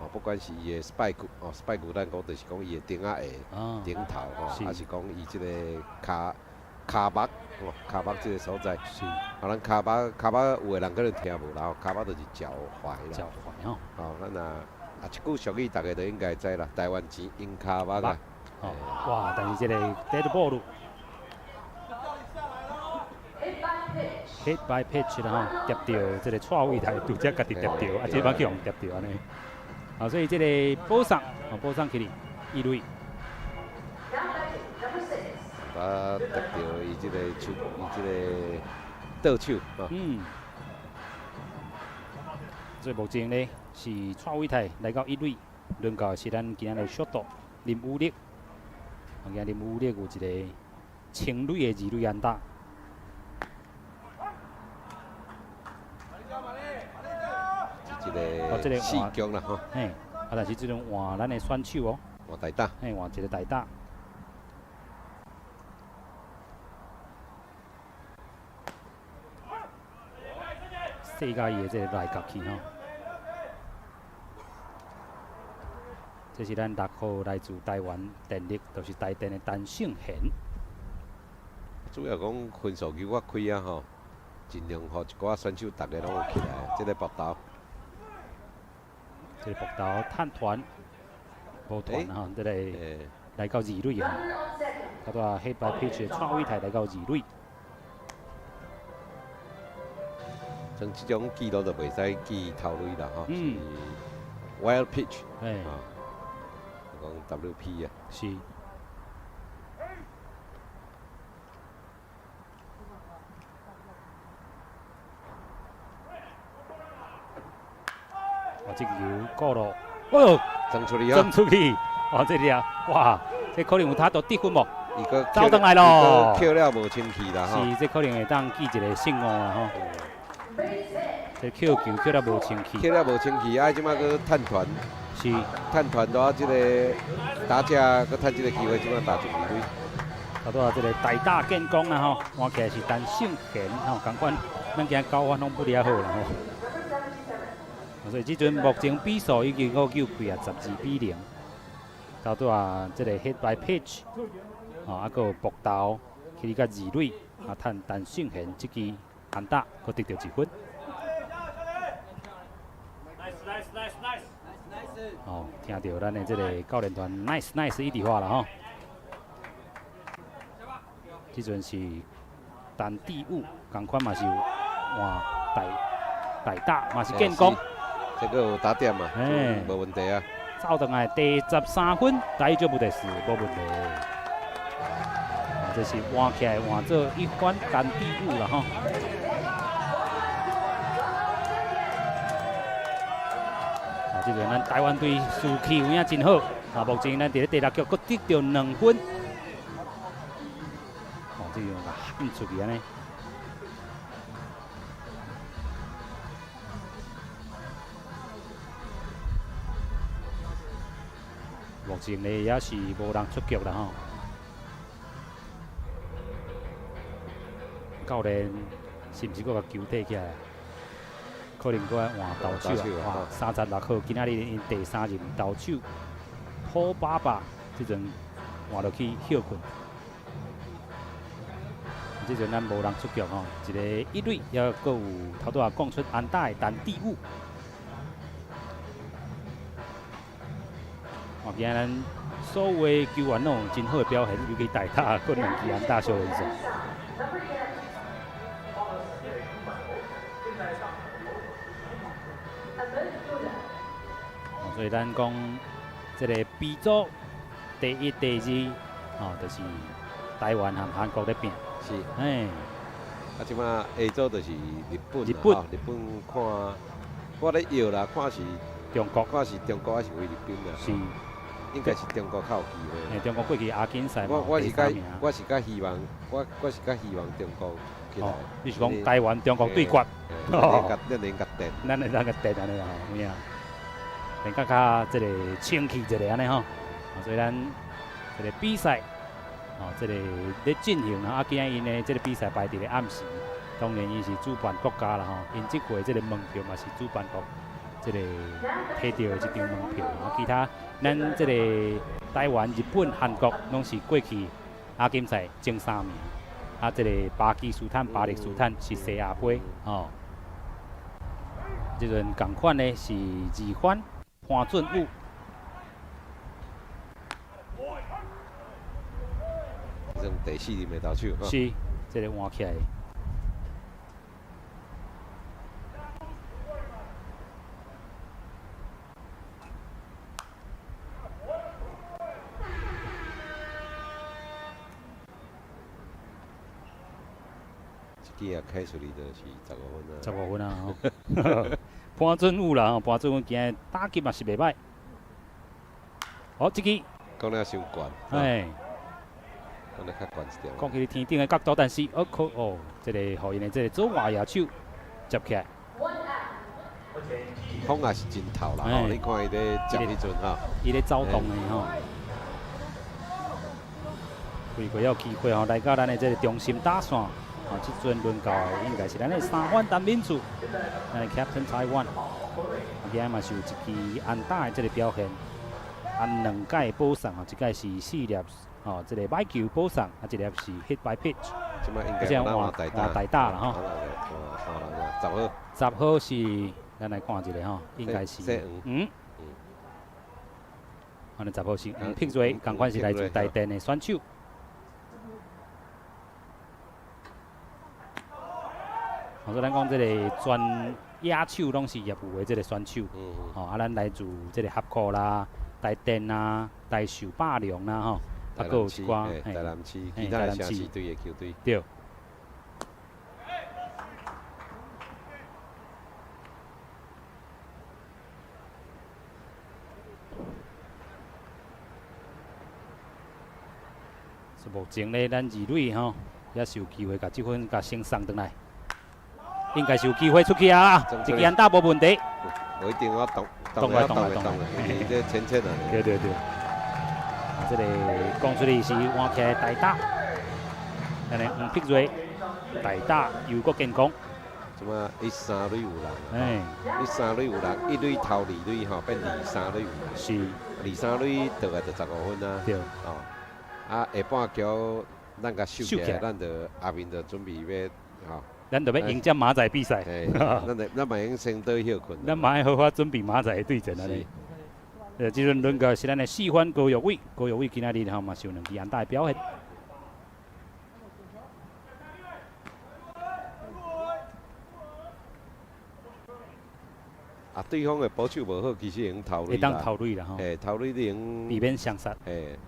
哦，不管是伊的 spike，哦，spike 咱講就是講伊的釘仔鞋頂頭吼，還是講伊這个跤跤目，吼，跤目這个所在。吼，咱跤目跤目有的人可能聽無啦，跤目就是腳踝啦。腳踝吼。吼，咱若啊，這句俗語大家都應該知啦，台灣錢用跤目啊。哦，哇！但是這个 dead ball。Hit by pitch 啦吼，疊著這个蔡偉泰，拄則家己疊著，啊，這擺去予疊著按呢。啊，所以這个保送，哦，保送起嚟一塁。啊，疊著伊這个手，伊這个倒手。所以目前呢是蔡偉泰來到一塁，輪到是咱今仔日小杜林武力。啊，今林武力有一个清壘的二塁安打。這个四強啦吼，嘿，啊，但是這陣換咱的選手哦，換代打，嘿，換一个代打。世界伊的這个內角去吼，這是咱6號來自台灣電力，就是台電的陳勝賢。主要講分數球我開啊吼，盡量予一寡選手逐个攏有起來，這个搏投。這个搏投趁團，無團吼，這个來到二塁啊，拄仔 hit by pitch 蔡偉泰來到二塁。像這種記錄就袂使記頭塁啦吼，是 wild pitch，啊，講 WP 啊。是。哇！這球過路，哦，衝出去衝出去！哇！這粒哇，這可能有他都得分無？伊閣走轉來咯，扣了無清氣啦是，這可能會當記一个勝誤啦吼。這扣球扣了無清氣，扣了無清氣，啊！這馬閣趁團，是，趁團的話，這個打者閣趁這個機會，這馬打進二塁。拄仔這个大打建功啦吼，換起來是陳勝賢吼，仝款咱今九分攏不哩好啦吼。所以這陣目前比數已經五九開啊，12比0。拄仔這个 hit by pitch，吼，啊，閣有搏投去到二塁，啊，趁陳勝賢這支安打，閣得著一分。哦，聽著咱的這个教練團 nice nice 一直喊啦吼。這陣是陳志武，仝款嘛是有換代代打，嘛是建功。這個有打點嘛，無問題啊。走轉來第13分，大丈夫就是無問題。啊，這是換起來換做一番陳志武啦吼。啊，這陣咱台灣隊士氣有影真好。啊，目前咱佇咧第六局閣得著2分。哦，這樣喊出去按呢。目前呢也是無人出局啦吼。教練是毋是閣共球提起來？可能閣愛換投手啊！哇，36號今仔日𪜶第三任投手普巴巴，這陣換落去歇睏。這陣咱無人出局吼，一個一壘，抑閣有頭拄仔講出安打的陳志武。哇，今仔咱所有的球員攏有真好的表現，尤其大打閣兩支安打小連勝。所以咱講這個 B 組第一、第二，吼，就是台灣和韓國咧拼。是。嘿。啊，這擺 A 組就是日本。日本。日本看，我咧搖啦，看是中國，看是中國還是菲律賓啦？是。應該是中國較有機會。嘿，中國過去亞錦賽我是較希望中國起來。你是講台灣中國對決？咱連共電。咱會當共電按呢啦，有影。連較較這個清氣一下按呢吼，所以咱這個比賽，哦，這個咧進行啊，今仔𪜶的這個比賽排佇咧暗時，當然伊是主辦國家啦吼，𪜶這回這個門票嘛是主辦國這個提到的這張門票，啊，其他咱這個台灣、日本、韓國攏是過去亞錦賽前三名，啊，這個巴基斯坦、巴勒斯坦是世亞杯，吼。這陣仝款的是二番。潘俊武，這種第四任的投手，是，這個換起來。這支啊，開出去就是15分啊。15分啊！吼。潘俊武啦，潘俊武今日打擊嘛是袂歹。好，這支講了傷懸，哎，講得較懸一點。講起天頂的角度，但是哦可哦，這個予𪜶的這個左外野手接起來。風也是真透啦，吼！你看伊咧接彼陣吼，伊咧走動的吼。開過有機會吼，來到咱的這個中心打線。哦，這陣輪到的應該是咱的三番陳敏柱，咱的 Captain Taiwan，今日嘛是有一支安打的這個表現，按兩屆保送吼，一屆是四粒吼，這個歹球保送，啊，一粒是 hit by pitch。這擺應該換大換大打啦吼。10號。10號是，咱來看一下吼，應該是嗯。按呢10號是黃碧瑞，仝款是來自台電的選手。所以咱講這個全野手攏是業餘的這個選手，吼啊，咱來自這個合庫啦、台電啦、台壽百良啦，吼，啊，閣有一寡台南市其他的城市隊的球隊。對。目前咧，咱二壘吼也是有機會共這分共先送轉來。應該是有機會出去啊！一支安打無問題。無一定我動動來動來動來，這淺淺啊。對對對。啊，這個講出去是換起來大打，咱的黃碧瑞大打又閣建功。這馬一三壘有人，哎，一三壘有人，一壘投二壘吼，變二三壘有人。是。二三壘倒來就15分啊。對。哦，啊，下半局咱共守起來，咱就後面就準備欲吼。咱就欲迎接明仔比賽，咱嘛用先倒歇睏。咱嘛愛好好準備明仔的對戰按呢。這陣輪到是咱的四番高玉偉，高玉偉今仔日吼嘛是有兩支安打的表現。啊，對方的捕手無好，其實會用頭壘啦。會當頭壘啦吼。嘿，頭壘你用。避免雙殺。嘿。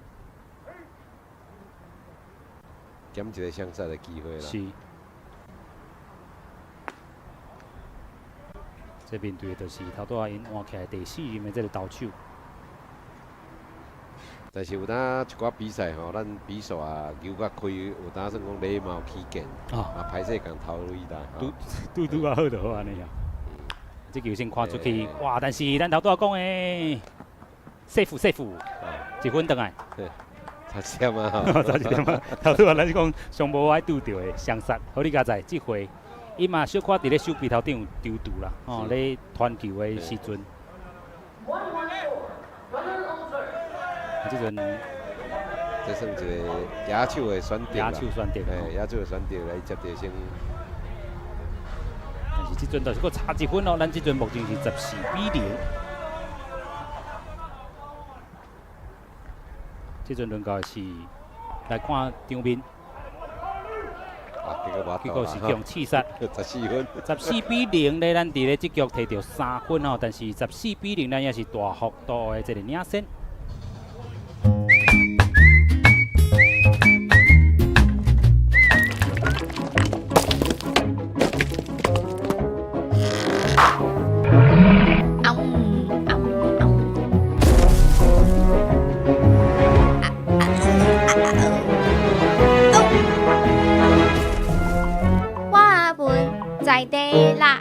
減一個雙殺的機會啦。是。這面對的就是頭拄仔𪜶換起來第四任的這個投手。但是有當一寡比賽吼，咱比數啊扭較開，有當算講禮貌起見，啊歹勢共頭壘啦。拄拄拄仔好就好按呢啊。這球先看出去，哇！但是咱頭拄仔講的，safe safe，一分轉來。差一點啊！差一點啊！頭拄仔咱是講上無愛拄著的雙殺，好你佳哉，這回伊嘛小可佇咧手臂頭頂有抽搐啦，吼，咧傳球的時陣。啊，這陣這算一個野手的選擇啦，野手選擇，嘿，野手的選擇來接著先。但是這陣就是閣差一分哦，咱這陣目前是14比0。這陣輪到的是來看場面。啊，結果結果是用刺殺。14分。14比0咧，咱佇咧這局摕著3分吼，但是14比0，咱也是大幅度的這個領先。我阿文在地啦。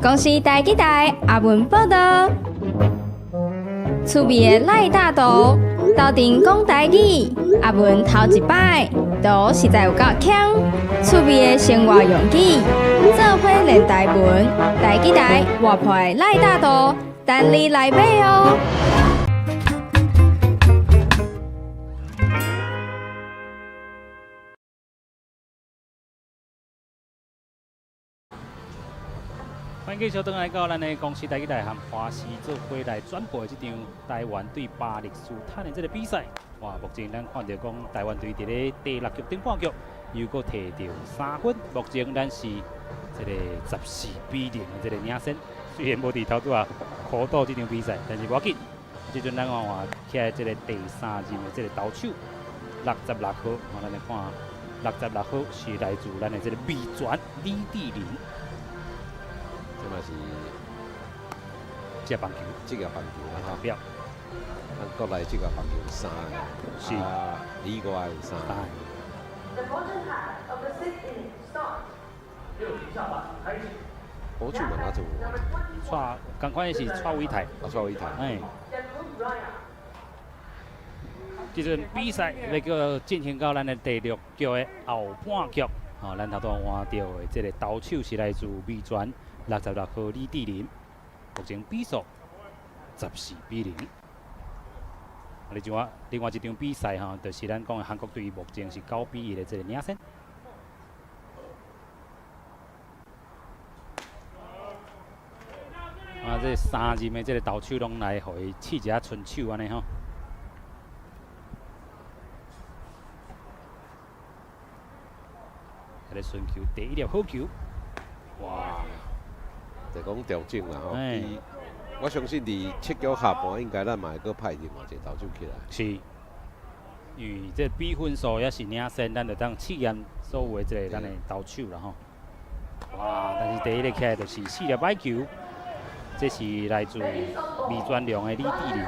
公視台語台阿文報道，趣味的賴大圖，鬥陣講台語，阿文頭一擺，圖實在有夠強，趣味的生活用語，做伙練台文，台語台活潑的賴大圖，等你來買哦。歡迎繼續轉來到咱的公視台語台和華視做伙來轉播的這場台灣對巴勒斯坦的這個比賽。哇，目前咱看著講台灣隊佇咧第六局頂半局又閣摕著3分，目前咱是這個14比0的這個領先。雖然無佇頭拄仔苦鬥這場比賽，但是無要緊。這陣咱看看起來這個第三任的這個投手66號，我咱來看66號是來自咱的這個味全李志林。這嘛是職業棒球，職業棒球啦，代表。咱國內職業棒球有三個，是啊，里外有三個。捕手嘛哪做？蔡，仝款的是蔡偉泰。啊，蔡偉泰。哎。這陣比賽欲閣進行到咱的第六局的後半局，吼，咱頭拄換著的這個投手是來自味全66號李志林，目前比數14比0。啊，你像我另外一場比賽吼，就是咱講的韓國隊目前是9比1的這個領先。啊，這三任的這個投手攏來予伊試一下春手按呢吼。這個順球第一粒好球，哇！就講調整啦吼，伊我相信佇7局下半應該咱嘛會閣派另外一個投手起來。是，因為這比分數也是領先，咱就當試驗所有的這個咱的投手啦吼。哇！但是第一個起來就是四粒歹球，這是來自味全龍的李志林。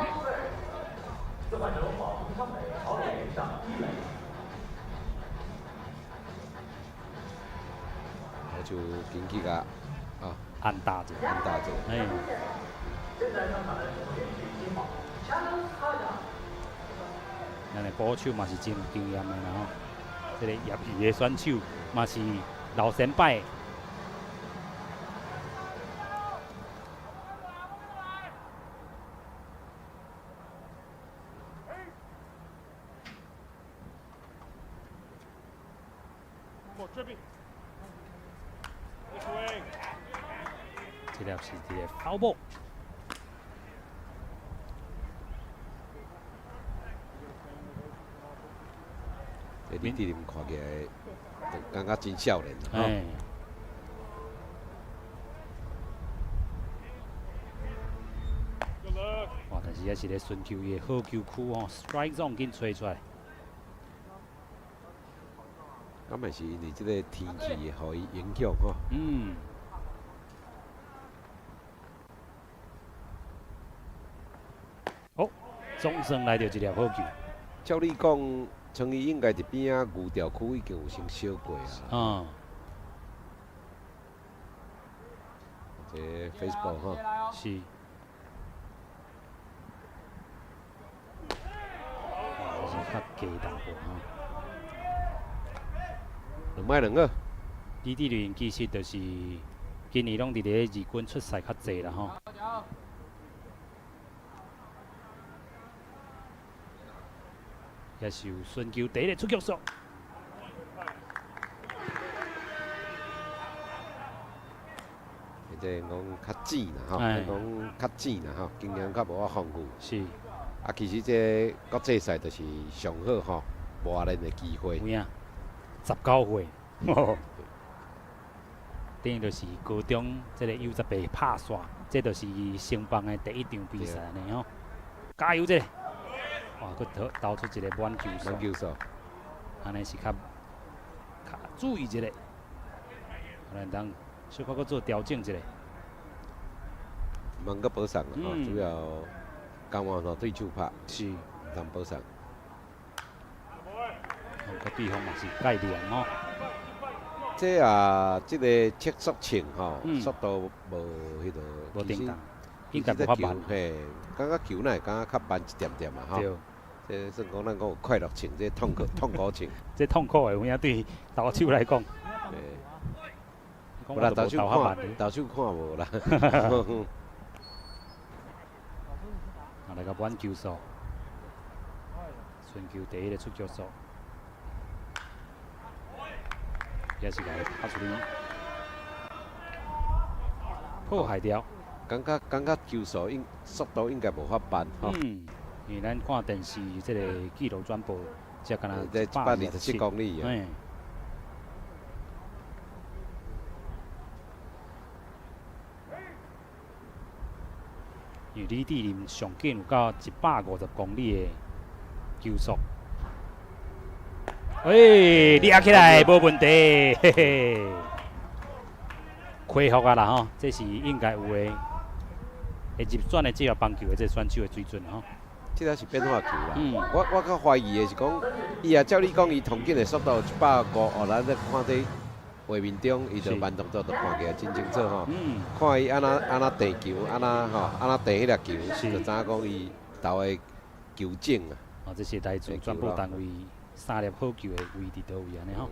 投手紧去甲啊，安打者，安打者。哎。咱的捕手嘛是真有經驗的啦吼，這個業餘的選手嘛是老先輩。這粒是一個 foul ball。這李志林看起來就感覺真少年吼。哇！但是也是咧尋求伊的好球區吼，strike zone 緊揣出來。敢會是因為這個天氣予伊影響吼？嗯。好，總算來著一粒好球。照理講，像伊應該佇邊仔牛調區已經有先燒過啊。這 fastball 吼。是。是較低淡薄吼。兩擺兩好。李智麟其實就是今年攏佇咧二軍出賽較濟啦吼。也是有孫球第一个出局數。這講較淺啦吼，講較淺啦吼，經驗較無遐豐富。啊，其實這國際賽就是上好吼磨練的機會。有影，19歲，等於就是高中這個 U18拍煞，這就是伊升班的第一場比賽呢吼。加油這個！哇，閣投投出一個滿球數。滿球數。按呢是較較注意一下，咱當小可閣做調整一下。毋通閣保送啦吼，主要攻完吼對手拍，毋通保送。閣對方嘛是蓋涼吼。這啊，這個測速秤吼，速度無彼個，無叮當，應該無較慢。嘿，感覺球若會感覺較慢一點點嘛吼。這算講咱講有快樂秤，這痛苦痛苦秤。這痛苦的有影對投手來講。無啦，投手看，投手看無啦。啊，來個滿球數，孫球第一個出局數，也是共伊拍出去，破壞掉。感覺球速應速度應該無法慢吼。嗯，因為咱看電視這個紀錄轉播，才敢若127公里啊。因為李智麟上緊有到150公里的球速，喂，掠起來無問題，嘿嘿，恢復啊啦吼，這是應該有的，會入選的職業棒球的這個選手的水準吼。這個是變化球啦。我較懷疑的是講，伊也照你講，伊同緊的速度150，哦，咱咧看這畫面中，伊就慢動作就看起來真清楚吼。看伊按怎按怎掟球，按怎吼按怎掟彼粒球，就知影講伊投的球種啊。哦，這是來自轉播單位三粒好球的位置佗位按呢吼。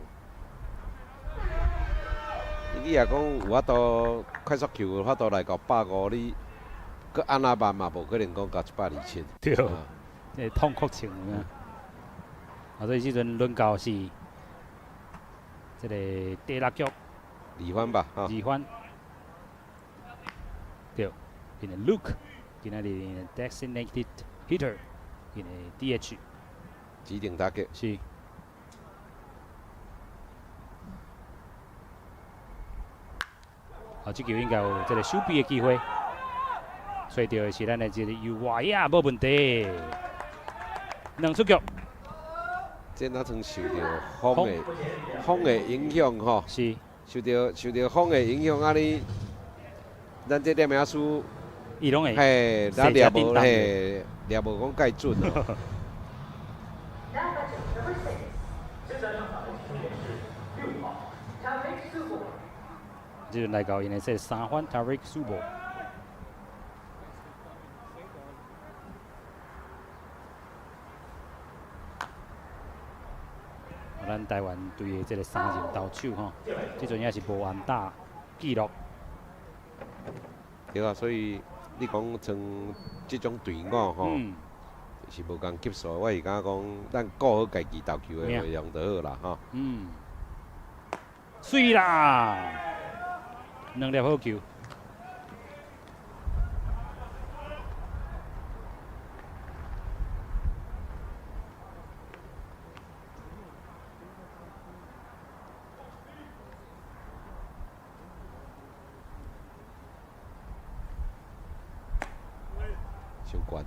你若講有法度快速球有法度來到150，你閣按怎慢嘛無可能講到127。對，這個痛苦程有影。啊，所以這陣輪到是這個第六局。二番吧，二番。對，𪜶的 Luke，今仔日 designated hitter，𪜶的 DH。指定打擊。是。啊，這球應該有這個守備的機會。揣著的是咱的這個右外野，無問題。兩出局。這若算受著風的影響吼？受著風的影響啊！你，咱這念書，伊攏會，嘿，咱掠無嘿，掠無講蓋準哦。這陣來到𪜶的這三番 Tariq Subo。咱台灣隊的這個三人投手吼，這陣也是無安打紀錄。對啊，所以你講像這種隊伍吼，是無仝級數。我是感覺講，咱顧好家己投球的內容就好啦，吼。嗯。媠啦，兩粒好球。傷懸。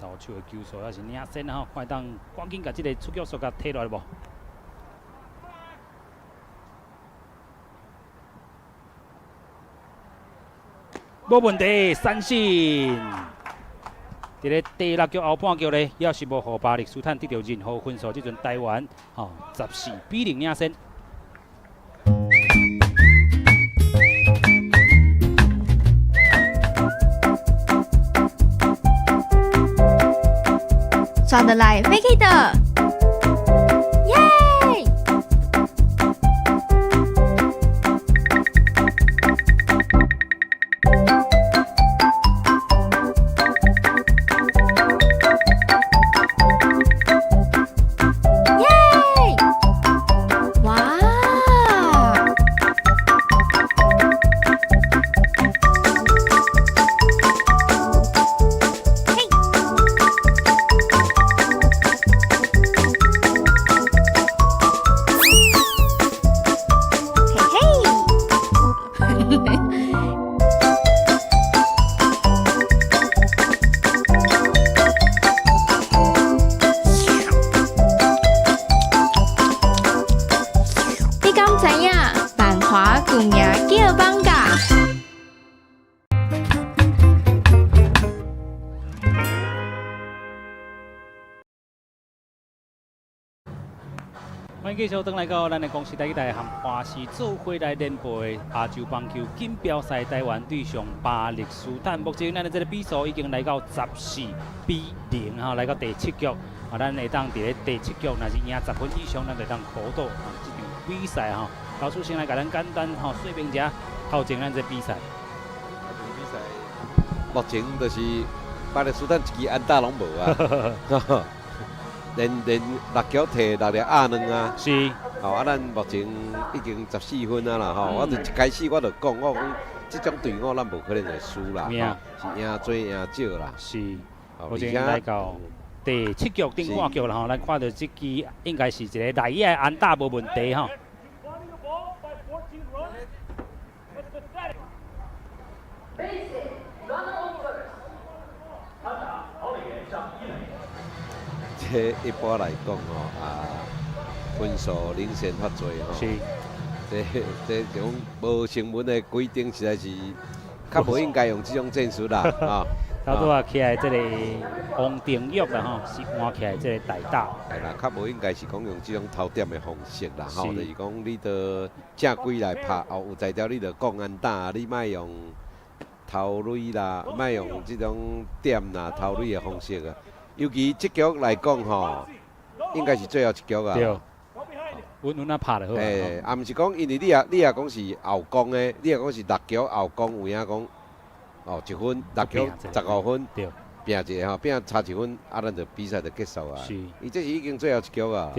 投手的球速也是領先吼，看會當趕緊共這個出局數共提落來無？無問題，三振。佇咧第六局後半局咧，猶是無予巴勒斯坦得著任何分數，這陣台灣吼14比0領先。抓得來飛去的，耶！耶！哇！嘿！嘿嘿！你敢知影萬華舊名叫艋舺？歡迎繼續轉來到咱的公視台語台和華視做伙來聯播的亞洲棒球錦標賽台灣對上巴勒斯坦。目前咱的這個比數已經來到14比0吼，來到第七局。啊，咱會當佇咧第七局，若是贏10分以上，咱就當考到啊這場比賽吼。老師先來共咱簡單吼說明一下頭前咱這比賽。這場比賽目前就是巴勒斯坦一支安打攏無啊。連六局提六粒鴨卵啊！吼啊！咱目前已經14分啊啦吼！我就一開始我就講，我講這種隊伍咱無可能會輸啦，是贏濟贏少啦。目前來到第七局頂半局啦吼，咱看到這支應該是一個內野的安打無問題吼。 Base hit, runner on first. 這一般來講吼啊，分數領先較濟吼。這種無成文的規定，實在是較無應該用這種戰術啦，啊。頭拄仔起來這個王定玉啦吼，是換起來這個代打。係啦，較無應該是講用這種投點的方式啦，吼，就是講你著正規來拍，哦，有才調你著講安打，你莫用投壘啦，莫用這種點啦、投壘的方式啊。尤其這局來講吼，應該是最後一局啊。對，穩穩啊拍就好。欸，啊，毋是講，因為你也講是後攻的，你也講是六局後攻有影講，哦，一分六局15分，拼一下吼，拼差一分，啊，咱就比賽就結束啊。伊這是已經最後一局啊。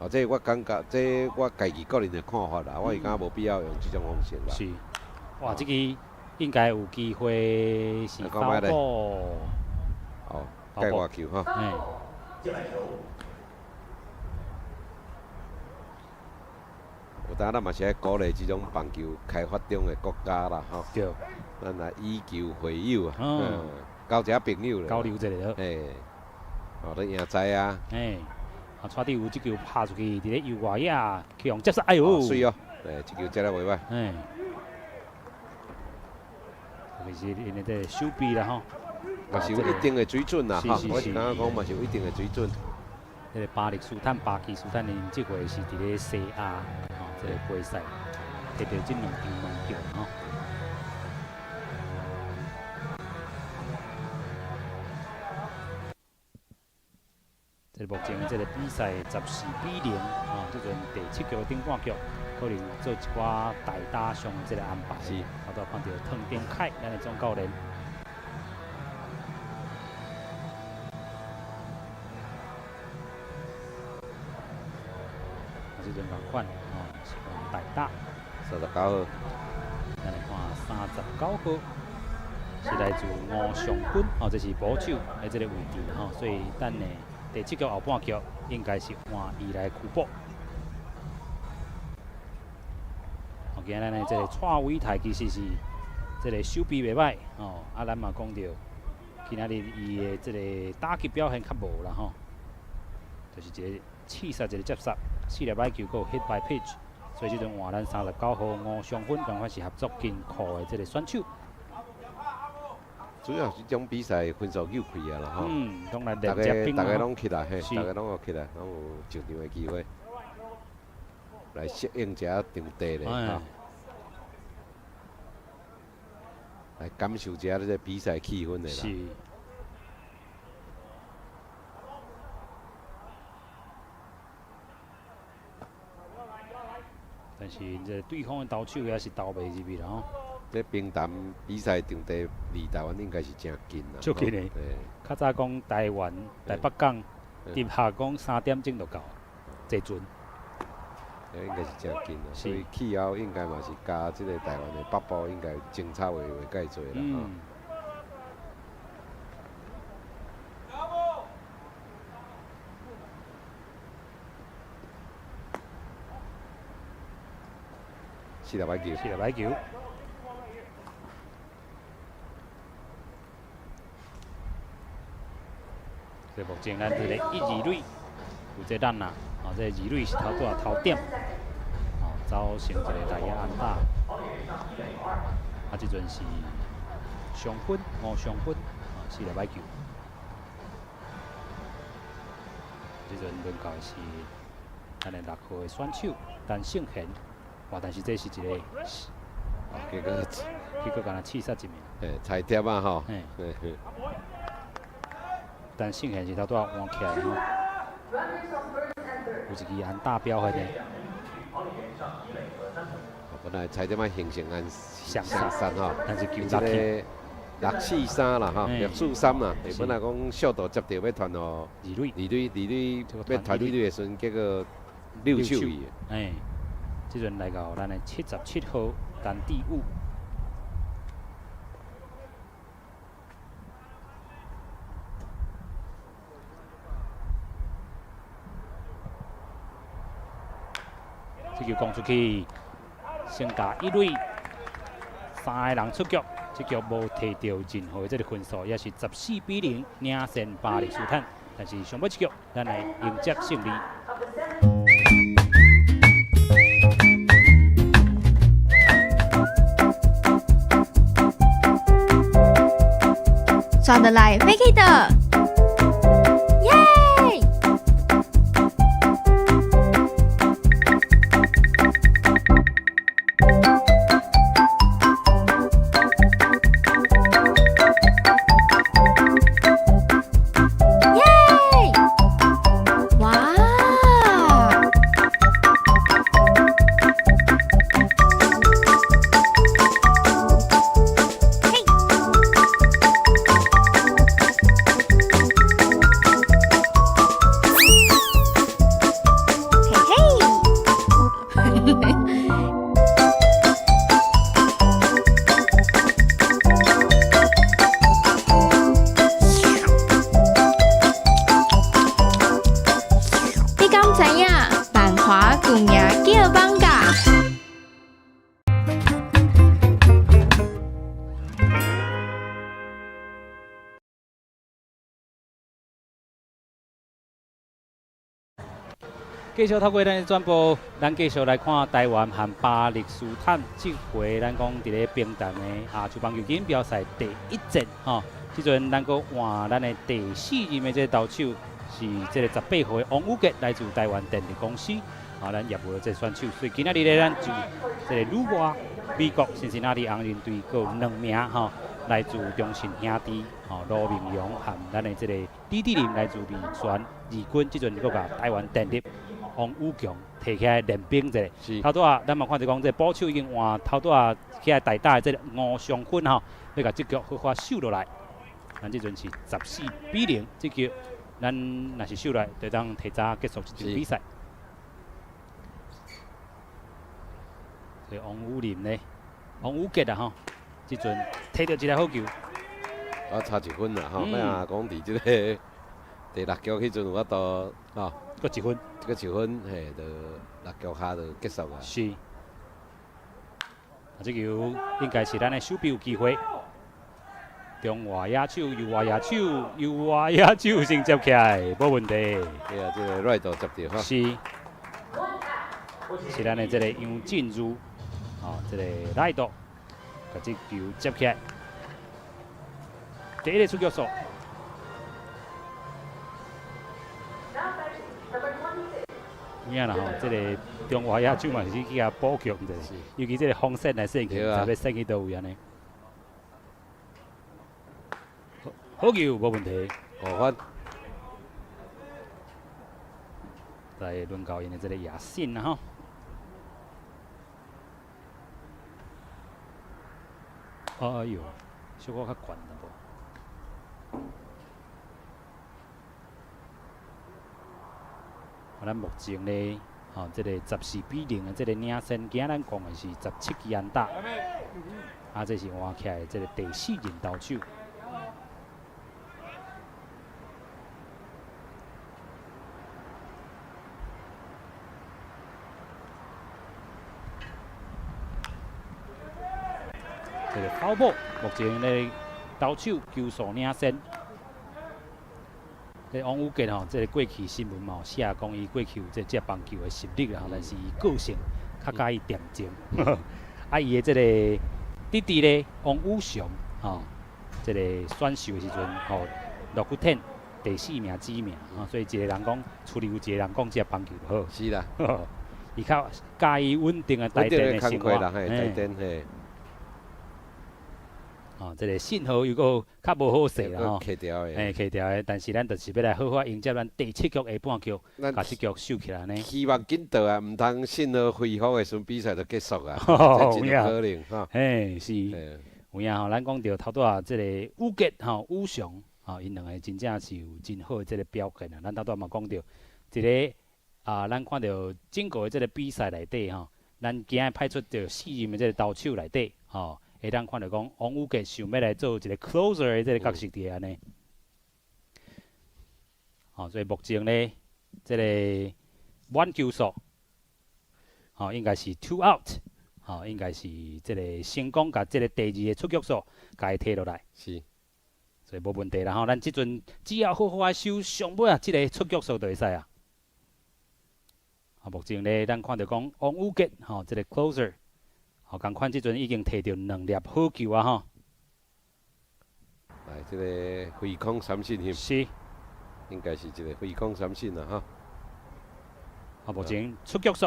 哦，這我感覺，這我家己個人的看法啦，我是感覺無必要用這種方式啦。是。哇，這支應該有機會是跑步。哦，界外球吼。有當咱嘛是愛鼓勵這種棒球開發中的國家啦，吼。咱來以球會友啊，交一下朋友交流一下。嘿，哦，咧贏在啊。嘿，啊，蔡志有這球拍出去，佇咧右外野去予接殺，哎喲。媠哦，欸，這球接了袂歹。嘿。尤其是𪜶的這個手臂啦，吼。嘛是有一定的水準啦，吼，我是感覺講嘛是有一定的水準。這個巴勒斯坦、巴基斯坦𪜶這回是佇咧西亞，吼，這個杯賽摕著這兩場門票，吼。這個目前這個比賽14比0，吼，這陣第七局頂半局可能做一寡代打上的這個安排。頭拄看著湯丁凱，咱的總教練。這陣仝款，吼，是講代打。39號。咱來看39號，是來自吳尚坤，哦，這是捕手的這個位置，吼，所以等下第七局後半局應該是換伊來區捕。哦，今仔咱的這個蔡偉泰其實是這個手臂袂歹，吼，啊，咱嘛講著，今仔日伊的這個打擊表現較無啦，吼，就是一個刺殺一個接殺，四粒歹球，閣有 hit by pitch，所以這陣換咱39號吳尚芬，仝款是合作金庫的這個選手。主要是這種比賽分數扭開啊啦吼，攏來大練家大家攏起來嘿，大家攏有起來，攏有上場的機會，來適應一下場地咧，吼，來感受一下這個比賽氣氛的啦。但是這對方的投手也是投袂入去啦吼。這平潭比賽場地離台灣應該是誠近啦。足近的。較早講台灣台北港入夏講3點鐘就到，坐船。這應該是誠近啦，所以氣候應該嘛是佮這个台灣的北部應該相差袂袂蓋濟啦吼。四十擺球，四十擺球。所以目前咱這个一二壘有這咱啊，哦，這二壘是頭拄仔頭點，哦，造成一個內野安打。啊，這陣是上分五上分，哦，四十擺球。這陣輪到的是咱的六號的選手陳勝賢。哇！但是這是一個，哦，結果結果敢若刺殺一名。嘿，彩貼啊吼。嘿。陳勝賢是頭拄仔換起來吼，有一支安打表現的。本來彩點仔形成按雙殺吼，但是球落去。6-4-3啦吼，6-4-3啦。本來講小道接著欲傳予二壘，二壘，二壘欲傳一壘的時陣，結果溜手去。哎。這陣來到咱的77號陳志武，這球攻出去，先共一壘，三个人出局，這局無提著任何的這个分數，也是14比0領先巴勒斯坦。但是上尾一局，咱來迎接勝利。刷得來飛去的，耶！耶！哇！嘿！嘿嘿！你敢知影？萬華舊名叫艋舺。繼續透過咱的轉播，咱繼續來看台灣和巴勒斯坦這回咱講佇咧平潭的亞洲棒球錦標賽第一戰吼。這陣咱閣換咱的第四任的這個投手是這个18號的王宇傑，來自台灣電力公司。啊，咱業務的這個選手，所以今仔日咧，咱就這个旅外美國辛辛那提紅人隊閣有兩名吼，來自中信兄弟吼羅明陽和咱的這个李志林來自味全二軍，這陣閣共台灣電力王宇強提起來練兵者。頭拄仔咱嘛看著講，這捕手已經換頭拄仔起來代打的這个吳尚芬吼，欲共這局好好守落來。咱這陣是14比0，這局咱若是守來，就當提早結束這場比賽。所以王宇林呢，王宇傑啊吼，這陣提著一个好球。啊，差一分啦吼，欲若講佇這个第六局彼陣有法度吼，閣一分，閣一分，嘿，就六局下就結束啊。是。啊，這球應該是咱的守備有機會。中外野手、右外野手、右外野手先接起來，無問題。對啊，這个 right 接著吼。是。是咱的這个楊振如，哦，這个 right 共這球接起來。第一个出局數。有影啦吼，這个中外野手嘛是去共補強者，尤其這个風扇來扇去，毋知欲扇去佗位按呢。好球，無問題。5分。來輪到𪜶的這个野心啦吼。哎喲，小可較懸淡薄。啊，咱目前咧，吼，這個14比0的這個領先，今仔咱講的是17支安打。啊，這是換起來的這個第四任投手。這個跑步，目前咧投手球數領先。這王宇傑吼，這個過去新聞嘛有寫講，伊過去有這接棒球的實力啦，但是伊個性較佮意恬靜。啊，伊的這個弟弟咧，王宇翔吼，這個選秀的時陣吼，樂天第四名指名，吼，所以一個人講，厝裡有一個人講接棒球就好。是啦。伊較佮意穩定的台電的生活。台電嘿。哦，這個信號又閣較無好勢啦吼，卡掉的，嘿，卡掉的。但是咱就是欲來好好迎接咱第七局下半局，共這局收起來呢。希望緊到啊，毋通信號恢復的時陣比賽就結束啊，這真有可能吼。嘿，是，有影吼，咱講著頭拄仔這個宇傑吼、宇翔吼，𪜶兩个真正是有真好的這個表現啊。咱頭拄仔嘛講著，一个啊，咱看著整個的這個比賽內底吼，咱今日派出著四任的這個投手內底吼。會當看著講，王宇傑想欲來做一個 closer 的這個角色佇按呢。吼，所以目前咧，這個滿球數，吼，應該是 two out，吼，應該是這個成功共這個第二個出局數，共伊提落來。是。所以無問題啦吼，咱這陣只要好好仔守上尾啊，這個出局數就會使啊。啊，目前咧，咱看著講王宇傑吼，這個 closer。吼，仝款這陣已經提著兩粒好球啊！吼，來，這個揮空三振。是，應該是一個揮空三振啦，吼。啊，目前出局數，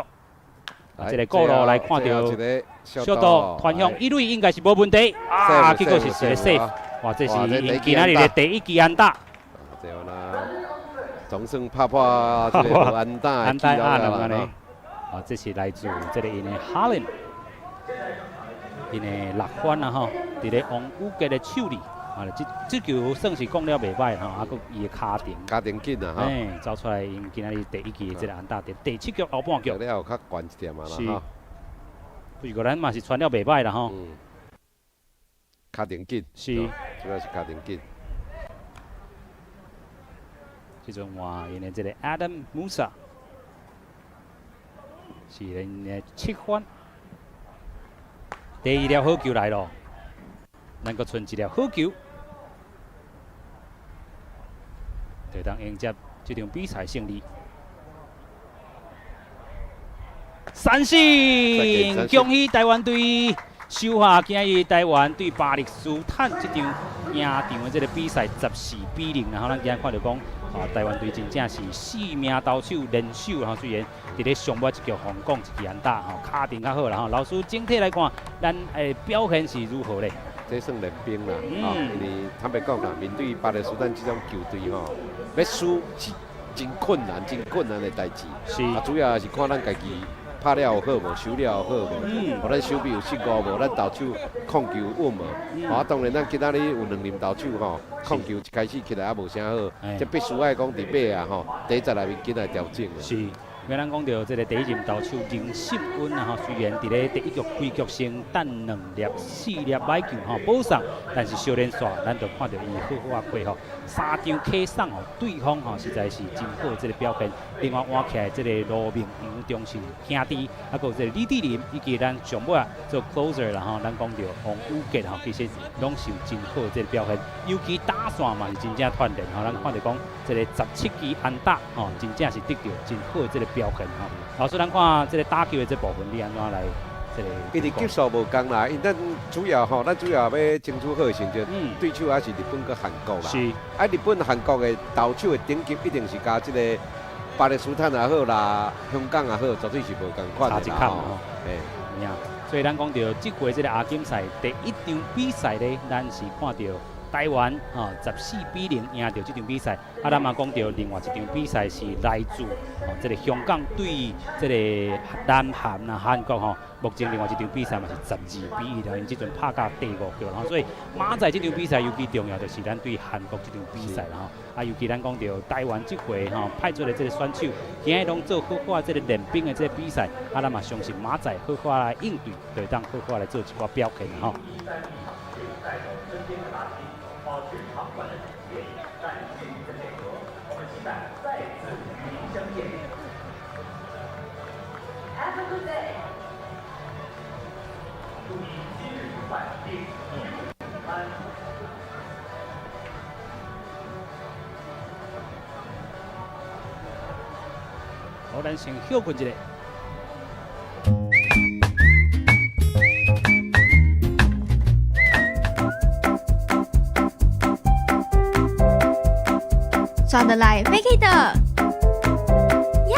啊，這個過路來看著小度傳向一壘應該是無問題，啊，結果是一個 safe，哇，這是𪜶今仔日的第一支安打。對啦，總算拍破這個無安打安打啊，兩個呢？啊，這是來自這個𪜶的哈林。𪜶的六番啊吼，佇咧王宇傑的手裡，啊，這這球算是講了袂歹吼，啊，閣伊的跤程，跤程緊啊，嘿，走出來𪜶今仔日第一支的這個安打，佇第七局後半局。了後較懸一點啊啦，是。不過咱嘛是傳了袂歹啦吼。跤程緊。是。主要是跤程緊。這陣換𪜶的這個 Adam Musa，是𪜶的七番。第二粒好球來咯，咱閣賰一粒好球，就當迎接這場比賽勝利。三振，恭喜台灣隊收下今日台灣對巴勒斯坦這場贏場的這個比賽14比0，然後咱今日看著講，啊，台灣隊真正是四名投手連守，吼，雖然佇咧上尾一局予人一支安打，吼，跤程較好啦，吼。老師整體來看，咱的表現是如何咧？這算練兵啦，吼，因為坦白講啦，面對巴勒斯坦這種球隊吼，欲輸是真困難、真困難的代誌。啊，主要是看咱家己拍了有好無，守了有好無，予咱守備有失誤無，咱投手控球穩無。啊，當然咱今仔日有兩任投手吼，控球一開始起來猶無啥好，這必須愛講佇尾啊吼，第一節內面緊來調整。是。欲咱講著這個第一任投手林信恩啊吼，雖然佇咧第一局開局先擲兩粒、四粒歹球吼保送，但是小連續咱就看著伊好好仔配合，三場 K 送予對方吼，實在是真好這個表現。另外換起來這個盧明陽中信兄弟，啊，閣有這個李志林以及咱上尾啊做 closer 啦吼，咱講著王宇傑吼，其實攏是有真好這個表現，尤其打線嘛是真正鍛鍊吼，咱看著講這個17支安打吼，真正是得著真好這個表現吼。老師，咱看這個打球的這部分，你按怎來這個？因為級數無仝啦，因咱主要吼，咱主要欲爭取好的成績，對手還是日本佮韓國啦。啊，日本、韓國的投手的等級一定是佮這個巴勒斯坦也好啦，香港也好，絕對是無仝款的啦吼。嘿。所以咱講著這回這個亞錦賽第一場比賽咧，咱是看著台灣吼14比0贏著這場比賽。啊，咱嘛講著另外一場比賽是來自吼這个香港對這个南韓啊韓國吼，目前另外一場比賽嘛是12比1啦，𪜶這陣拍甲第五局吼，所以明仔載這場比賽尤其重要，就是咱對韓國這場比賽啦吼。啊，尤其咱講著台灣這回吼派出的這个選手，今日攏做好好這个練兵的這个比賽，啊，咱嘛相信明仔載好好來應對，就會當好好來做一寡表現吼。保持場館的整潔，感謝您的配合，我們期待再次與您相見。 Have a good day. 祝您今日愉快，並一路平安。好，咱先歇睏一下。刷得來欲去佗，耶！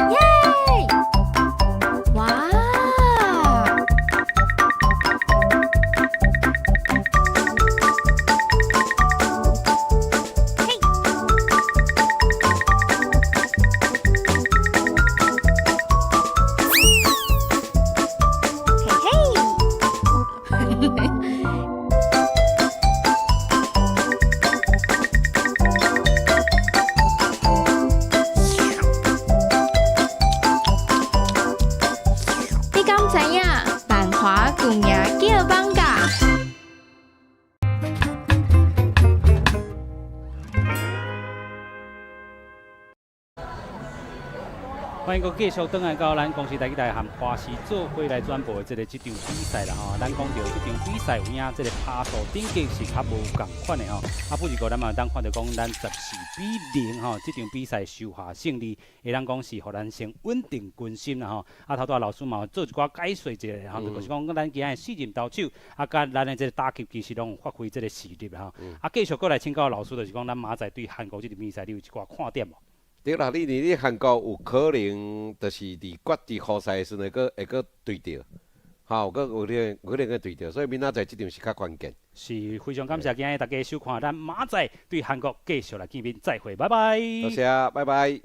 耶！哇！嘿！嘿嘿！你敢知影？萬華舊名叫艋舺。歡迎閣繼續轉來到咱公視台語台和華視做伙來轉播的這个這場比賽啦吼。咱講著這場比賽有影，這个拍數等級是較無仝款的吼。啊，不過咱嘛當看著講，咱14比0吼，這場比賽收下勝利，會當講是予咱先穩定軍心啦吼。啊，頭拄仔老師嘛有做一寡解說者吼，就是講咱今仔四任投手，啊，佮咱的這个打擊其實攏有發揮這个實力吼。啊，繼續閣來請教老師，就是講咱明仔載對韓國這場比賽，你有一寡看點無？對啦，你你韓國有可能就是佇決佇予賽的時陣會閣會閣對著，吼，閣有可能有可能閣對著，所以明仔載這場是較關鍵。是，非常感謝今日大家收看，咱明仔載對韓國繼續來見面，再會，拜拜。多謝，拜拜。